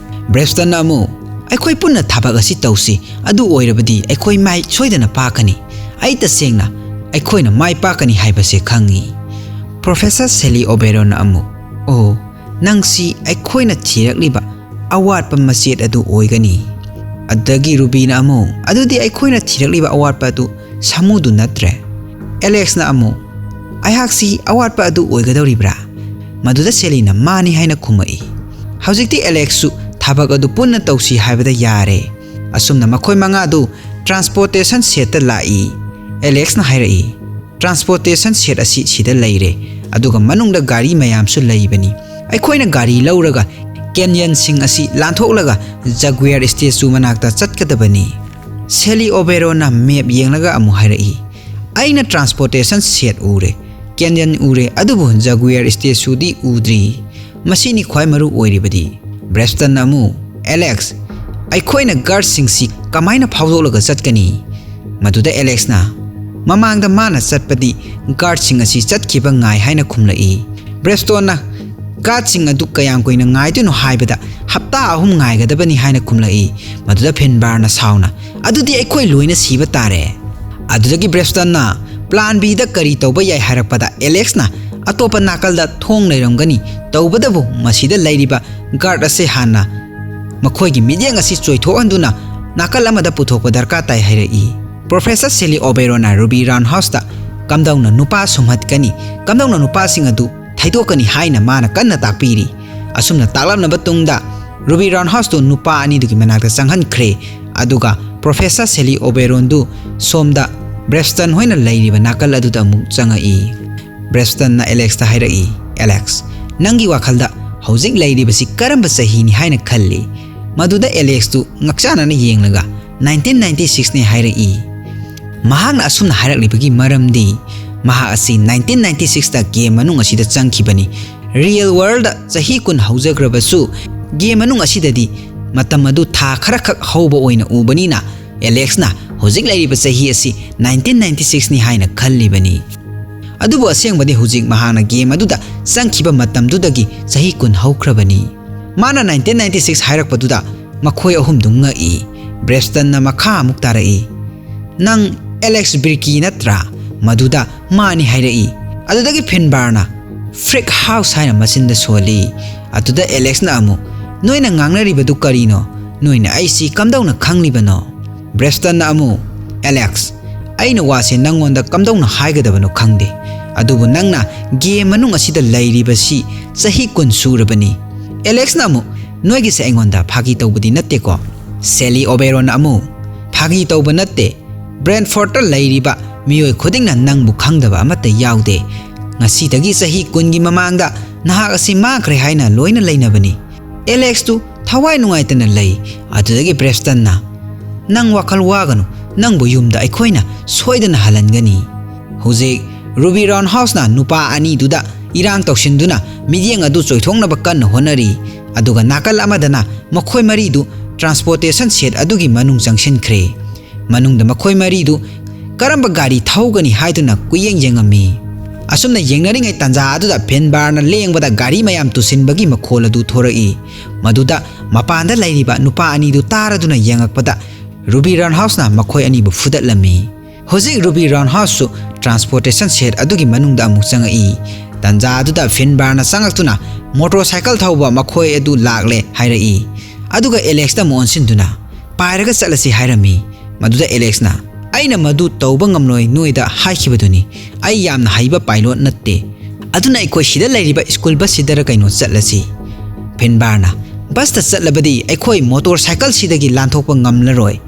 ꯕ꯭ꯔꯦꯁꯇꯟꯅ ꯑꯃꯨꯛ, "ꯑꯩꯈꯣꯏ ꯄꯨꯟꯅ ꯊꯕꯛ ꯑꯁꯤ ꯇꯧꯁꯤ꯫ ꯑꯗꯨ ꯑꯣꯏꯔꯕꯗꯤ ꯑꯩꯈꯣꯏ ꯃꯥꯏ ꯁꯣꯏꯗꯅ ꯄꯥꯛꯀꯅꯤ꯫ ꯑꯩ ꯇꯁꯦꯡꯅ ꯑꯩꯈꯣꯏꯅ ꯃꯥꯏ ꯄꯥꯛꯀꯅꯤ ꯍꯥꯏꯕꯁꯦ ꯈꯪꯉꯤ꯫" ꯄ꯭ꯔꯣꯐꯦꯁꯔ ꯁꯦꯂꯤ ꯑꯣꯕꯦꯔꯣꯟꯅ ꯑꯃꯨꯛ, "ꯑꯣ, ꯅꯪꯁꯤ ꯑꯩꯈꯣꯏꯅ ꯊꯤꯔꯛꯂꯤꯕ ꯑꯋꯥꯠꯄ ꯃꯆꯦꯠ ꯑꯗꯨ ꯑꯣꯏꯒꯅꯤ꯫" ꯑꯗꯨꯗꯒꯤ ꯔꯨꯕꯤꯅ ꯑꯃꯨꯛ, "ꯑꯗꯨꯗꯤ ꯑꯩꯈꯣꯏꯅ ꯊꯤꯔꯛꯂꯤꯕ ꯑꯋꯥꯠꯄ ꯑꯗꯨ ꯁꯥꯃꯨꯗꯨ ꯅꯠꯇ꯭ꯔꯦ?" ꯑꯦꯂꯦꯛꯁꯅ ꯑꯃꯨꯛ, "ꯑꯩꯍꯥꯛꯁꯤ ꯑꯋꯥꯠꯄ ꯑꯗꯨ ꯑꯣꯏꯒꯗꯧꯔꯤꯕ꯭ꯔꯥ?" ꯃꯗꯨꯗ ꯁꯦꯂꯤꯅ "ꯃꯥꯅꯤ" ꯍꯥꯏꯅ ꯈꯨꯝꯃꯛꯏ꯫ ꯍꯧꯖꯤꯛꯇꯤ ꯑꯦꯂꯦꯛꯁꯁꯨ ꯊꯕꯛ ꯑꯗꯨ ꯄꯨꯟꯅ ꯇꯧꯁꯤ ꯍꯥꯏꯕꯗ ꯌꯥꯔꯦ꯫ ꯑꯁꯨꯝꯅ ꯃꯈꯣꯏ ꯃꯉꯥꯗꯨ ꯇ꯭ꯔꯥꯟꯁꯄꯣꯔꯇꯦꯁꯟ ꯁꯦꯠꯇ ꯂꯥꯛꯏ꯫ ꯑꯦꯂꯦꯛꯁꯅ ꯍꯥꯏꯔꯛꯏ, "ꯇ꯭ꯔꯥꯟꯁꯄꯣꯔꯇꯦꯁꯟ ꯁꯦꯠ ꯑꯁꯤ ꯁꯤꯗ ꯂꯩꯔꯦ, ꯑꯗꯨꯒ ꯃꯅꯨꯡꯗ ꯒꯥꯔꯤ ꯃꯌꯥꯝꯁꯨ ꯂꯩꯕꯅꯤ꯫ ꯑꯩꯈꯣꯏꯅ ꯒꯥꯔꯤ ꯂꯧꯔꯒ ꯀꯦꯟꯌꯟꯁꯤꯡ ꯑꯁꯤ ꯂꯥꯟꯊꯣꯛꯂꯒ ꯖꯒꯨꯌꯥꯔ ꯁ꯭ꯇꯦꯆꯨ ꯃꯅꯥꯛꯇ ꯆꯠꯀꯗꯕꯅꯤ꯫" ꯁꯦꯂꯤ ꯑꯣꯕꯦꯔꯣꯅ ꯃꯦꯞ ꯌꯦꯡꯂꯒ ꯑꯃꯨꯛ ꯍꯥꯏꯔꯛꯏ, "ꯑꯩꯅ ꯇ꯭ꯔꯥꯟꯁꯄꯣꯔꯇꯦꯁꯟ ꯁꯦꯠ ꯎꯔꯦ, ꯀꯦꯟꯌꯟ ꯎꯔꯦ, ꯑꯗꯨꯕꯨ ꯖꯒꯨꯌꯥꯔ ꯁ꯭ꯇꯦꯆꯨꯗꯤ ꯎꯗ꯭ꯔꯤ꯫ ꯃꯁꯤꯅꯤ ꯈ꯭ꯋꯥꯏ ꯃꯔꯨ ꯑꯣꯏꯔꯤꯕꯗꯤ꯫" ꯕ꯭ꯔꯦꯁꯇꯟꯅ ꯑꯃꯨꯛ, "ꯑꯦꯂꯦꯛꯁ, ꯑꯩꯈꯣꯏꯅ ꯒꯥꯔꯗꯁꯤꯡꯁꯤ ꯀꯃꯥꯏꯅ ꯐꯥꯎꯗꯣꯛꯂꯒ ꯆꯠꯀꯅꯤ?" ꯃꯗꯨꯗ ꯑꯦꯂꯦꯛꯁꯅ, "ꯃꯃꯥꯡꯗ ꯃꯥꯅ ꯆꯠꯄꯗꯤ ꯒꯥꯔꯗꯁꯤꯡ ꯑꯁꯤ ꯆꯠꯈꯤꯕ ꯉꯥꯏ" ꯍꯥꯏꯅ ꯈꯨꯝꯂꯛꯏ꯫ ꯕ꯭ꯔꯦꯁꯇꯣꯟꯅ, "ꯒꯥꯔꯗꯁꯤꯡ ꯑꯗꯨ ꯀꯌꯥꯝ ꯀꯨꯏꯅ ꯉꯥꯏꯗꯣꯏꯅꯣ ꯍꯥꯏꯕꯗ ꯍꯞꯇꯥ ꯑꯍꯨꯝ ꯉꯥꯏꯒꯗꯕꯅꯤ" ꯍꯥꯏꯅ ꯈꯨꯝꯂꯛꯏ꯫ ꯃꯗꯨꯗ ꯐꯤꯟꯕꯥꯔꯅ ꯁꯥꯎꯅ, "ꯑꯗꯨꯗꯤ ꯑꯩꯈꯣꯏ ꯂꯣꯏꯅ ꯁꯤꯕ ꯇꯥꯔꯦ꯫" ꯑꯗꯨꯗꯒꯤ ꯕ꯭ꯔꯦꯁꯇꯟꯅ ꯄ꯭ꯂꯥꯟ ꯕꯤꯗ ꯀꯔꯤ ꯇꯧꯕ ꯌꯥꯏ ꯍꯥꯏꯔꯛꯄꯗ ꯑꯦꯂꯦꯛꯁꯅ, "ꯑꯇꯣꯞꯄ ꯅꯥꯀꯜꯗ ꯊꯣꯡ ꯂꯩꯔꯝꯒꯅꯤ, ꯇꯧꯕꯇꯕꯨ ꯃꯁꯤꯗ ꯂꯩꯔꯤꯕ ꯒꯥꯔꯗ ꯑꯁꯤ ꯍꯥꯟꯅ ꯃꯈꯣꯏꯒꯤ ꯃꯤꯠꯌꯦꯡ ꯑꯁꯤ ꯆꯣꯏꯊꯣꯛꯍꯟꯗꯨꯅ ꯅꯥꯀꯜ ꯑꯃꯗ ꯄꯨꯊꯣꯛꯄ ꯗꯔꯀꯥꯔ ꯇꯥꯏ" ꯍꯥꯏꯔꯛꯏ꯫ ꯄ꯭ꯔꯣꯐꯦꯁꯔ ꯁꯦꯂꯤ ꯑꯣꯕꯦꯔꯣꯅ ꯔꯨꯕꯤ ꯔꯥꯎꯟꯍꯥꯎꯁꯇ ꯀꯝꯗꯧꯅ ꯅꯨꯄꯥ ꯁꯨꯝꯍꯠꯀꯅꯤ, ꯀꯝꯗꯧꯅ ꯅꯨꯄꯥꯁꯤꯡ ꯑꯗꯨ ꯊꯩꯗꯣꯛꯀꯅꯤ ꯍꯥꯏꯅ ꯃꯥꯅ ꯀꯟꯅ ꯇꯥꯛꯄꯤꯔꯤ꯫ ꯑꯁꯨꯝꯅ ꯇꯥꯛꯂꯝꯂꯕ ꯇꯨꯡꯗ ꯔꯨꯕꯤ ꯔꯥꯎꯟꯍꯥꯎꯁꯇꯨ ꯅꯨꯄꯥ ꯑꯅꯤꯗꯨꯒꯤ ꯃꯅꯥꯛꯇ ꯆꯪꯍꯟꯈ꯭ꯔꯦ꯫ ꯑꯗꯨꯒ ꯄ꯭ꯔꯣꯐꯦꯁꯔ ꯁꯦꯂꯤ ꯑꯣꯕꯦꯔꯣꯟꯗꯨ ꯁꯣꯝꯗ ꯕ꯭ꯔꯦꯁꯇꯟ ꯍꯣꯏꯅ ꯂꯩꯔꯤꯕ ꯅꯥꯀꯜ ꯑꯗꯨꯗ ꯑꯃꯨꯛ ꯆꯪꯉꯛꯏ꯫ ꯕ꯭ꯔꯦꯁꯇꯟꯅ ꯑꯦꯂꯦꯛꯁꯇ ꯍꯥꯏꯔꯛꯏ, "ꯑꯦꯂꯦꯛꯁ, ꯅꯪꯒꯤ ꯋꯥꯈꯜꯗ ꯍꯧꯖꯤꯛ ꯂꯩꯔꯤꯕꯁꯤ ꯀꯔꯝꯕ ꯆꯍꯤꯅꯤ ꯍꯥꯏꯅ ꯈꯜꯂꯤ?" ꯃꯗꯨꯗ ꯑꯦꯂꯦꯛꯁꯇꯨ ꯉꯛꯆꯥꯅꯅ ꯌꯦꯡꯂꯒ, "ꯅꯥꯏꯟꯇꯤꯟ ꯅꯥꯏꯟꯇꯤ ꯁꯤꯛꯁꯅꯤ" ꯍꯥꯏꯔꯛꯏ꯫ ꯃꯍꯥꯛꯅ ꯑꯁꯨꯝꯅ ꯍꯥꯏꯔꯛꯂꯤꯕꯒꯤ ꯃꯔꯝꯗꯤ, ꯃꯍꯥꯛ ꯑꯁꯤ ꯅꯥꯏꯟꯇꯤꯟ ꯅꯥꯏꯟꯇꯤ ꯁꯤꯛꯁꯇ ꯒꯦꯝ ꯃꯅꯨꯡ ꯑꯁꯤꯗ ꯆꯪꯈꯤꯕꯅꯤ꯫ ꯔꯤꯌꯦꯜ ꯋꯥꯔꯜꯗ ꯆꯍꯤ ꯀꯨꯟ ꯍꯧꯖꯈ꯭ꯔꯕꯁꯨ, ꯒꯦꯝ ꯃꯅꯨꯡ ꯑꯁꯤꯗꯗꯤ ꯃꯇꯝ ꯑꯗꯨ ꯊꯥ ꯈꯔꯈꯛ ꯍꯧꯕ ꯑꯣꯏꯅ ꯎꯕꯅꯤꯅ, ꯑꯦꯂꯦꯛꯁꯅ ꯍꯧꯖꯤꯛ ꯂꯩꯔꯤꯕ ꯆꯍꯤ ꯑꯁꯤ ꯅꯥꯏꯟꯇꯤꯟ ꯅꯥꯏꯟꯇꯤ ꯁꯤꯛꯁꯅꯤ ꯍꯥꯏꯅ ꯈꯜꯂꯤꯕꯅꯤ꯫ ꯑꯗꯨꯕꯨ ꯑꯁꯦꯡꯕꯗꯤ ꯍꯧꯖꯤꯛ ꯃꯍꯥꯛꯅ ꯒꯦꯝ ꯑꯗꯨꯗ ꯆꯪꯈꯤꯕ ꯃꯇꯝꯗꯨꯗꯒꯤ ꯆꯍꯤ ꯀꯨꯟ ꯍꯧꯈ꯭ꯔꯕꯅꯤ꯫ ꯃꯥꯅ ꯅꯥꯏꯟꯇꯤꯟ ꯅꯥꯏꯟꯇꯤ ꯁꯤꯛꯁ ꯍꯥꯏꯔꯛꯄꯗꯨꯗ ꯃꯈꯣꯏ ꯑꯍꯨꯝꯗꯨ ꯉꯛꯏ꯫ ꯕ꯭ꯔꯦꯁꯇꯟꯅ ꯃꯈꯥ ꯑꯃꯨꯛ ꯇꯥꯔꯛꯏ, "ꯅꯪ ꯑꯦꯂꯦꯛꯁ ꯕꯤꯔꯀꯤ ꯅꯠꯇ꯭ꯔꯥ?" ꯃꯗꯨꯗ ꯃꯥꯅꯤ ꯍꯥꯏꯔꯛꯏ꯫ ꯑꯗꯨꯗꯒꯤ ꯐꯤꯟꯕꯥꯔꯅ "ꯐ꯭ꯔꯤꯛ ꯍꯥꯎꯁ" ꯍꯥꯏꯅ ꯃꯆꯤꯟꯗ ꯁꯣꯜꯂꯤ꯫ ꯑꯗꯨꯗ ꯑꯦꯂꯦꯛꯁꯅ ꯑꯃꯨꯛ, "ꯅꯣꯏꯅ ꯉꯥꯡꯅꯔꯤꯕꯗꯨ ꯀꯔꯤꯅꯣ? ꯅꯣꯏꯅ ꯑꯩꯁꯤ ꯀꯝꯗꯧꯅ ꯈꯪꯂꯤꯕꯅꯣ?" ꯕ꯭ꯔꯦꯁꯇꯟꯅ ꯑꯃꯨꯛ, "ꯑꯦꯂꯦꯛꯁ, ꯑꯩꯅ ꯋꯥꯁꯦ ꯅꯪꯉꯣꯟꯗ ꯀꯝꯗꯧꯅ ꯍꯥꯏꯒꯗꯕꯅꯣ ꯈꯪꯗꯦ, ꯑꯗꯨꯕꯨ ꯅꯪꯅ ꯒꯦꯝ ꯃꯅꯨꯡ ꯑꯁꯤꯗ ꯂꯩꯔꯤꯕꯁꯤ ꯆꯍꯤ ꯀꯨꯟ ꯁꯨꯔꯕꯅꯤ꯫" ꯑꯦꯂꯦꯛꯁꯅ ꯑꯃꯨꯛ, "ꯅꯣꯏꯒꯤꯁꯦ ꯑꯩꯉꯣꯟꯗ ꯐꯥꯒꯤ ꯇꯧꯕꯗꯤ ꯅꯠꯇꯦꯀꯣ?" ꯁꯦꯂꯤ ꯑꯣꯕꯦꯔꯣꯟꯅ ꯑꯃꯨꯛ, "ꯐꯥꯒꯤ ꯇꯧꯕ ꯅꯠꯇꯦ, ꯕ꯭ꯔꯦꯟꯐꯣꯔꯠꯇ ꯂꯩꯔꯤꯕ ꯃꯤꯑꯣꯏ ꯈꯨꯗꯤꯡꯅ ꯅꯪꯕꯨ ꯈꯪꯗꯕ ꯑꯃꯠꯇ ꯌꯥꯎꯗꯦ꯫ ꯉꯁꯤꯗꯒꯤ ꯆꯍꯤ ꯀꯨꯟꯒꯤ ꯃꯃꯥꯡꯗ ꯅꯍꯥꯛ ꯑꯁꯤ ꯃꯥꯡꯈ꯭ꯔꯦ ꯍꯥꯏꯅ ꯂꯣꯏꯅ ꯂꯩꯅꯕꯅꯤ꯫" ꯑꯦꯂꯦꯛꯁꯇꯨ ꯊꯋꯥꯏ ꯅꯨꯡꯉꯥꯏꯇꯅ ꯂꯩ꯫ ꯑꯗꯨꯗꯒꯤ ꯕ꯭ꯔꯦꯁꯇꯟꯅ, "ꯅꯪ ꯋꯥꯈꯜ ꯋꯥꯒꯅꯨ, ꯅꯪꯕꯨ ꯌꯨꯝꯗ ꯑꯩꯈꯣꯏꯅ ꯁꯣꯏꯗꯅ ꯍꯜꯍꯟꯒꯅꯤ꯫" ꯍꯧꯖꯤꯛ ꯔꯨꯕꯤ ꯔꯥꯎꯟꯍꯥꯎꯁꯅ ꯅꯨꯄꯥ ꯑꯅꯤꯗꯨꯗ ꯏꯔꯥꯡ ꯇꯧꯁꯤꯟꯗꯨꯅ ꯃꯤꯠꯌꯦꯡ ꯑꯗꯨ ꯆꯣꯏꯊꯣꯛꯅꯕ ꯀꯟꯅ ꯍꯣꯠꯅꯔꯤ꯫ ꯑꯗꯨꯒ ꯅꯥꯀꯜ ꯑꯃꯗꯅ ꯃꯈꯣꯏ ꯃꯔꯤꯗꯨ ꯇ꯭ꯔꯥꯟꯁꯄꯣꯔꯇꯦꯁꯟ ꯁꯦꯠ ꯑꯗꯨꯒꯤ ꯃꯅꯨꯡ ꯆꯪꯁꯤꯟꯈ꯭ꯔꯦ꯫ ꯃꯅꯨꯡꯗ ꯃꯈꯣꯏ ꯃꯔꯤꯗꯨ ꯀꯔꯝꯕ ꯒꯥꯔꯤ ꯊꯧꯒꯅꯤ ꯍꯥꯏꯗꯨꯅ ꯀꯨꯌꯦꯡ ꯌꯦꯡꯉꯝꯃꯤ꯫ ꯑꯁꯨꯝꯅ ꯌꯦꯡꯅꯔꯤꯉꯩ ꯇꯥꯟꯖꯥ ꯑꯗꯨꯗ ꯐꯤꯟꯕꯥꯔꯅ ꯂꯦꯡꯕꯗ ꯒꯥꯔꯤ ꯃꯌꯥꯝ ꯇꯨꯁꯤꯟꯕꯒꯤ ꯃꯈꯣꯜ ꯑꯗꯨ ꯊꯣꯔꯛꯏ꯫ ꯃꯗꯨꯗ ꯃꯄꯥꯟꯗ ꯂꯩꯔꯤꯕ ꯅꯨꯄꯥ ꯑꯅꯤꯗꯨ ꯇꯥꯔꯗꯨꯅ ꯌꯦꯡꯉꯛꯄꯗ ꯔꯨꯕꯤ ꯔꯥꯎꯟꯍꯥꯎꯁꯅ ꯃꯈꯣꯏ ꯑꯅꯤꯕꯨ ꯐꯨꯗꯠꯂꯝꯃꯤ꯫ ꯍꯧꯖꯤꯛ ꯔꯨꯕꯤ ꯔꯥꯎꯟꯍꯥꯎꯁꯁꯨ ꯇ꯭ꯔꯥꯟꯁꯄꯣꯔꯇꯦꯁꯟ ꯁꯦꯠ ꯑꯗꯨꯒꯤ ꯃꯅꯨꯡꯗ ꯑꯃꯨꯛ ꯆꯪꯉꯛꯏ꯫ ꯇꯥꯟꯖꯥ ꯑꯗꯨꯗ ꯐꯤꯟꯕꯥꯔꯅ ꯆꯪꯉꯛꯇꯨꯅ ꯃꯣꯇꯣꯔꯁꯥꯏꯀꯜ ꯊꯧꯕ ꯃꯈꯣꯏ ꯑꯗꯨ ꯂꯥꯛꯂꯦ ꯍꯥꯏꯔꯛꯏ꯫ ꯑꯗꯨꯒ ꯑꯦꯂꯦꯛꯁꯇ ꯑꯃꯨꯛ ꯑꯣꯟꯁꯤꯟꯗꯨꯅ, "ꯄꯥꯏꯔꯒ ꯆꯠꯂꯁꯤ" ꯍꯥꯏꯔꯝꯃꯤ꯫ ꯃꯗꯨꯗ ꯑꯦꯂꯦꯛꯁꯅ, "ꯑꯩꯅ ꯃꯗꯨ ꯇꯧꯕ ꯉꯝꯂꯣꯏ, ꯅꯣꯏꯗ ꯍꯥꯏꯈꯤꯕꯗꯨꯅꯤ꯫ ꯑꯩ ꯌꯥꯝꯅ ꯍꯩꯕ ꯄꯥꯏꯂꯣꯠ ꯅꯠꯇꯦ꯫ ꯑꯗꯨꯅ ꯑꯩꯈꯣꯏ ꯁꯤꯗ ꯂꯩꯔꯤꯕ ꯁ꯭ꯀꯨꯜ ꯕꯁꯁꯤꯗꯔ ꯀꯩꯅꯣ ꯆꯠꯂꯁꯤ꯫" ꯐꯤꯟꯕꯥꯔꯅ, "ꯕꯁꯇ ꯆꯠꯂꯕꯗꯤ ꯑꯩꯈꯣꯏ ꯃꯣꯇꯣꯔ ꯁꯥꯏꯀꯜꯁꯤꯗꯒꯤ ꯂꯥꯟꯊꯣꯛꯄ ꯉꯝꯂꯔꯣꯏ꯫"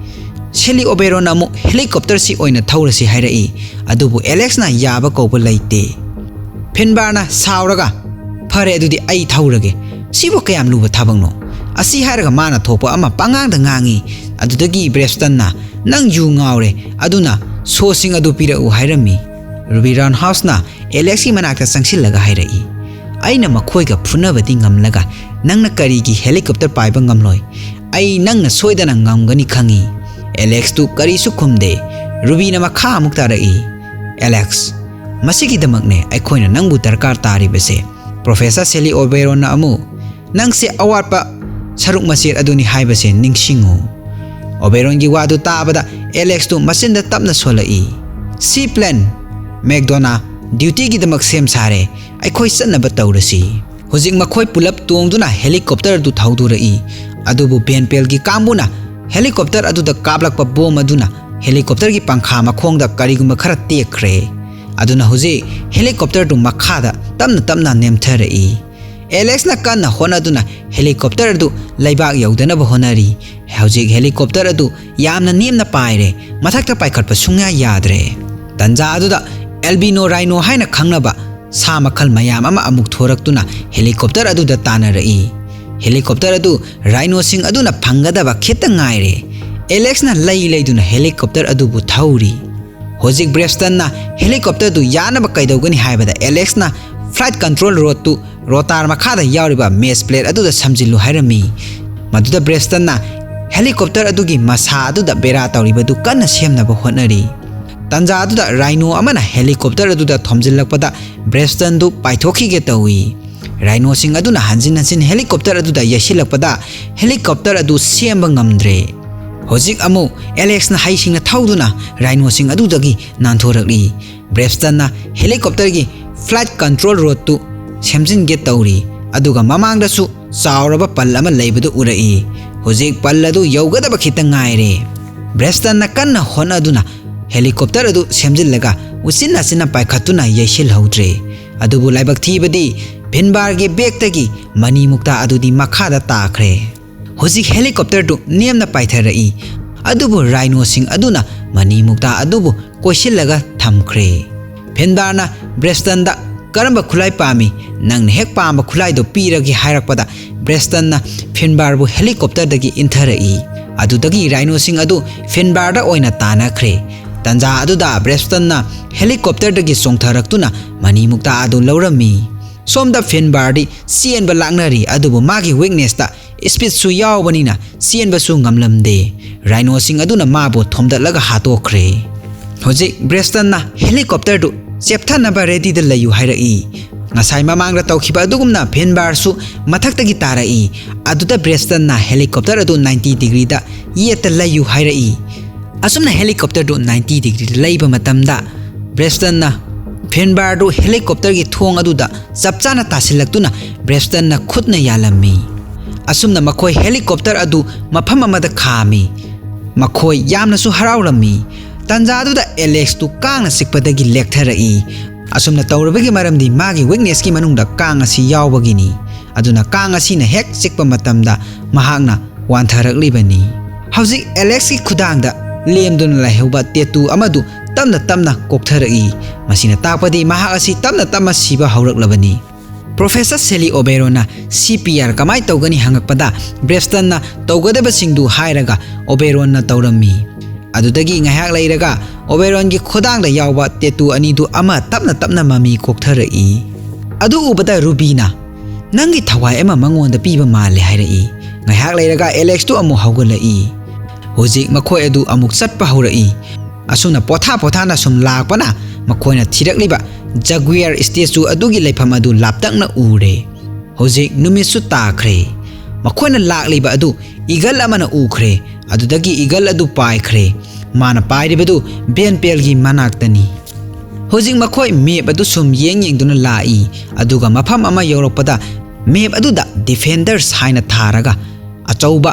ꯁꯦꯂꯤ ꯑꯣꯕꯦꯔꯣꯟꯅ ꯑꯃꯨꯛ, "ꯍꯦꯂꯤꯀꯣꯞꯇꯔꯁꯤ ꯑꯣꯏꯅ ꯊꯧꯔꯁꯤ" ꯍꯥꯏꯔꯛꯏ꯫ ꯑꯗꯨꯕꯨ ꯑꯦꯂꯦꯛꯁꯅ ꯌꯥꯕ ꯀꯧꯕ ꯂꯩꯇꯦ꯫ ꯐꯤꯟꯕꯥꯔꯅ ꯁꯥꯎꯔꯒ, "ꯐꯔꯦ, ꯑꯗꯨꯗꯤ ꯑꯩ ꯊꯧꯔꯒꯦ꯫ ꯁꯤꯕꯨ ꯀꯌꯥꯝ ꯂꯨꯕ ꯊꯕꯛꯅꯣ?" ꯑꯁꯤ ꯍꯥꯏꯔꯒ ꯃꯥꯅ ꯊꯣꯛꯄ ꯑꯃ ꯄꯉꯥꯡꯗ ꯉꯥꯡꯉꯤ꯫ ꯑꯗꯨꯗꯒꯤ ꯕ꯭ꯔꯦꯁꯇꯟꯅ, "ꯅꯪ ꯌꯨ ꯉꯥꯎꯔꯦ, ꯑꯗꯨꯅ ꯁꯣꯁꯤꯡ ꯑꯗꯨ ꯄꯤꯔꯛꯎ" ꯍꯥꯏꯔꯝꯃꯤ꯫ ꯔꯨꯕꯤ ꯔꯥꯎꯟꯍꯥꯎꯁꯅ ꯑꯦꯂꯦꯛꯁꯀꯤ ꯃꯅꯥꯛꯇ ꯆꯪꯁꯤꯜꯂꯒ ꯍꯥꯏꯔꯛꯏ, "ꯑꯩꯅ ꯃꯈꯣꯏꯒ ꯐꯨꯅꯕꯗꯤ ꯉꯝꯂꯒ ꯅꯪꯅ ꯀꯔꯤꯒꯤ ꯍꯦꯂꯤꯀꯣꯞꯇꯔ ꯄꯥꯏꯕ ꯉꯝꯂꯣꯏ? ꯑꯩ ꯅꯪꯅ ꯁꯣꯏꯗꯅ ꯉꯝꯒꯅꯤ ꯈꯪꯏ꯫" ꯑꯦꯂꯦꯛꯁꯇꯨ ꯀꯔꯤꯁꯨ ꯈꯨꯝꯗꯦ꯫ ꯔꯨꯕꯤꯅ ꯃꯈꯥ ꯑꯃꯨꯛ ꯇꯥꯔꯛꯏ, "ꯑꯦꯂꯦꯛꯁ, ꯃꯁꯤꯒꯤꯗꯃꯛꯅꯦ ꯑꯩꯈꯣꯏꯅ ꯅꯪꯕꯨ ꯗꯔꯀꯥꯔ ꯇꯥꯔꯤꯕꯁꯦ꯫" ꯄ꯭ꯔꯣꯐꯦꯁꯔ ꯁꯦꯂꯤ ꯑꯣꯕꯦꯔꯣꯟꯅ ꯑꯃꯨꯛ, "ꯅꯪꯁꯦ ꯑꯋꯥꯠꯄ ꯁꯔꯨꯛ ꯃꯆꯦꯠ ꯑꯗꯨꯅꯤ ꯍꯥꯏꯕꯁꯦ ꯅꯤꯡꯁꯤꯡꯉꯨ꯫" ꯑꯣꯕꯦꯔꯣꯟꯒꯤ ꯋꯥꯗꯨ ꯇꯥꯕꯗ ꯑꯦꯂꯦꯛꯁꯇꯨ ꯃꯆꯤꯟꯗ ꯇꯞꯅ ꯁꯣꯜꯂꯛꯏ, "ꯁꯤ ꯄ꯭ꯂꯦꯟ, ꯃꯦꯛꯗꯣꯅꯥ, ꯗ꯭ꯌꯨꯇꯤꯒꯤꯗꯃꯛ ꯁꯦꯝ ꯁꯥꯔꯦ꯫ ꯑꯩꯈꯣꯏ ꯆꯠꯅꯕ ꯇꯧꯔꯁꯤ꯫" ꯍꯧꯖꯤꯛ ꯃꯈꯣꯏ ꯄꯨꯂꯞ ꯇꯣꯡꯗꯨꯅ ꯍꯦꯂꯤꯀꯣꯞꯇꯔ ꯑꯗꯨ ꯊꯧꯗꯣꯔꯛꯏ꯫ ꯑꯗꯨꯕꯨ ꯚꯦꯟ ꯄꯦꯜꯒꯤ ꯀꯥꯡꯕꯨꯅ ꯍꯦꯂꯤꯀꯣꯞꯇꯔ ꯑꯗꯨꯗ ꯀꯥꯞꯂꯛꯄ ꯕꯣꯝ ꯑꯗꯨꯅ ꯍꯦꯂꯤꯀꯣꯞꯇꯔꯒꯤ ꯄꯪꯈꯥ ꯃꯈꯣꯡꯗ ꯀꯔꯤꯒꯨꯝꯕ ꯈꯔ ꯇꯦꯛꯈ꯭ꯔꯦ꯫ ꯑꯗꯨꯅ ꯍꯧꯖꯤꯛ ꯍꯦꯂꯤꯀꯣꯞꯇꯔꯗꯨ ꯃꯈꯥꯗ ꯇꯞꯅ ꯇꯞꯅ ꯅꯦꯝꯊꯔꯛꯏ꯫ ꯑꯦꯂꯦꯛꯁꯅ ꯀꯟꯅ ꯍꯣꯠꯅꯗꯨꯅ ꯍꯦꯂꯤꯀꯣꯞꯇꯔ ꯑꯗꯨ ꯂꯩꯕꯥꯛ ꯌꯧꯗꯅꯕ ꯍꯣꯠꯅꯔꯤ꯫ ꯍꯧꯖꯤꯛ ꯍꯦꯂꯤꯀꯣꯞꯇꯔ ꯑꯗꯨ ꯌꯥꯝꯅ ꯅꯦꯝꯅ ꯄꯥꯏꯔꯦ꯫ ꯃꯊꯛꯇ ꯄꯥꯏꯈꯠꯄ ꯁꯨꯡꯌꯥ ꯌꯥꯗ꯭ꯔꯦ꯫ ꯇꯟꯖꯥ ꯑꯗꯨꯗ ꯑꯦꯜꯕꯤꯅꯣ ꯔꯥꯏꯅꯣ ꯍꯥꯏꯅ ꯈꯪꯅꯕ ꯁꯥ ꯃꯈꯜ ꯃꯌꯥꯝ ꯑꯃ ꯑꯃꯨꯛ ꯊꯣꯔꯛꯇꯨꯅ ꯍꯦꯂꯤꯀꯣꯞꯇꯔ ꯑꯗꯨꯗ ꯇꯥꯟꯅꯔꯛꯏ꯫ ꯍꯦꯂꯤꯀꯣꯞꯇꯔ ꯑꯗꯨ ꯔꯥꯏꯅꯣꯁꯤꯡ ꯑꯗꯨꯅ ꯐꯪꯒꯗꯕ ꯈꯤꯇ ꯉꯥꯏꯔꯦ꯫ ꯑꯦꯂꯦꯛꯁꯅ ꯂꯩ ꯂꯩꯗꯨꯅ ꯍꯦꯂꯤꯀꯣꯞꯇꯔ ꯑꯗꯨꯕꯨ ꯊꯧꯔꯤ꯫ ꯍꯧꯖꯤꯛ ꯕ꯭ꯔꯦꯁꯇꯟꯅ ꯍꯦꯂꯤꯀꯣꯞꯇꯔꯗꯨ ꯌꯥꯅꯕ ꯀꯩꯗꯧꯒꯅꯤ ꯍꯥꯏꯕꯗ ꯑꯦꯂꯦꯛꯁꯅ ꯐ꯭ꯂꯥꯏꯠ ꯀꯟꯇ꯭ꯔꯣꯜ ꯔꯣꯗꯇꯨ ꯔꯣꯇꯥꯔ ꯃꯈꯥꯗ ꯌꯥꯎꯔꯤꯕ ꯃꯦꯁ ꯄ꯭ꯂꯦꯠ ꯑꯗꯨꯗ ꯁꯝꯖꯤꯜꯂꯨ ꯍꯥꯏꯔꯝꯃꯤ꯫ ꯃꯗꯨꯗ ꯕ꯭ꯔꯦꯁꯇꯟꯅ ꯍꯦꯂꯤꯀꯣꯞꯇꯔ ꯑꯗꯨꯒꯤ ꯃꯁꯥ ꯑꯗꯨꯗ ꯕꯦꯔꯥ ꯇꯧꯔꯤꯕꯗꯨ ꯀꯟꯅ ꯁꯦꯝꯅꯕ ꯍꯣꯠꯅꯔꯤ꯫ ꯇꯟꯖꯥ ꯑꯗꯨꯗ ꯔꯥꯏꯅꯣ ꯑꯃꯅ ꯍꯦꯂꯤꯀꯣꯞꯇꯔ ꯑꯗꯨꯗ ꯊꯣꯝꯖꯤꯜꯂꯛꯄꯗ ꯕ꯭ꯔꯦꯁꯇꯟꯗꯨ ꯄꯥꯏꯊꯣꯛꯈꯤꯒꯦ ꯇꯧꯏ꯫ ꯔꯥꯏꯅꯣꯁꯤꯡ ꯑꯗꯨꯅ ꯍꯟꯖꯤꯟ ꯍꯟꯖꯤꯟ ꯍꯦꯂꯤꯀꯣꯞꯇꯔ ꯑꯗꯨꯗ ꯌꯩꯁꯤꯜꯂꯛꯄꯗ ꯍꯦꯂꯤꯀꯣꯞꯇꯔ ꯑꯗꯨ ꯁꯦꯝꯕ ꯉꯝꯗ꯭ꯔꯦ꯫ ꯍꯧꯖꯤꯛ ꯑꯃꯨꯛ ꯑꯦꯂꯦꯛꯁꯅ ꯍꯩꯁꯤꯡꯅ ꯊꯧꯗꯨꯅ ꯔꯥꯏꯅꯣꯁꯤꯡ ꯑꯗꯨꯗꯒꯤ ꯅꯥꯟꯊꯣꯔꯛꯂꯤ꯫ ꯕ꯭ꯔꯦꯁꯇꯟꯅ ꯍꯦꯂꯤꯀꯣꯞꯇꯔꯒꯤ ꯐ꯭ꯂꯥꯏꯠ ꯀꯟꯇ꯭ꯔꯣꯜ ꯔꯣꯗꯇꯨ ꯁꯦꯝꯖꯤꯟꯒꯦ ꯇꯧꯔꯤ, ꯑꯗꯨꯒ ꯃꯃꯥꯡꯗꯁꯨ ꯆꯥꯎꯔꯕ ꯄꯜ ꯑꯃ ꯂꯩꯕꯗꯨ ꯎꯔꯛꯏ꯫ ꯍꯧꯖꯤꯛ ꯄꯜ ꯑꯗꯨ ꯌꯧꯒꯗꯕ ꯈꯤꯇ ꯉꯥꯏꯔꯦ꯫ ꯕ꯭ꯔꯦꯁꯇꯟꯅ ꯀꯟꯅ ꯍꯣꯠꯅꯗꯨꯅ ꯍꯦꯂꯤꯀꯣꯞꯇꯔ ꯑꯗꯨ ꯁꯦꯝꯖꯤꯜꯂꯒ ꯎꯆꯤꯟ ꯅꯥꯆꯤꯟꯅ ꯄꯥꯏꯈꯠꯇꯨꯅ ꯌꯩꯁꯤꯜꯍꯧꯗ꯭ꯔꯦ꯫ ꯑꯗꯨꯕꯨ ꯂꯥꯏꯕꯛ ꯊꯤꯕꯗꯤ ꯐꯤꯟꯕꯥꯔꯒꯤ ꯕꯦꯒꯇꯒꯤ ꯃꯅꯤ ꯃꯨꯛꯇꯥ ꯑꯗꯨꯗꯤ ꯃꯈꯥꯗ ꯇꯥꯈ꯭ꯔꯦ꯫ ꯍꯧꯖꯤꯛ ꯍꯦꯂꯤꯀꯣꯞꯇꯔꯗꯨ ꯅꯦꯝꯅ ꯄꯥꯏꯊꯔꯛꯏ, ꯑꯗꯨꯕꯨ ꯔꯥꯏꯅꯣꯁꯤꯡ ꯑꯗꯨꯅ ꯃꯅꯤ ꯃꯨꯛꯇꯥ ꯑꯗꯨꯕꯨ ꯀꯣꯏꯁꯤꯜꯂꯒ ꯊꯝꯈ꯭ꯔꯦ꯫ ꯐꯤꯟꯕꯥꯔꯅ ꯕ꯭ꯔꯦꯁꯇꯟꯗ "ꯀꯔꯝꯕ ꯈꯨꯠꯂꯥꯏ ꯄꯥꯝꯃꯤ? ꯅꯪꯅ ꯍꯦꯛ ꯄꯥꯝꯕ ꯈꯨꯠꯂꯥꯏꯗꯣ ꯄꯤꯔꯒꯦ" ꯍꯥꯏꯔꯛꯄꯗ, ꯕ꯭ꯔꯦꯁꯇꯟꯅ ꯐꯤꯟꯕꯥꯔꯕꯨ ꯍꯦꯂꯤꯀꯣꯞꯇꯔꯗꯒꯤ ꯏꯟꯊꯔꯛꯏ꯫ ꯑꯗꯨꯗꯒꯤ ꯔꯥꯏꯅꯣꯁꯤꯡ ꯑꯗꯨ ꯐꯤꯟꯕꯥꯔꯗ ꯑꯣꯏꯅ ꯇꯥꯟꯅꯈ꯭ꯔꯦ꯫ ꯇꯟꯖꯥ ꯑꯗꯨꯗ ꯕ꯭ꯔꯦꯁꯇꯟꯅ ꯍꯦꯂꯤꯀꯣꯞꯇꯔꯗꯒꯤ ꯆꯣꯡꯊꯔꯛꯇꯨꯅ ꯃꯅꯤ ꯃꯨꯛꯇꯥ ꯑꯗꯨ ꯂꯧꯔꯝꯃꯤ꯫ ꯁꯣꯝꯗ ꯐꯤꯟꯕꯥꯔꯗꯤ ꯆꯦꯟꯕ ꯂꯥꯛꯅꯔꯤ, ꯑꯗꯨꯕꯨ ꯃꯥꯒꯤ ꯋꯤꯛꯅꯦꯁꯇ ꯁ꯭ꯄꯤꯗꯁꯨ ꯌꯥꯎꯕꯅꯤꯅ ꯆꯦꯟꯕꯁꯨ ꯉꯝꯂꯝꯗꯦ꯫ ꯔꯥꯏꯅꯣꯁꯤꯡ ꯑꯗꯨꯅ ꯃꯥꯕꯨ ꯊꯣꯝꯗꯠꯂꯒ ꯍꯥꯠꯇꯣꯛꯈ꯭ꯔꯦ꯫ ꯍꯧꯖꯤꯛ ꯕ꯭ꯔꯦꯁꯇꯟꯅ ꯍꯦꯂꯤꯀꯣꯞꯇꯔꯗꯨ ꯆꯦꯞꯊꯅꯕ ꯔꯦꯗꯤꯗ ꯂꯩꯌꯨ ꯍꯥꯏꯔꯛꯏ꯫ ꯉꯁꯥꯏ ꯃꯃꯥꯡꯗ ꯇꯧꯈꯤꯕ ꯑꯗꯨꯒꯨꯝꯅ ꯐꯤꯟꯕꯥꯔꯁꯨ ꯃꯊꯛꯇꯒꯤ ꯇꯥꯔꯛꯏ꯫ ꯑꯗꯨꯗ ꯕ꯭ꯔꯦꯁꯇꯟꯅ ꯍꯦꯂꯤꯀꯣꯞꯇꯔ ꯑꯗꯨ ꯅꯥꯏꯟꯇꯤ ꯗꯤꯒ꯭ꯔꯤꯗ ꯌꯦꯠꯇ ꯂꯩꯌꯨ ꯍꯥꯏꯔꯛꯏ꯫ ꯑꯁꯨꯝꯅ ꯍꯦꯂꯤꯀꯣꯞꯇꯔꯗꯨ ꯅꯥꯏꯟꯇꯤ ꯗꯤꯒ꯭ꯔꯤꯗ ꯂꯩꯕ ꯃꯇꯝꯗ, ꯕ꯭ꯔꯦꯁꯇꯟꯅ ꯐꯤꯟꯕꯥꯔꯗꯨ ꯍꯦꯂꯤꯀꯣꯞꯇꯔꯒꯤ ꯊꯣꯡ ꯑꯗꯨꯗ ꯆꯞ ꯆꯥꯅ ꯇꯥꯁꯤꯜꯂꯛꯇꯨꯅ ꯕ꯭ꯔꯦꯁꯇꯟꯅ ꯈꯨꯠꯅ ꯌꯥꯜꯂꯝꯃꯤ꯫ ꯑꯁꯨꯝꯅ ꯃꯈꯣꯏ ꯍꯦꯂꯤꯀꯣꯞꯇꯔ ꯑꯗꯨ ꯃꯐꯝ ꯑꯃꯗ ꯈꯥꯝꯃꯤ꯫ ꯃꯈꯣꯏ ꯌꯥꯝꯅꯁꯨ ꯍꯔꯥꯎꯔꯝꯃꯤ꯫ ꯇꯟꯖꯥꯗꯨꯗ ꯑꯦꯂꯦꯛꯁꯇꯨ ꯀꯥꯡꯅ ꯆꯤꯛꯄꯗꯒꯤ ꯂꯦꯛꯊꯔꯛꯏ꯫ ꯑꯁꯨꯝꯅ ꯇꯧꯔꯤꯕꯒꯤ ꯃꯔꯝꯗꯤ ꯃꯥꯒꯤ ꯋꯤꯛꯅꯦꯁꯀꯤ ꯃꯅꯨꯡꯗ ꯀꯥꯡ ꯑꯁꯤ ꯌꯥꯎꯕꯒꯤꯅꯤ꯫ ꯑꯗꯨꯅ ꯀꯥꯡ ꯑꯁꯤꯅ ꯍꯦꯛ ꯆꯤꯛꯄ ꯃꯇꯝꯗ ꯃꯍꯥꯛꯅ ꯋꯥꯟꯊꯔꯛꯂꯤꯕꯅꯤ꯫ ꯍꯧꯖꯤꯛ ꯑꯦꯂꯦꯛꯁꯀꯤ ꯈꯨꯗꯥꯡꯗ ꯂꯦꯝꯗꯨꯅ ꯂꯩꯍꯧꯕ ꯇꯦꯇꯨ ꯑꯃꯗꯨ ꯇꯞꯅ ꯇꯞꯅ ꯀꯣꯛꯊꯔꯛꯏ꯫ ꯃꯁꯤꯅ ꯇꯥꯛꯄꯗꯤ ꯃꯍꯥꯛ ꯑꯁꯤ ꯇꯞꯅ ꯇꯞꯅ ꯁꯤꯕ ꯍꯧꯔꯛꯂꯕꯅꯤ꯫ ꯄ꯭ꯔꯣꯐꯦꯁꯔ ꯁꯦꯂꯤ ꯑꯣꯕꯦꯔꯣꯟꯅ "ꯁꯤ ꯄꯤ ꯑꯥꯔ ꯀꯃꯥꯏ ꯇꯧꯒꯅꯤ?" ꯍꯪꯉꯛꯄꯗ, ꯕ꯭ꯔꯦꯁꯇꯟꯅ ꯇꯧꯒꯗꯕꯁꯤꯡꯗꯨ ꯍꯥꯏꯔꯒ ꯑꯣꯕꯦꯔꯣꯟꯅ ꯇꯧꯔꯝꯃꯤ꯫ ꯑꯗꯨꯗꯒꯤ ꯉꯥꯏꯍꯥꯛ ꯂꯩꯔꯒ ꯑꯣꯕꯦꯔꯣꯟꯒꯤ ꯈꯨꯗꯥꯡꯗ ꯌꯥꯎꯕ ꯇꯦꯇꯨ ꯑꯅꯤꯗꯨ ꯑꯃ ꯇꯞꯅ ꯇꯞꯅ ꯃꯃꯤ ꯀꯣꯛꯊꯔꯛꯏ꯫ ꯑꯗꯨ ꯎꯕꯗ ꯔꯨꯕꯤꯅ, "ꯅꯪꯒꯤ ꯊꯋꯥꯏ ꯑꯃ ꯃꯉꯣꯟꯗ ꯄꯤꯕ ꯃꯥꯜꯂꯦ" ꯍꯥꯏꯔꯛꯏ꯫ ꯉꯥꯏꯍꯥꯛ ꯂꯩꯔꯒ ꯑꯦꯂꯦꯛꯁꯇꯨ ꯑꯃꯨꯛ ꯍꯧꯒꯠꯂꯛꯏ꯫ ꯍꯧꯖꯤꯛ ꯃꯈꯣꯏ ꯑꯗꯨ ꯑꯃꯨꯛ ꯆꯠꯄ ꯍꯧꯔꯛꯏ꯫ ꯑꯁꯨꯝꯅ ꯄꯣꯊꯥ ꯄꯣꯊꯥꯅ ꯁꯨꯝ ꯂꯥꯛꯄꯅ ꯃꯈꯣꯏꯅ ꯊꯤꯔꯛꯂꯤꯕ ꯖꯒꯨꯌꯔ ꯁ꯭ꯇꯦꯆꯨ ꯑꯗꯨꯒꯤ ꯂꯩꯐꯝ ꯑꯗꯨ ꯂꯥꯞꯇꯛꯅ ꯎꯔꯦ꯫ ꯍꯧꯖꯤꯛ ꯅꯨꯃꯤꯠꯁꯨ ꯇꯥꯈ꯭ꯔꯦ꯫ ꯃꯈꯣꯏꯅ ꯂꯥꯛꯂꯤꯕ ꯑꯗꯨ ꯏꯒꯜ ꯑꯃꯅ ꯎꯈ꯭ꯔꯦ꯫ ꯑꯗꯨꯗꯒꯤ ꯏꯒꯜ ꯑꯗꯨ ꯄꯥꯏꯈ꯭ꯔꯦ꯫ ꯃꯥꯅ ꯄꯥꯏꯔꯤꯕꯗꯨ ꯕꯦꯟ ꯄꯦꯜꯒꯤ ꯃꯅꯥꯛꯇꯅꯤ꯫ ꯍꯧꯖꯤꯛ ꯃꯈꯣꯏ ꯃꯦꯞ ꯑꯗꯨ ꯁꯨꯝ ꯌꯦꯡ ꯌꯦꯡꯗꯨꯅ ꯂꯥꯛꯏ꯫ ꯑꯗꯨꯒ ꯃꯐꯝ ꯑꯃ ꯌꯧꯔꯛꯄꯗ ꯃꯦꯞ ꯑꯗꯨꯗ ꯗꯤꯐꯦꯟꯗꯔꯁ ꯍꯥꯏꯅ ꯊꯥꯔꯒ ꯑꯆꯧꯕ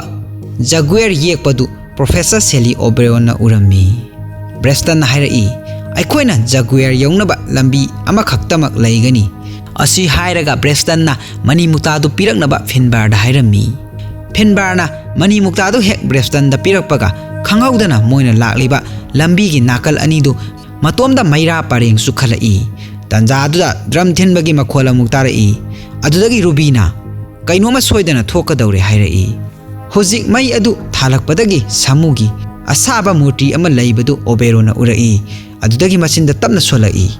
ꯖꯒꯨꯌꯔ ꯌꯦꯛꯄꯗꯨ ꯄ꯭ꯔꯣꯐꯦꯁꯔ ꯁꯦꯂꯤ ꯑꯣꯕꯦꯔꯣꯟꯅ ꯎꯔꯝꯃꯤ꯫ ꯕ꯭ꯔꯦꯁꯇꯟꯅ ꯍꯥꯏꯔꯛꯏ, "ꯑꯩꯈꯣꯏꯅ ꯖꯒꯨꯌꯔ ꯌꯧꯅꯕ ꯂꯝꯕꯤ ꯑꯃꯈꯛꯇꯃꯛ ꯂꯩꯒꯅꯤ꯫" ꯑꯁꯤ ꯍꯥꯏꯔꯒ ꯕ꯭ꯔꯦꯁꯇꯟꯅ ꯃꯅꯤꯃꯨꯛꯇꯥꯗꯨ ꯄꯤꯔꯛꯅꯕ ꯐꯤꯟꯕꯥꯔꯗ ꯍꯥꯏꯔꯝꯃꯤ꯫ ꯐꯤꯟꯕꯥꯔꯅ ꯃꯅꯤꯃꯨꯛꯇꯥꯗꯨ ꯍꯦꯛ ꯕ꯭ꯔꯦꯁꯇꯟꯗ ꯄꯤꯔꯛꯄꯒ, ꯈꯪꯍꯧꯗꯅ ꯃꯣꯏꯅ ꯂꯥꯛꯂꯤꯕ ꯂꯝꯕꯤꯒꯤ ꯅꯥꯀꯜ ꯑꯅꯤꯗꯨ ꯃꯇꯣꯝꯗ ꯃꯩꯔꯥ ꯄꯔꯦꯡ ꯆꯨꯈꯠꯂꯛꯏ꯫ ꯇꯟꯖꯥ ꯑꯗꯨꯗ ꯗ꯭ꯔꯝ ꯊꯤꯟꯕꯒꯤ ꯃꯈꯣꯜ ꯑꯃꯨꯛ ꯇꯥꯔꯛꯏ꯫ ꯑꯗꯨꯗꯒꯤ ꯔꯨꯕꯤꯅ, "ꯀꯩꯅꯣꯝꯃ ꯁꯣꯏꯗꯅ ꯊꯣꯛꯀꯗꯧꯔꯦ," ꯍꯥꯏꯔꯛꯏ꯫ ꯍꯧꯖꯤꯛ ꯃꯩ ꯑꯗꯨ ꯊꯥꯜꯂꯛꯄꯗꯒꯤ ꯁꯥꯃꯨꯒꯤ ꯑꯁꯥꯕ ꯃꯨꯔꯇꯤ ꯑꯃ ꯂꯩꯕꯗꯨ ꯑꯣꯕꯦꯔꯣꯅ ꯎꯔꯛꯏ꯫ ꯑꯗꯨꯗꯒꯤ ꯃꯆꯤꯟꯗ ꯇꯞꯅ ꯁꯣꯜꯂꯛꯏ,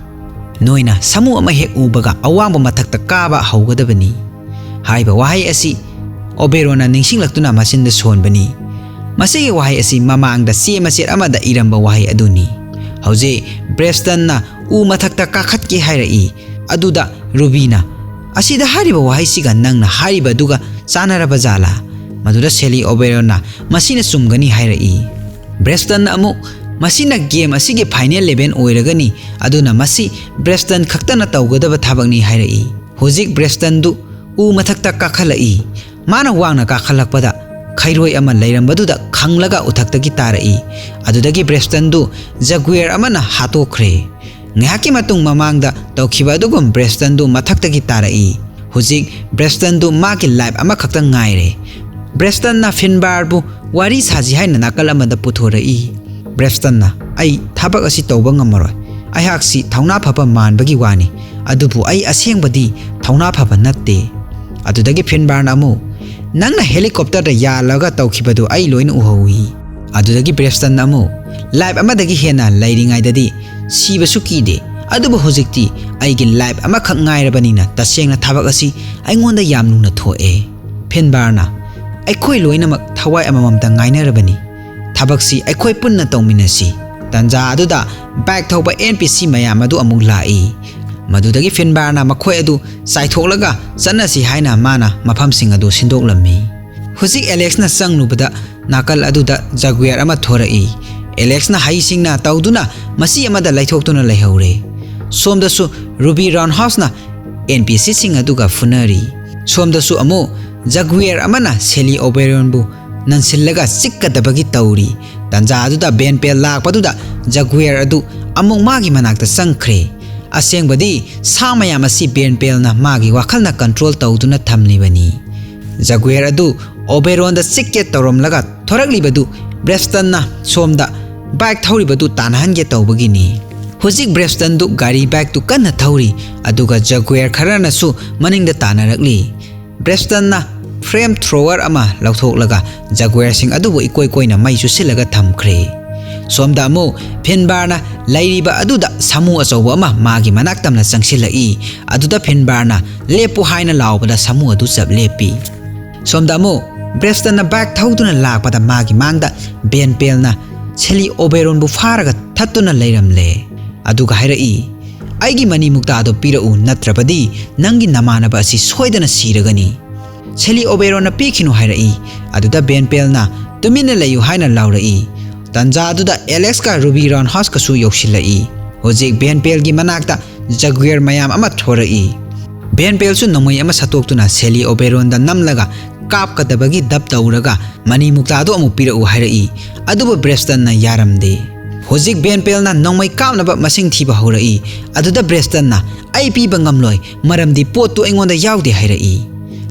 "ꯅꯣꯏꯅ ꯁꯥꯃꯨ ꯑꯃ ꯍꯦꯛ ꯎꯕꯒ ꯑꯋꯥꯡꯕ ꯃꯊꯛꯇ ꯀꯥꯕ ꯍꯧꯒꯗꯕꯅꯤ" ꯍꯥꯏꯕ ꯋꯥꯍꯩ ꯑꯁꯤ ꯑꯣꯕꯦꯔꯣꯅ ꯅꯤꯡꯁꯤꯡꯂꯛꯇꯨꯅ ꯃꯆꯤꯟꯗ ꯁꯣꯟꯕꯅꯤ꯫ ꯃꯁꯤꯒꯤ ꯋꯥꯍꯩ ꯑꯁꯤ ꯃꯃꯥꯡꯗ ꯆꯦ ꯃꯆꯦꯠ ꯑꯃꯗ ꯏꯔꯝꯕ ꯋꯥꯍꯩ ꯑꯗꯨꯅꯤ꯫ ꯍꯧꯖꯤꯛ ꯕ꯭ꯔꯦꯁꯇꯟꯅ ꯎ ꯃꯊꯛꯇ ꯀꯥꯈꯠꯀꯦ ꯍꯥꯏꯔꯛꯏ꯫ ꯑꯗꯨꯗ ꯔꯨꯕꯤꯅ, "ꯑꯁꯤꯗ ꯍꯥꯏꯔꯤꯕ ꯋꯥꯍꯩꯁꯤꯒ ꯅꯪꯅ ꯍꯥꯏꯔꯤꯕꯗꯨꯒ ꯆꯥꯟꯅꯔꯕ ꯖꯥꯠꯂꯥ?" ꯃꯗꯨꯗ ꯁꯦꯂꯤ ꯑꯣꯕꯦꯔꯣꯟꯅ, "ꯃꯁꯤꯅ ꯆꯨꯝꯒꯅꯤ" ꯍꯥꯏꯔꯛꯏ꯫ ꯕ꯭ꯔꯦꯁꯇꯟꯅ ꯑꯃꯨꯛ, "ꯃꯁꯤꯅ ꯒꯦꯝ ꯑꯁꯤꯒꯤ ꯐꯥꯏꯅꯦꯜ ꯂꯦꯚꯦꯟ ꯑꯣꯏꯔꯒꯅꯤ, ꯑꯗꯨꯅ ꯃꯁꯤ ꯕ꯭ꯔꯦꯁꯇꯟ ꯈꯛꯇꯅ ꯇꯧꯒꯗꯕ ꯊꯕꯛꯅꯤ" ꯍꯥꯏꯔꯛꯏ꯫ ꯍꯧꯖꯤꯛ ꯕ꯭ꯔꯦꯁꯇꯟꯗꯨ ꯎ ꯃꯊꯛꯇ ꯀꯥꯈꯠꯂꯛꯏ꯫ ꯃꯥꯅ ꯋꯥꯡꯅ ꯀꯥꯈꯠꯂꯛꯄꯗ ꯈꯩꯔꯣꯏ ꯑꯃ ꯂꯩꯔꯝꯕꯗꯨꯗ ꯈꯪꯂꯒ ꯎꯊꯛꯇꯒꯤ ꯇꯥꯔꯛꯏ꯫ ꯑꯗꯨꯗꯒꯤ ꯕ꯭ꯔꯦꯁꯇꯟꯗꯨ ꯖꯒꯨꯌꯔ ꯑꯃꯅ ꯍꯥꯠꯇꯣꯛꯈ꯭ꯔꯦ꯫ ꯉꯥꯏꯍꯥꯛꯀꯤ ꯃꯇꯨꯡ ꯃꯃꯥꯡꯗ ꯇꯧꯈꯤꯕ ꯑꯗꯨꯒꯨꯝ ꯕ꯭ꯔꯦꯁꯇꯟꯗꯨ ꯃꯊꯛꯇꯒꯤ ꯇꯥꯔꯛꯏ꯫ ꯍꯧꯖꯤꯛ ꯕ꯭ꯔꯦꯁꯇꯟꯗꯨ ꯃꯥꯒꯤ ꯂꯥꯏꯐ ꯑꯃꯈꯛꯇ ꯉꯥꯏꯔꯦ꯫ ꯕ꯭ꯔꯦꯁꯇꯟꯅ ꯐꯤꯟꯕꯥꯔꯕꯨ ꯋꯥꯔꯤ ꯁꯥꯁꯤ ꯍꯥꯏꯅ ꯅꯥꯀꯜ ꯑꯃꯗ ꯄꯨꯊꯣꯔꯛꯏ꯫ ꯕ꯭ꯔꯦꯁꯇꯟꯅ, "ꯑꯩ ꯊꯕꯛ ꯑꯁꯤ ꯇꯧꯕ ꯉꯝꯃꯔꯣꯏ꯫ ꯑꯩꯍꯥꯛꯁꯤ ꯊꯧꯅꯥ ꯐꯕ ꯃꯥꯟꯕꯒꯤ ꯋꯥꯅꯤ, ꯑꯗꯨꯕꯨ ꯑꯩ ꯑꯁꯦꯡꯕꯗꯤ ꯊꯧꯅꯥ ꯐꯕ ꯅꯠꯇꯦ꯫" ꯑꯗꯨꯗꯒꯤ ꯐꯤꯟꯕꯥꯔꯅ ꯑꯃꯨꯛ, "ꯅꯪꯅ ꯍꯦꯂꯤꯀꯣꯞꯇꯔꯗ ꯌꯥꯜꯂꯒ ꯇꯧꯈꯤꯕꯗꯨ ꯑꯩ ꯂꯣꯏꯅ ꯎꯍꯧꯏ꯫" ꯑꯗꯨꯗꯒꯤ ꯕ꯭ꯔꯦꯁꯇꯟꯅ ꯑꯃꯨꯛ, "ꯂꯥꯏꯐ ꯑꯃꯗꯒꯤ ꯍꯦꯟꯅ ꯂꯩꯔꯤꯉꯩꯗꯗꯤ ꯁꯤꯕꯁꯨ ꯀꯤꯗꯦ, ꯑꯗꯨꯕꯨ ꯍꯧꯖꯤꯛꯇꯤ ꯑꯩꯒꯤ ꯂꯥꯏꯐ ꯑꯃꯈꯛ ꯉꯥꯏꯔꯕꯅꯤꯅ ꯇꯁꯦꯡꯅ ꯊꯕꯛ ꯑꯁꯤ ꯑꯩꯉꯣꯟꯗ ꯌꯥꯝ ꯂꯨꯅ ꯊꯣꯛꯑꯦ꯫" ꯐꯤꯟꯕꯥꯔꯅ, "ꯑꯩꯈꯣꯏ ꯂꯣꯏꯅꯃꯛ ꯊꯋꯥꯏ ꯑꯃꯃꯝꯇ ꯉꯥꯏꯅꯔꯕꯅꯤ꯫ ꯊꯕꯛꯁꯤ ꯑꯩꯈꯣꯏ ꯄꯨꯟꯅ ꯇꯧꯃꯤꯟꯅꯁꯤ꯫" ꯇꯟꯖꯥ ꯑꯗꯨꯗ ꯕꯥꯏꯛ ꯊꯧꯕ ꯑꯦꯟ ꯄꯤ ꯁꯤ ꯃꯌꯥꯝ ꯑꯗꯨ ꯑꯃꯨꯛ ꯂꯥꯛꯏ꯫ ꯃꯗꯨꯗꯒꯤ ꯐꯤꯟꯕꯥꯔꯅ ꯃꯈꯣꯏ ꯑꯗꯨ ꯆꯥꯏꯊꯣꯛꯂꯒ ꯆꯠꯅꯁꯤ ꯍꯥꯏꯅ ꯃꯥꯅ ꯃꯐꯝꯁꯤꯡ ꯑꯗꯨ ꯁꯤꯟꯗꯣꯛꯂꯝꯃꯤ꯫ ꯍꯧꯖꯤꯛ ꯑꯦꯂꯦꯛꯁꯅ ꯆꯪꯂꯨꯕꯗ ꯅꯥꯀꯜ ꯑꯗꯨꯗ ꯖꯒꯨꯌꯔ ꯑꯃ ꯊꯣꯔꯛꯏ꯫ ꯑꯦꯂꯦꯛꯁꯅ ꯍꯩꯁꯤꯡꯅ ꯇꯧꯗꯨꯅ ꯃꯁꯤ ꯑꯃꯗ ꯂꯩꯊꯣꯛꯇꯨꯅ ꯂꯩꯍꯧꯔꯦ꯫ ꯁꯣꯝꯗꯁꯨ ꯔꯨꯕꯤ ꯔꯥꯎꯟꯍꯥꯎꯁꯅ ꯑꯦꯟ ꯄꯤ ꯁꯤꯁꯤꯡ ꯑꯗꯨꯒ ꯐꯨꯅꯔꯤ꯫ ꯁꯣꯝꯗꯁꯨ ꯑꯃꯨꯛ ꯖꯒꯨꯌꯔ ꯑꯃꯅ ꯁꯦꯂꯤ ꯑꯣꯕꯦꯔꯣꯟꯕꯨ ꯅꯟꯁꯤꯜꯂꯒ ꯆꯤꯛꯀꯗꯕꯒꯤ ꯇꯧꯔꯤ꯫ ꯇꯥꯟꯖꯥ ꯑꯗꯨꯗ ꯕꯦꯟ ꯄꯦꯜ ꯂꯥꯛꯄꯗꯨꯗ ꯖꯒꯨꯌꯔ ꯑꯗꯨ ꯑꯃꯨꯛ ꯃꯥꯒꯤ ꯃꯅꯥꯛꯇ ꯆꯪꯈ꯭ꯔꯦ꯫ ꯑꯁꯦꯡꯕꯗꯤ ꯁꯥ ꯃꯌꯥꯝ ꯑꯁꯤ ꯕꯦꯟ ꯄꯦꯜꯅ ꯃꯥꯒꯤ ꯋꯥꯈꯜꯅ ꯀꯟꯇ꯭ꯔꯣꯜ ꯇꯧꯗꯨꯅ ꯊꯝꯂꯤꯕꯅꯤ꯫ ꯖꯒꯨꯌꯔ ꯑꯗꯨ ꯑꯣꯕꯦꯔꯣꯟꯗ ꯆꯤꯛꯀꯦ ꯇꯧꯔꯝꯂꯒ ꯊꯣꯔꯛꯂꯤꯕꯗꯨ ꯕ꯭ꯔꯦꯁꯇꯟꯅ ꯁꯣꯝꯗ ꯕꯥꯏꯛ ꯊꯧꯔꯤꯕꯗꯨ ꯇꯥꯟꯅꯍꯟꯒꯦ ꯇꯧꯕꯒꯤꯅꯤ꯫ ꯍꯧꯖꯤꯛ ꯕ꯭ꯔꯦꯁꯇꯟꯗꯨ ꯒꯥꯔꯤ ꯕꯥꯏꯛꯇꯨ ꯀꯟꯅ ꯊꯧꯔꯤ, ꯑꯗꯨꯒ ꯖꯒꯨꯌꯔ ꯈꯔꯅꯁꯨ ꯃꯅꯤꯡꯗ ꯇꯥꯟꯅꯔꯛꯂꯤ꯫ ꯕ꯭ꯔꯦꯁꯇꯟꯅ ꯐ꯭ꯂꯦꯝ ꯊ꯭ꯔꯣꯋꯔ ꯑꯃ ꯂꯧꯊꯣꯛꯂꯒ ꯖꯒꯨꯌꯔꯁꯤꯡ ꯑꯗꯨꯕꯨ ꯏꯀꯣꯏ ꯀꯣꯏꯅ ꯃꯩ ꯆꯨꯁꯤꯜꯂꯒ ꯊꯝꯈ꯭ꯔꯦ꯫ ꯁꯣꯝꯗ ꯑꯃꯨꯛ ꯐꯤꯟꯕꯥꯔꯅ ꯂꯩꯔꯤꯕ ꯑꯗꯨꯗ ꯁꯥꯃꯨ ꯑꯆꯧꯕ ꯑꯃ ꯃꯥꯒꯤ ꯃꯅꯥꯛ ꯇꯝꯅ ꯆꯪꯁꯤꯜꯂꯛꯏ꯫ ꯑꯗꯨꯗ ꯐꯤꯟꯕꯥꯔꯅ "ꯂꯦꯞꯄꯨ" ꯍꯥꯏꯅ ꯂꯥꯎꯕꯗ ꯁꯥꯃꯨ ꯑꯗꯨ ꯆꯞ ꯂꯦꯞꯄꯤ꯫ ꯁꯣꯝꯗ ꯑꯃꯨꯛ ꯕ꯭ꯔꯦꯁꯇꯟꯅ ꯕꯥꯏꯛ ꯊꯧꯗꯨꯅ ꯂꯥꯛꯄꯗ ꯃꯥꯒꯤ ꯃꯥꯡꯗ ꯕꯦꯟ ꯄꯦꯜꯅ ꯁꯦꯂꯤ ꯑꯣꯕꯦꯔꯣꯟꯕꯨ ꯐꯥꯔꯒ ꯊꯠꯇꯨꯅ ꯂꯩꯔꯝꯂꯦ꯫ ꯑꯗꯨꯒ ꯍꯥꯏꯔꯛꯏ, "ꯑꯩꯒꯤ ꯃꯅꯤ ꯃꯨꯛꯇꯥ ꯑꯗꯨ ꯄꯤꯔꯛꯎ, ꯅꯠꯇ꯭ꯔꯕꯗꯤ ꯅꯪꯒꯤ ꯅꯃꯥꯟꯅꯕ ꯑꯁꯤ ꯁꯣꯏꯗꯅ ꯁꯤꯔꯒꯅꯤ꯫" ꯁꯦꯂꯤ ꯑꯣꯕꯦꯔꯣꯟꯅ "ꯄꯤꯈꯤꯅꯨ" ꯍꯥꯏꯔꯛꯏ꯫ ꯑꯗꯨꯗ ꯕꯦꯟ ꯄꯦꯜꯅ "ꯇꯨꯃꯤꯟꯅ ꯂꯩꯌꯨ" ꯍꯥꯏꯅ ꯂꯥꯎꯔꯛꯏ꯫ ꯇꯥꯟꯖꯥ ꯑꯗꯨꯗ ꯑꯦꯂꯦꯛꯁꯀ ꯔꯨꯕꯤ ꯔꯥꯎꯟ ꯍꯥꯎꯁꯀꯁꯨ ꯌꯧꯁꯤꯜꯂꯛꯏ꯫ ꯍꯧꯖꯤꯛ ꯕꯦꯟ ꯄꯦꯜꯒꯤ ꯃꯅꯥꯛꯇ ꯖꯒꯨꯌꯔ ꯃꯌꯥꯝ ꯑꯃ ꯊꯣꯔꯛꯏ꯫ ꯕꯦꯟ ꯄꯦꯜꯁꯨ ꯅꯣꯡꯃꯩ ꯑꯃ ꯁꯠꯇꯣꯛꯇꯨꯅ ꯁꯦꯂꯤ ꯑꯣꯕꯦꯔꯣꯟꯗ ꯅꯝꯂꯒ ꯀꯥꯞꯀꯗꯕꯒꯤ ꯗꯞ ꯇꯧꯔꯒ "ꯃꯅꯤ ꯃꯨꯛꯇꯥꯗꯨ ꯑꯃꯨꯛ ꯄꯤꯔꯛꯎ" ꯍꯥꯏꯔꯛꯏ꯫ ꯑꯗꯨꯕꯨ ꯕ꯭ꯔꯦꯁꯇꯟꯅ ꯌꯥꯔꯝꯗꯦ꯫ ꯍꯧꯖꯤꯛ ꯕꯦꯟ ꯄꯦꯜꯅ ꯅꯣꯡꯃꯩ ꯀꯥꯞꯅꯕ ꯃꯁꯤꯡ ꯊꯤꯕ ꯍꯧꯔꯛꯏ꯫ ꯑꯗꯨꯗ ꯕ꯭ꯔꯦꯁꯇꯟꯅ "ꯑꯩ ꯄꯤꯕ ꯉꯝꯂꯣꯏ, ꯃꯔꯝꯗꯤ ꯄꯣꯠꯇꯨ ꯑꯩꯉꯣꯟꯗ ꯌꯥꯎꯗꯦ" ꯍꯥꯏꯔꯛꯏ꯫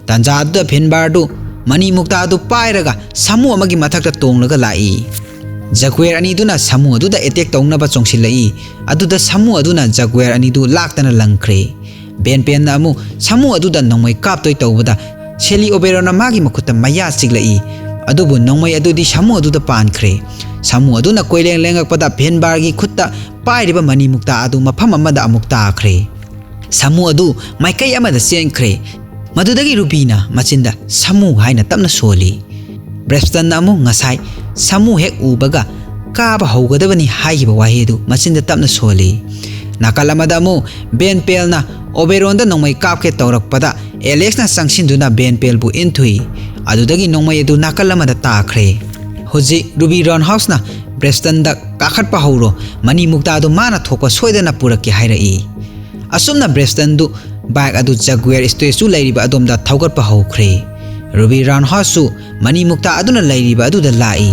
ꯇꯥꯟꯖꯥ ꯑꯗꯨꯗ ꯐꯤꯟꯕꯥꯔꯗꯨ ꯃꯅꯤ ꯃꯨꯛꯇꯥꯗꯨ ꯄꯥꯏꯔꯒ ꯁꯥꯃꯨ ꯑꯃꯒꯤ ꯃꯊꯛꯇ ꯇꯣꯡꯂꯒ ꯂꯥꯛꯏ꯫ ꯖꯒꯨꯌꯔ ꯑꯅꯤꯗꯨꯅ ꯁꯥꯃꯨ ꯑꯗꯨꯗ ꯑꯦꯇꯦꯛ ꯇꯧꯅꯕ ꯆꯣꯡꯁꯤꯜꯂꯛꯏ꯫ ꯑꯗꯨꯗ ꯁꯥꯃꯨ ꯑꯗꯨꯅ ꯖꯒꯨꯌꯔ ꯑꯅꯤꯗꯨ ꯂꯥꯛꯇꯅ ꯂꯪꯈ꯭ꯔꯦ꯫ ꯕꯦꯟ ꯄꯦꯜꯅ ꯑꯃꯨꯛ ꯁꯥꯃꯨ ꯑꯗꯨꯗ ꯅꯣꯡꯃꯩ ꯀꯥꯞꯇꯣꯏ ꯇꯧꯕꯗ ꯁꯦꯂꯤ ꯑꯣꯕꯦꯔꯣꯟꯅ ꯃꯥꯒꯤ ꯃꯈꯨꯠꯇ ꯃꯌꯥ ꯆꯤꯛꯂꯛꯏ꯫ ꯑꯗꯨꯕꯨ ꯅꯣꯡꯃꯩ ꯑꯗꯨꯗꯤ ꯁꯥꯃꯨ ꯑꯗꯨꯗ ꯄꯥꯟꯈ꯭ꯔꯦ꯫ ꯁꯥꯃꯨ ꯑꯗꯨꯅ ꯀꯣꯏꯂꯦꯡ ꯂꯦꯡꯉꯛꯄꯗ ꯐꯤꯟꯕꯥꯔꯒꯤ ꯈꯨꯠꯇ ꯄꯥꯏꯔꯤꯕ ꯃꯅꯤ ꯃꯨꯛꯇꯥ ꯑꯗꯨ ꯃꯐꯝ ꯑꯃꯗ ꯑꯃꯨꯛ ꯇꯥꯈ꯭ꯔꯦ꯫ ꯁꯥꯃꯨ ꯑꯗꯨ ꯃꯥꯏꯀꯩ ꯑꯃꯗ ꯆꯦꯟꯈ꯭ꯔꯦ꯫ ꯃꯗꯨꯗꯒꯤ ꯔꯨꯕꯤꯅ ꯃꯆꯤꯟꯗ "ꯁꯥꯃꯨ" ꯍꯥꯏꯅ ꯇꯞꯅ ꯁꯣꯜꯂꯤ꯫ ꯕ꯭ꯔꯦꯁꯇꯟꯅ ꯑꯃꯨꯛ ꯉꯁꯥꯏ ꯁꯥꯃꯨ ꯍꯦꯛ ꯎꯕꯒ "ꯀꯥꯕ ꯍꯧꯒꯗꯕꯅꯤ" ꯍꯥꯏꯈꯤꯕ ꯋꯥꯍꯩ ꯑꯗꯨ ꯃꯆꯤꯟꯗ ꯇꯞꯅ ꯁꯣꯜꯂꯤ꯫ ꯅꯥꯀꯜ ꯑꯃꯗ ꯑꯃꯨꯛ ꯕꯦꯟ ꯄꯦꯜꯅ ꯑꯣꯕꯦꯔꯣꯟꯗ ꯅꯣꯡꯃꯩ ꯀꯥꯞꯀꯦ ꯇꯧꯔꯛꯄꯗ ꯑꯦꯂꯦꯛꯁꯅ ꯆꯪꯁꯤꯟꯗꯨꯅ ꯕꯦꯟ ꯄꯦꯜꯕꯨ ꯏꯟꯊꯨꯏ꯫ ꯑꯗꯨꯗꯒꯤ ꯅꯣꯡꯃꯩ ꯑꯗꯨ ꯅꯥꯀꯜ ꯑꯃꯗ ꯇꯥꯈ꯭ꯔꯦ꯫ ꯍꯧꯖꯤꯛ ꯔꯨꯕꯤ ꯔꯥꯎꯟ ꯍꯥꯎꯁꯅ ꯕ꯭ꯔꯦꯁꯇꯟꯗ "ꯀꯥꯈꯠꯄ ꯍꯧꯔꯣ, ꯃꯅꯤ ꯃꯨꯛꯇꯥ ꯑꯗꯨ ꯃꯥꯅ ꯊꯣꯛꯄ ꯁꯣꯏꯗꯅ ꯄꯨꯔꯛꯀꯦ" ꯍꯥꯏꯔꯛꯏ꯫ ꯑꯁꯨꯝꯅ ꯕ꯭ꯔꯦꯁꯇꯟꯗꯨ ꯕꯥꯏꯛ ꯑꯗꯨ ꯖꯒꯨꯌꯔ ꯁ꯭ꯇꯦꯆꯨ ꯂꯩꯔꯤꯕ ꯑꯗꯣꯝꯗ ꯊꯧꯒꯠꯄ ꯍꯧꯈ꯭ꯔꯦ꯫ ꯔꯨꯕꯤ ꯔꯥꯎꯟꯍꯥꯎꯁꯁꯨ ꯃꯅꯤ ꯃꯨꯛꯇꯥ ꯑꯗꯨꯅ ꯂꯩꯔꯤꯕ ꯑꯗꯨꯗ ꯂꯥꯛꯏ꯫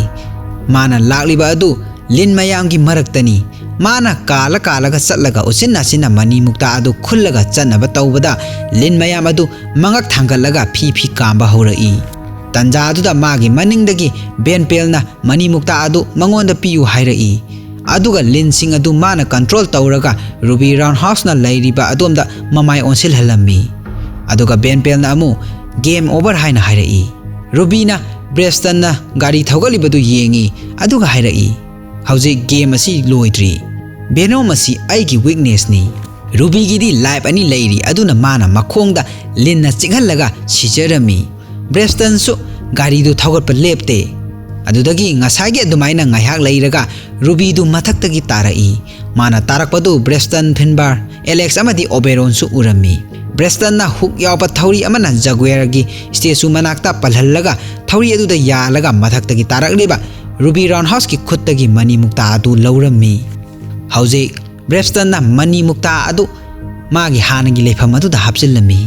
ꯃꯥꯅ ꯂꯥꯛꯂꯤꯕ ꯑꯗꯨ ꯂꯤꯟ ꯃꯌꯥꯝꯒꯤ ꯃꯔꯛꯇꯅꯤ꯫ ꯃꯥꯅ ꯀꯥꯜꯂ ꯀꯥꯜꯂꯒ ꯆꯠꯂꯒ ꯎꯆꯤꯟ ꯅꯥꯆꯤꯟꯅ ꯃꯅꯤ ꯃꯨꯛꯇꯥ ꯑꯗꯨ ꯈꯨꯜꯂꯒ ꯆꯠꯅꯕ ꯇꯧꯕꯗ, ꯂꯤꯟ ꯃꯌꯥꯝ ꯑꯗꯨ ꯃꯉꯛ ꯊꯥꯡꯒꯠꯂꯒ ꯐꯤ ꯐꯤ ꯀꯥꯝꯕ ꯍꯧꯔꯛꯏ꯫ ꯇꯟꯖꯥ ꯑꯗꯨꯗ ꯃꯥꯒꯤ ꯃꯅꯤꯡꯗꯒꯤ ꯕꯦꯟ ꯄꯦꯜꯅ ꯃꯅꯤ ꯃꯨꯛꯇꯥ ꯑꯗꯨ ꯃꯉꯣꯟꯗ ꯄꯤꯌꯨ ꯍꯥꯏꯔꯛꯏ꯫ ꯑꯗꯨꯒ ꯂꯤꯟꯁꯤꯡ ꯑꯗꯨ ꯃꯥꯅ ꯀꯟꯇ꯭ꯔꯣꯜ ꯇꯧꯔꯒ ꯔꯨꯕꯤ ꯔꯥꯎꯟꯍꯥꯎꯁꯅ ꯂꯩꯔꯤꯕ ꯑꯗꯣꯝꯗ ꯃꯃꯥꯏ ꯑꯣꯟꯁꯤꯜꯍꯜꯂꯝꯃꯤ꯫ ꯑꯗꯨꯒ ꯕꯦꯟ ꯄꯦꯜꯅ ꯑꯃꯨꯛ "ꯒꯦꯝ ꯑꯣꯚꯔ" ꯍꯥꯏꯅ ꯍꯥꯏꯔꯛꯏ꯫ ꯔꯨꯕꯤꯅ ꯕ꯭ꯔꯦꯁꯇꯟꯅ ꯒꯥꯔꯤ ꯊꯧꯒꯠꯂꯤꯕꯗꯨ ꯌꯦꯡꯏ, ꯑꯗꯨꯒ ꯍꯥꯏꯔꯛꯏ, "ꯍꯧꯖꯤꯛ ꯒꯦꯝ ꯑꯁꯤ ꯂꯣꯏꯗ꯭ꯔꯤ꯫ ꯚꯦꯅꯣꯝ ꯑꯁꯤ ꯑꯩꯒꯤ ꯋꯤꯛꯅꯦꯁꯅꯤ꯫" ꯔꯨꯕꯤꯒꯤꯗꯤ ꯂꯥꯏꯐ ꯑꯅꯤ ꯂꯩꯔꯤ, ꯑꯗꯨꯅ ꯃꯥꯅ ꯃꯈꯣꯡꯗ ꯂꯤꯟꯅ ꯆꯤꯛꯍꯜꯂꯒ ꯁꯤꯖꯔꯝꯃꯤ꯫ ꯕ꯭ꯔꯦꯁꯇꯟꯁꯨ ꯒꯥꯔꯤꯗꯨ ꯊꯧꯒꯠꯄ ꯂꯦꯞꯇꯦ꯫ ꯑꯗꯨꯗꯒꯤ ꯉꯁꯥꯏꯒꯤ ꯑꯗꯨꯃꯥꯏꯅ ꯉꯥꯏꯍꯥꯛ ꯂꯩꯔꯒ ꯔꯨꯕꯤꯗꯨ ꯃꯊꯛꯇꯒꯤ ꯇꯥꯔꯛꯏ꯫ ꯃꯥꯅ ꯇꯥꯔꯛꯄꯗꯨ ꯕ꯭ꯔꯦꯁꯇꯟ, ꯐꯤꯟꯕꯥꯔ, ꯑꯦꯂꯦꯛꯁ ꯑꯃꯗꯤ ꯑꯣꯕꯦꯔꯣꯟꯁꯨ ꯎꯔꯝꯃꯤ꯫ ꯕ꯭ꯔꯦꯁꯇꯟꯅ ꯍꯨꯛ ꯌꯥꯎꯕ ꯊꯧꯔꯤ ꯑꯃꯅ ꯖꯒꯨꯌꯔꯒꯤ ꯁ꯭ꯇꯦꯆꯨ ꯃꯅꯥꯛꯇ ꯄꯜꯍꯜꯂꯒ ꯊꯧꯔꯤ ꯑꯗꯨꯗ ꯌꯥꯜꯂꯒ ꯃꯊꯛꯇꯒꯤ ꯇꯥꯔꯛꯂꯤꯕ ꯔꯨꯕꯤ ꯔꯥꯎꯟꯍꯥꯎꯁꯀꯤ ꯈꯨꯠꯇꯒꯤ ꯃꯅꯤ ꯃꯨꯛꯇꯥ ꯑꯗꯨ ꯂꯧꯔꯝꯃꯤ꯫ ꯍꯧꯖꯤꯛ ꯕ꯭ꯔꯦꯁꯇꯟꯅ ꯃꯅꯤ ꯃꯨꯛꯇꯥ ꯑꯗꯨ ꯃꯥꯒꯤ ꯍꯥꯟꯅꯒꯤ ꯂꯩꯐꯝ ꯑꯗꯨꯗ ꯍꯥꯞꯆꯤꯜꯂꯝꯃꯤ꯫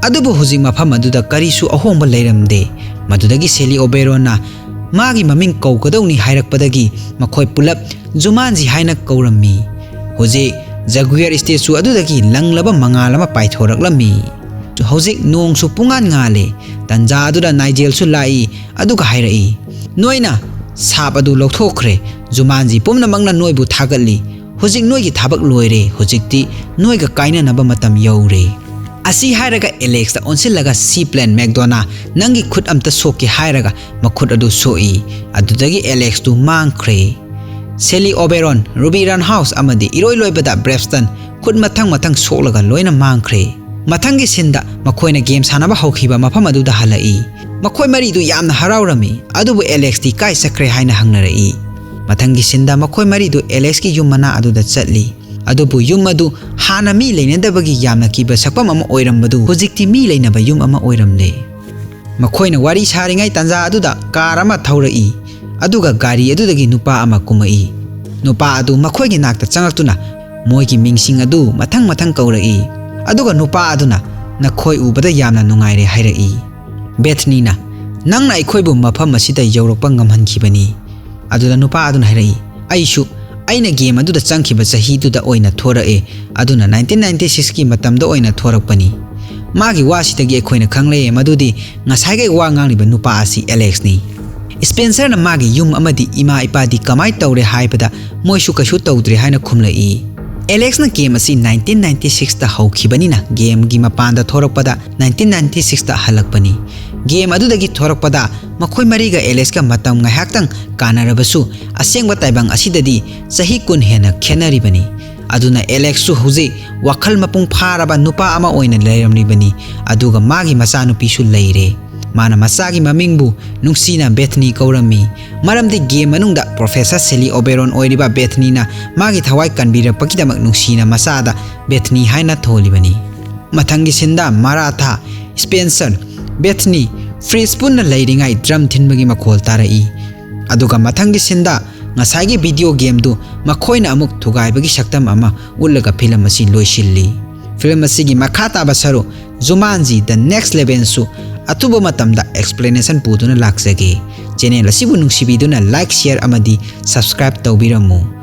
ꯑꯗꯨꯕꯨ ꯍꯧꯖꯤꯛ ꯃꯐꯝ ꯑꯗꯨꯗ ꯀꯔꯤꯁꯨ ꯑꯍꯣꯡꯕ ꯂꯩꯔꯝꯗꯦ꯫ ꯃꯗꯨꯗꯒꯤ ꯁꯦꯂꯤ ꯑꯣꯕꯦꯔꯣꯟꯅ ꯃꯥꯒꯤ ꯃꯃꯤꯡ ꯀꯧꯒꯗꯧꯅꯤ ꯍꯥꯏꯔꯛꯄꯗꯒꯤ ꯃꯈꯣꯏ ꯄꯨꯂꯞ ꯖꯨꯃꯥꯟꯖꯤ ꯍꯥꯏꯅ ꯀꯧꯔꯝꯃꯤ꯫ ꯍꯧꯖꯤꯛ ꯖꯒꯨꯌꯔ ꯁ꯭ꯇꯦꯆꯨ ꯑꯗꯨꯗꯒꯤ ꯂꯪꯂꯕ ꯃꯉꯥꯜ ꯑꯃ ꯄꯥꯏꯊꯣꯔꯛꯂꯝꯃꯤ꯫ ꯍꯧꯖꯤꯛ ꯅꯣꯡꯁꯨ ꯄꯨꯡꯉꯥꯟ ꯉꯥꯜꯂꯦ꯫ ꯇꯟꯖꯥ ꯑꯗꯨꯗ ꯅꯥꯏꯖꯦꯜꯁꯨ ꯂꯥꯛꯏ, ꯑꯗꯨꯒ ꯍꯥꯏꯔꯛꯏ, "ꯅꯣꯏꯅ ꯁꯥꯞ ꯑꯗꯨ ꯂꯧꯊꯣꯛꯈ꯭ꯔꯦ꯫ ꯖꯨꯃꯥꯟꯖꯤ ꯄꯨꯝꯅꯃꯛꯅ ꯅꯣꯏꯕꯨ ꯊꯥꯒꯠꯂꯤ꯫ ꯍꯧꯖꯤꯛ ꯅꯣꯏꯒꯤ ꯊꯕꯛ ꯂꯣꯏꯔꯦ꯫ ꯍꯧꯖꯤꯛꯇꯤ ꯅꯣꯏꯒ ꯀꯥꯏꯅꯅꯕ ꯃꯇꯝ ꯌꯧꯔꯦ꯫" ꯑꯁꯤ ꯍꯥꯏꯔꯒ ꯑꯦꯂꯦꯛꯁꯇ ꯑꯣꯟꯁꯤꯜꯂꯒ, "ꯁꯤ ꯄ꯭ꯂꯦꯟ ꯃꯦꯛꯗꯣꯅꯥ, ꯅꯪꯒꯤ ꯈꯨꯠ ꯑꯝꯇ ꯁꯣꯛꯀꯦ" ꯍꯥꯏꯔꯒ ꯃꯈꯨꯠ ꯑꯗꯨ ꯁꯣꯛꯏ꯫ ꯑꯗꯨꯗꯒꯤ ꯑꯦꯂꯦꯛꯁꯇꯨ ꯃꯥꯡꯈ꯭ꯔꯦ꯫ ꯁꯦꯂꯤ ꯑꯣꯕꯦꯔꯣꯟ, ꯔꯨꯕꯤ ꯔꯥꯟꯍꯥꯎꯁ ꯑꯃꯗꯤ ꯏꯔꯣꯏ ꯂꯣꯏꯕꯗ ꯕ꯭ꯔꯦꯞꯁꯇꯟ ꯈꯨꯠ ꯃꯊꯪ ꯃꯊꯪ ꯁꯣꯛꯂꯒ ꯂꯣꯏꯅ ꯃꯥꯡꯈ꯭ꯔꯦ꯫ ꯃꯊꯪꯒꯤ ꯁꯤꯟꯗ ꯃꯈꯣꯏꯅ ꯒꯦꯝ ꯁꯥꯟꯅꯕ ꯍꯧꯈꯤꯕ ꯃꯐꯝ ꯑꯗꯨꯗ ꯍꯜꯂꯛꯏ꯫ ꯃꯈꯣꯏ ꯃꯔꯤꯗꯨ ꯌꯥꯝꯅ ꯍꯔꯥꯎꯔꯝꯃꯤ, ꯑꯗꯨꯕꯨ ꯑꯦꯂꯦꯛꯁꯇꯤ ꯀꯥꯏ ꯆꯠꯈ꯭ꯔꯦ ꯍꯥꯏꯅ ꯍꯪꯅꯔꯛꯏ꯫ ꯃꯊꯪꯒꯤ ꯁꯤꯟꯗ ꯃꯈꯣꯏ ꯃꯔꯤꯗꯨ ꯑꯦꯂꯦꯛꯁꯀꯤ ꯌꯨꯝ ꯃꯅꯥꯛ ꯑꯗꯨꯗ ꯆꯠꯂꯤ꯫ ꯑꯗꯨꯕꯨ ꯌꯨꯝ ꯑꯗꯨ ꯍꯥꯟꯅ ꯃꯤ ꯂꯩꯅꯗꯕꯒꯤ ꯌꯥꯝꯅ ꯀꯤꯕ ꯁꯛꯐꯝ ꯑꯃ ꯑꯣꯏꯔꯝꯕꯗꯨ ꯍꯧꯖꯤꯛꯇꯤ ꯃꯤ ꯂꯩꯅꯕ ꯌꯨꯝ ꯑꯃ ꯑꯣꯏꯔꯝꯂꯦ꯫ ꯃꯈꯣꯏꯅ ꯋꯥꯔꯤ ꯁꯥꯔꯤꯉꯩ ꯇꯥꯟꯖꯥ ꯑꯗꯨꯗ ꯀꯥꯔ ꯑꯃ ꯊꯧꯔꯛꯏ, ꯑꯗꯨꯒ ꯒꯥꯔꯤ ꯑꯗꯨꯗꯒꯤ ꯅꯨꯄꯥ ꯑꯃ ꯀꯨꯝꯃꯛꯏ꯫ ꯅꯨꯄꯥ ꯑꯗꯨ ꯃꯈꯣꯏꯒꯤ ꯅꯥꯛꯇ ꯆꯪꯂꯛꯇꯨꯅ ꯃꯣꯏꯒꯤ ꯃꯤꯡꯁꯤꯡ ꯑꯗꯨ ꯃꯊꯪ ꯃꯊꯪ ꯀꯧꯔꯛꯏ, ꯑꯗꯨꯒ ꯅꯨꯄꯥ ꯑꯗꯨꯅ "ꯅꯈꯣꯏ ꯎꯕꯗ ꯌꯥꯝꯅ ꯅꯨꯡꯉꯥꯏꯔꯦ" ꯍꯥꯏꯔꯛꯏ꯫ ꯕꯦꯊꯅꯤꯅ, "ꯅꯪꯅ ꯑꯩꯈꯣꯏꯕꯨ ꯃꯐꯝ ꯑꯁꯤꯗ ꯌꯧꯔꯛꯄ ꯉꯝꯍꯟꯈꯤꯕꯅꯤ"꯫ ꯑꯗꯨꯗ ꯅꯨꯄꯥ ꯑꯗꯨꯅ ꯍꯥꯏꯔꯛꯏ, "ꯑꯩꯁꯨ ꯑꯩꯅ ꯒꯦꯝ ꯑꯗꯨꯗ ꯆꯪꯈꯤꯕ ꯆꯍꯤꯗꯨꯗ ꯑꯣꯏꯅ ꯊꯣꯔꯛꯑꯦ, ꯑꯗꯨꯅ ꯅꯥꯏꯟꯇꯤꯟ ꯅꯥꯏꯟꯇꯤ ꯁꯤꯛꯁꯀꯤ ꯃꯇꯝꯗ ꯑꯣꯏꯅ ꯊꯣꯔꯛꯄꯅꯤ"꯫ ꯃꯥꯒꯤ ꯋꯥꯁꯤꯗꯒꯤ ꯑꯩꯈꯣꯏꯅ ꯈꯪꯂꯦ ꯃꯗꯨꯗꯤ ꯉꯁꯥꯏꯒꯩ ꯋꯥ ꯉꯥꯡꯂꯤꯕ ꯅꯨꯄꯥ ꯑꯁꯤ ꯑꯦꯂꯦꯛꯁꯅꯤ꯫ ꯁ꯭ꯄꯦꯟꯁꯔꯅ ꯃꯥꯒꯤ ꯌꯨꯝ ꯑꯃꯗꯤ ꯏꯃꯥ ꯏꯄꯥꯗꯤ ꯀꯃꯥꯏ ꯇꯧꯔꯦ ꯍꯥꯏꯕꯗ ꯃꯣꯏꯁꯨ ꯀꯩꯁꯨ ꯇꯧꯗ꯭ꯔꯦ ꯍꯥꯏꯅ ꯈꯨꯝꯂꯛꯏ꯫ ꯑꯦꯂꯦꯛꯁꯅ ꯒꯦꯝ ꯑꯁꯤ ꯅꯥꯏꯟꯇꯤꯟ ꯅꯥꯏꯟꯇꯤ ꯁꯤꯛꯁꯇ ꯍꯧꯈꯤꯕꯅꯤꯅ ꯒꯦꯝꯒꯤ ꯃꯄꯥꯟꯗ ꯊꯣꯔꯛꯄꯗ ꯅꯥꯏꯟꯇꯤꯟ ꯅꯥꯏꯟꯇꯤ ꯁꯤꯛꯁꯇ ꯍꯜꯂꯛꯄꯅꯤ꯫ ꯒꯦꯝ ꯑꯗꯨꯗꯒꯤ ꯊꯣꯔꯛꯄꯗ ꯃꯈꯣꯏ ꯃꯔꯤꯒ ꯑꯦꯂꯦꯛꯁꯀ ꯃꯇꯝ ꯉꯥꯏꯍꯥꯛꯇꯪ ꯀꯥꯟꯅꯔꯕꯁꯨ ꯑꯁꯦꯡꯕ ꯇꯥꯏꯕꯪ ꯑꯁꯤꯗꯗꯤ ꯆꯍꯤ ꯀꯨꯟ ꯍꯦꯟꯅ ꯈꯦꯠꯅꯔꯤꯕꯅꯤ꯫ ꯑꯗꯨꯅ ꯑꯦꯂꯦꯛꯁꯁꯨ ꯍꯧꯖꯤꯛ ꯋꯥꯈꯜ ꯃꯄꯨꯡ ꯐꯥꯔꯕ ꯅꯨꯄꯥ ꯑꯃ ꯑꯣꯏꯅ ꯂꯩꯔꯝꯂꯤꯕꯅꯤ, ꯑꯗꯨꯒ ꯃꯥꯒꯤ ꯃꯆꯥꯅꯨꯄꯤꯁꯨ ꯂꯩꯔꯦ꯫ ꯃꯥꯅ ꯃꯆꯥꯒꯤ ꯃꯃꯤꯡꯕꯨ ꯅꯨꯡꯁꯤꯅ ꯕꯦꯊꯅꯤ ꯀꯧꯔꯝꯃꯤ꯫ ꯃꯔꯝꯗꯤ ꯒꯦꯝ ꯃꯅꯨꯡꯗ ꯄ꯭ꯔꯣꯐꯦꯁꯔ ꯁꯦꯂꯤ ꯑꯣꯕꯦꯔꯣꯟ ꯑꯣꯏꯔꯤꯕ ꯕꯦꯊꯅꯤꯅ ꯃꯥꯒꯤ ꯊꯋꯥꯏ ꯀꯟꯕꯤꯔꯛꯄꯒꯤꯗꯃꯛ ꯅꯨꯡꯁꯤꯅ ꯃꯆꯥꯗ ꯕꯦꯊꯅꯤ ꯍꯥꯏꯅ ꯊꯣꯜꯂꯤꯕꯅꯤ꯫ ꯃꯊꯪꯒꯤ ꯁꯤꯟꯗ ꯃꯥꯔꯥꯊꯥ, ꯁ꯭ꯄꯦꯟꯁꯔ, ꯕꯦꯊꯅꯤ, ꯐ꯭ꯔꯤꯖ ꯄꯨꯟꯅ ꯂꯩꯔꯤꯉꯩ ꯗ꯭ꯔꯝ ꯊꯤꯟꯕꯒꯤ ꯃꯈꯣꯜ ꯇꯥꯔꯛꯏ꯫ ꯑꯗꯨꯒ ꯃꯊꯪꯒꯤ ꯁꯤꯟꯗ ꯉꯁꯥꯏꯒꯤ ꯚꯤꯗꯤꯑꯣ ꯒꯦꯝꯗꯨ ꯃꯈꯣꯏꯅ ꯑꯃꯨꯛ ꯊꯨꯒꯥꯏꯕꯒꯤ ꯁꯛꯇꯝ ꯑꯃ ꯎꯠꯂꯒ ꯐꯤꯂꯝ ꯑꯁꯤ ꯂꯣꯏꯁꯤꯜꯂꯤ꯫ ꯐꯤꯂꯝ ꯑꯁꯤꯒꯤ ꯃꯈꯥ ꯇꯥꯕ ꯁꯔꯨꯛ ꯖꯨꯃꯥꯟꯖꯤ The Next Levelꯁꯨ ꯑꯊꯨꯕ ꯃꯇꯝꯗ explanation ꯄꯨꯗꯨꯅ ꯂꯥꯛꯆꯒꯦ꯫ ꯆꯦꯅꯦꯜ ꯑꯁꯤꯕꯨ ꯅꯨꯡꯁꯤꯕꯤꯗꯨꯅ like, share ꯑꯃꯗꯤ subscribe ꯇꯧꯕꯤꯔꯝꯃꯨ꯫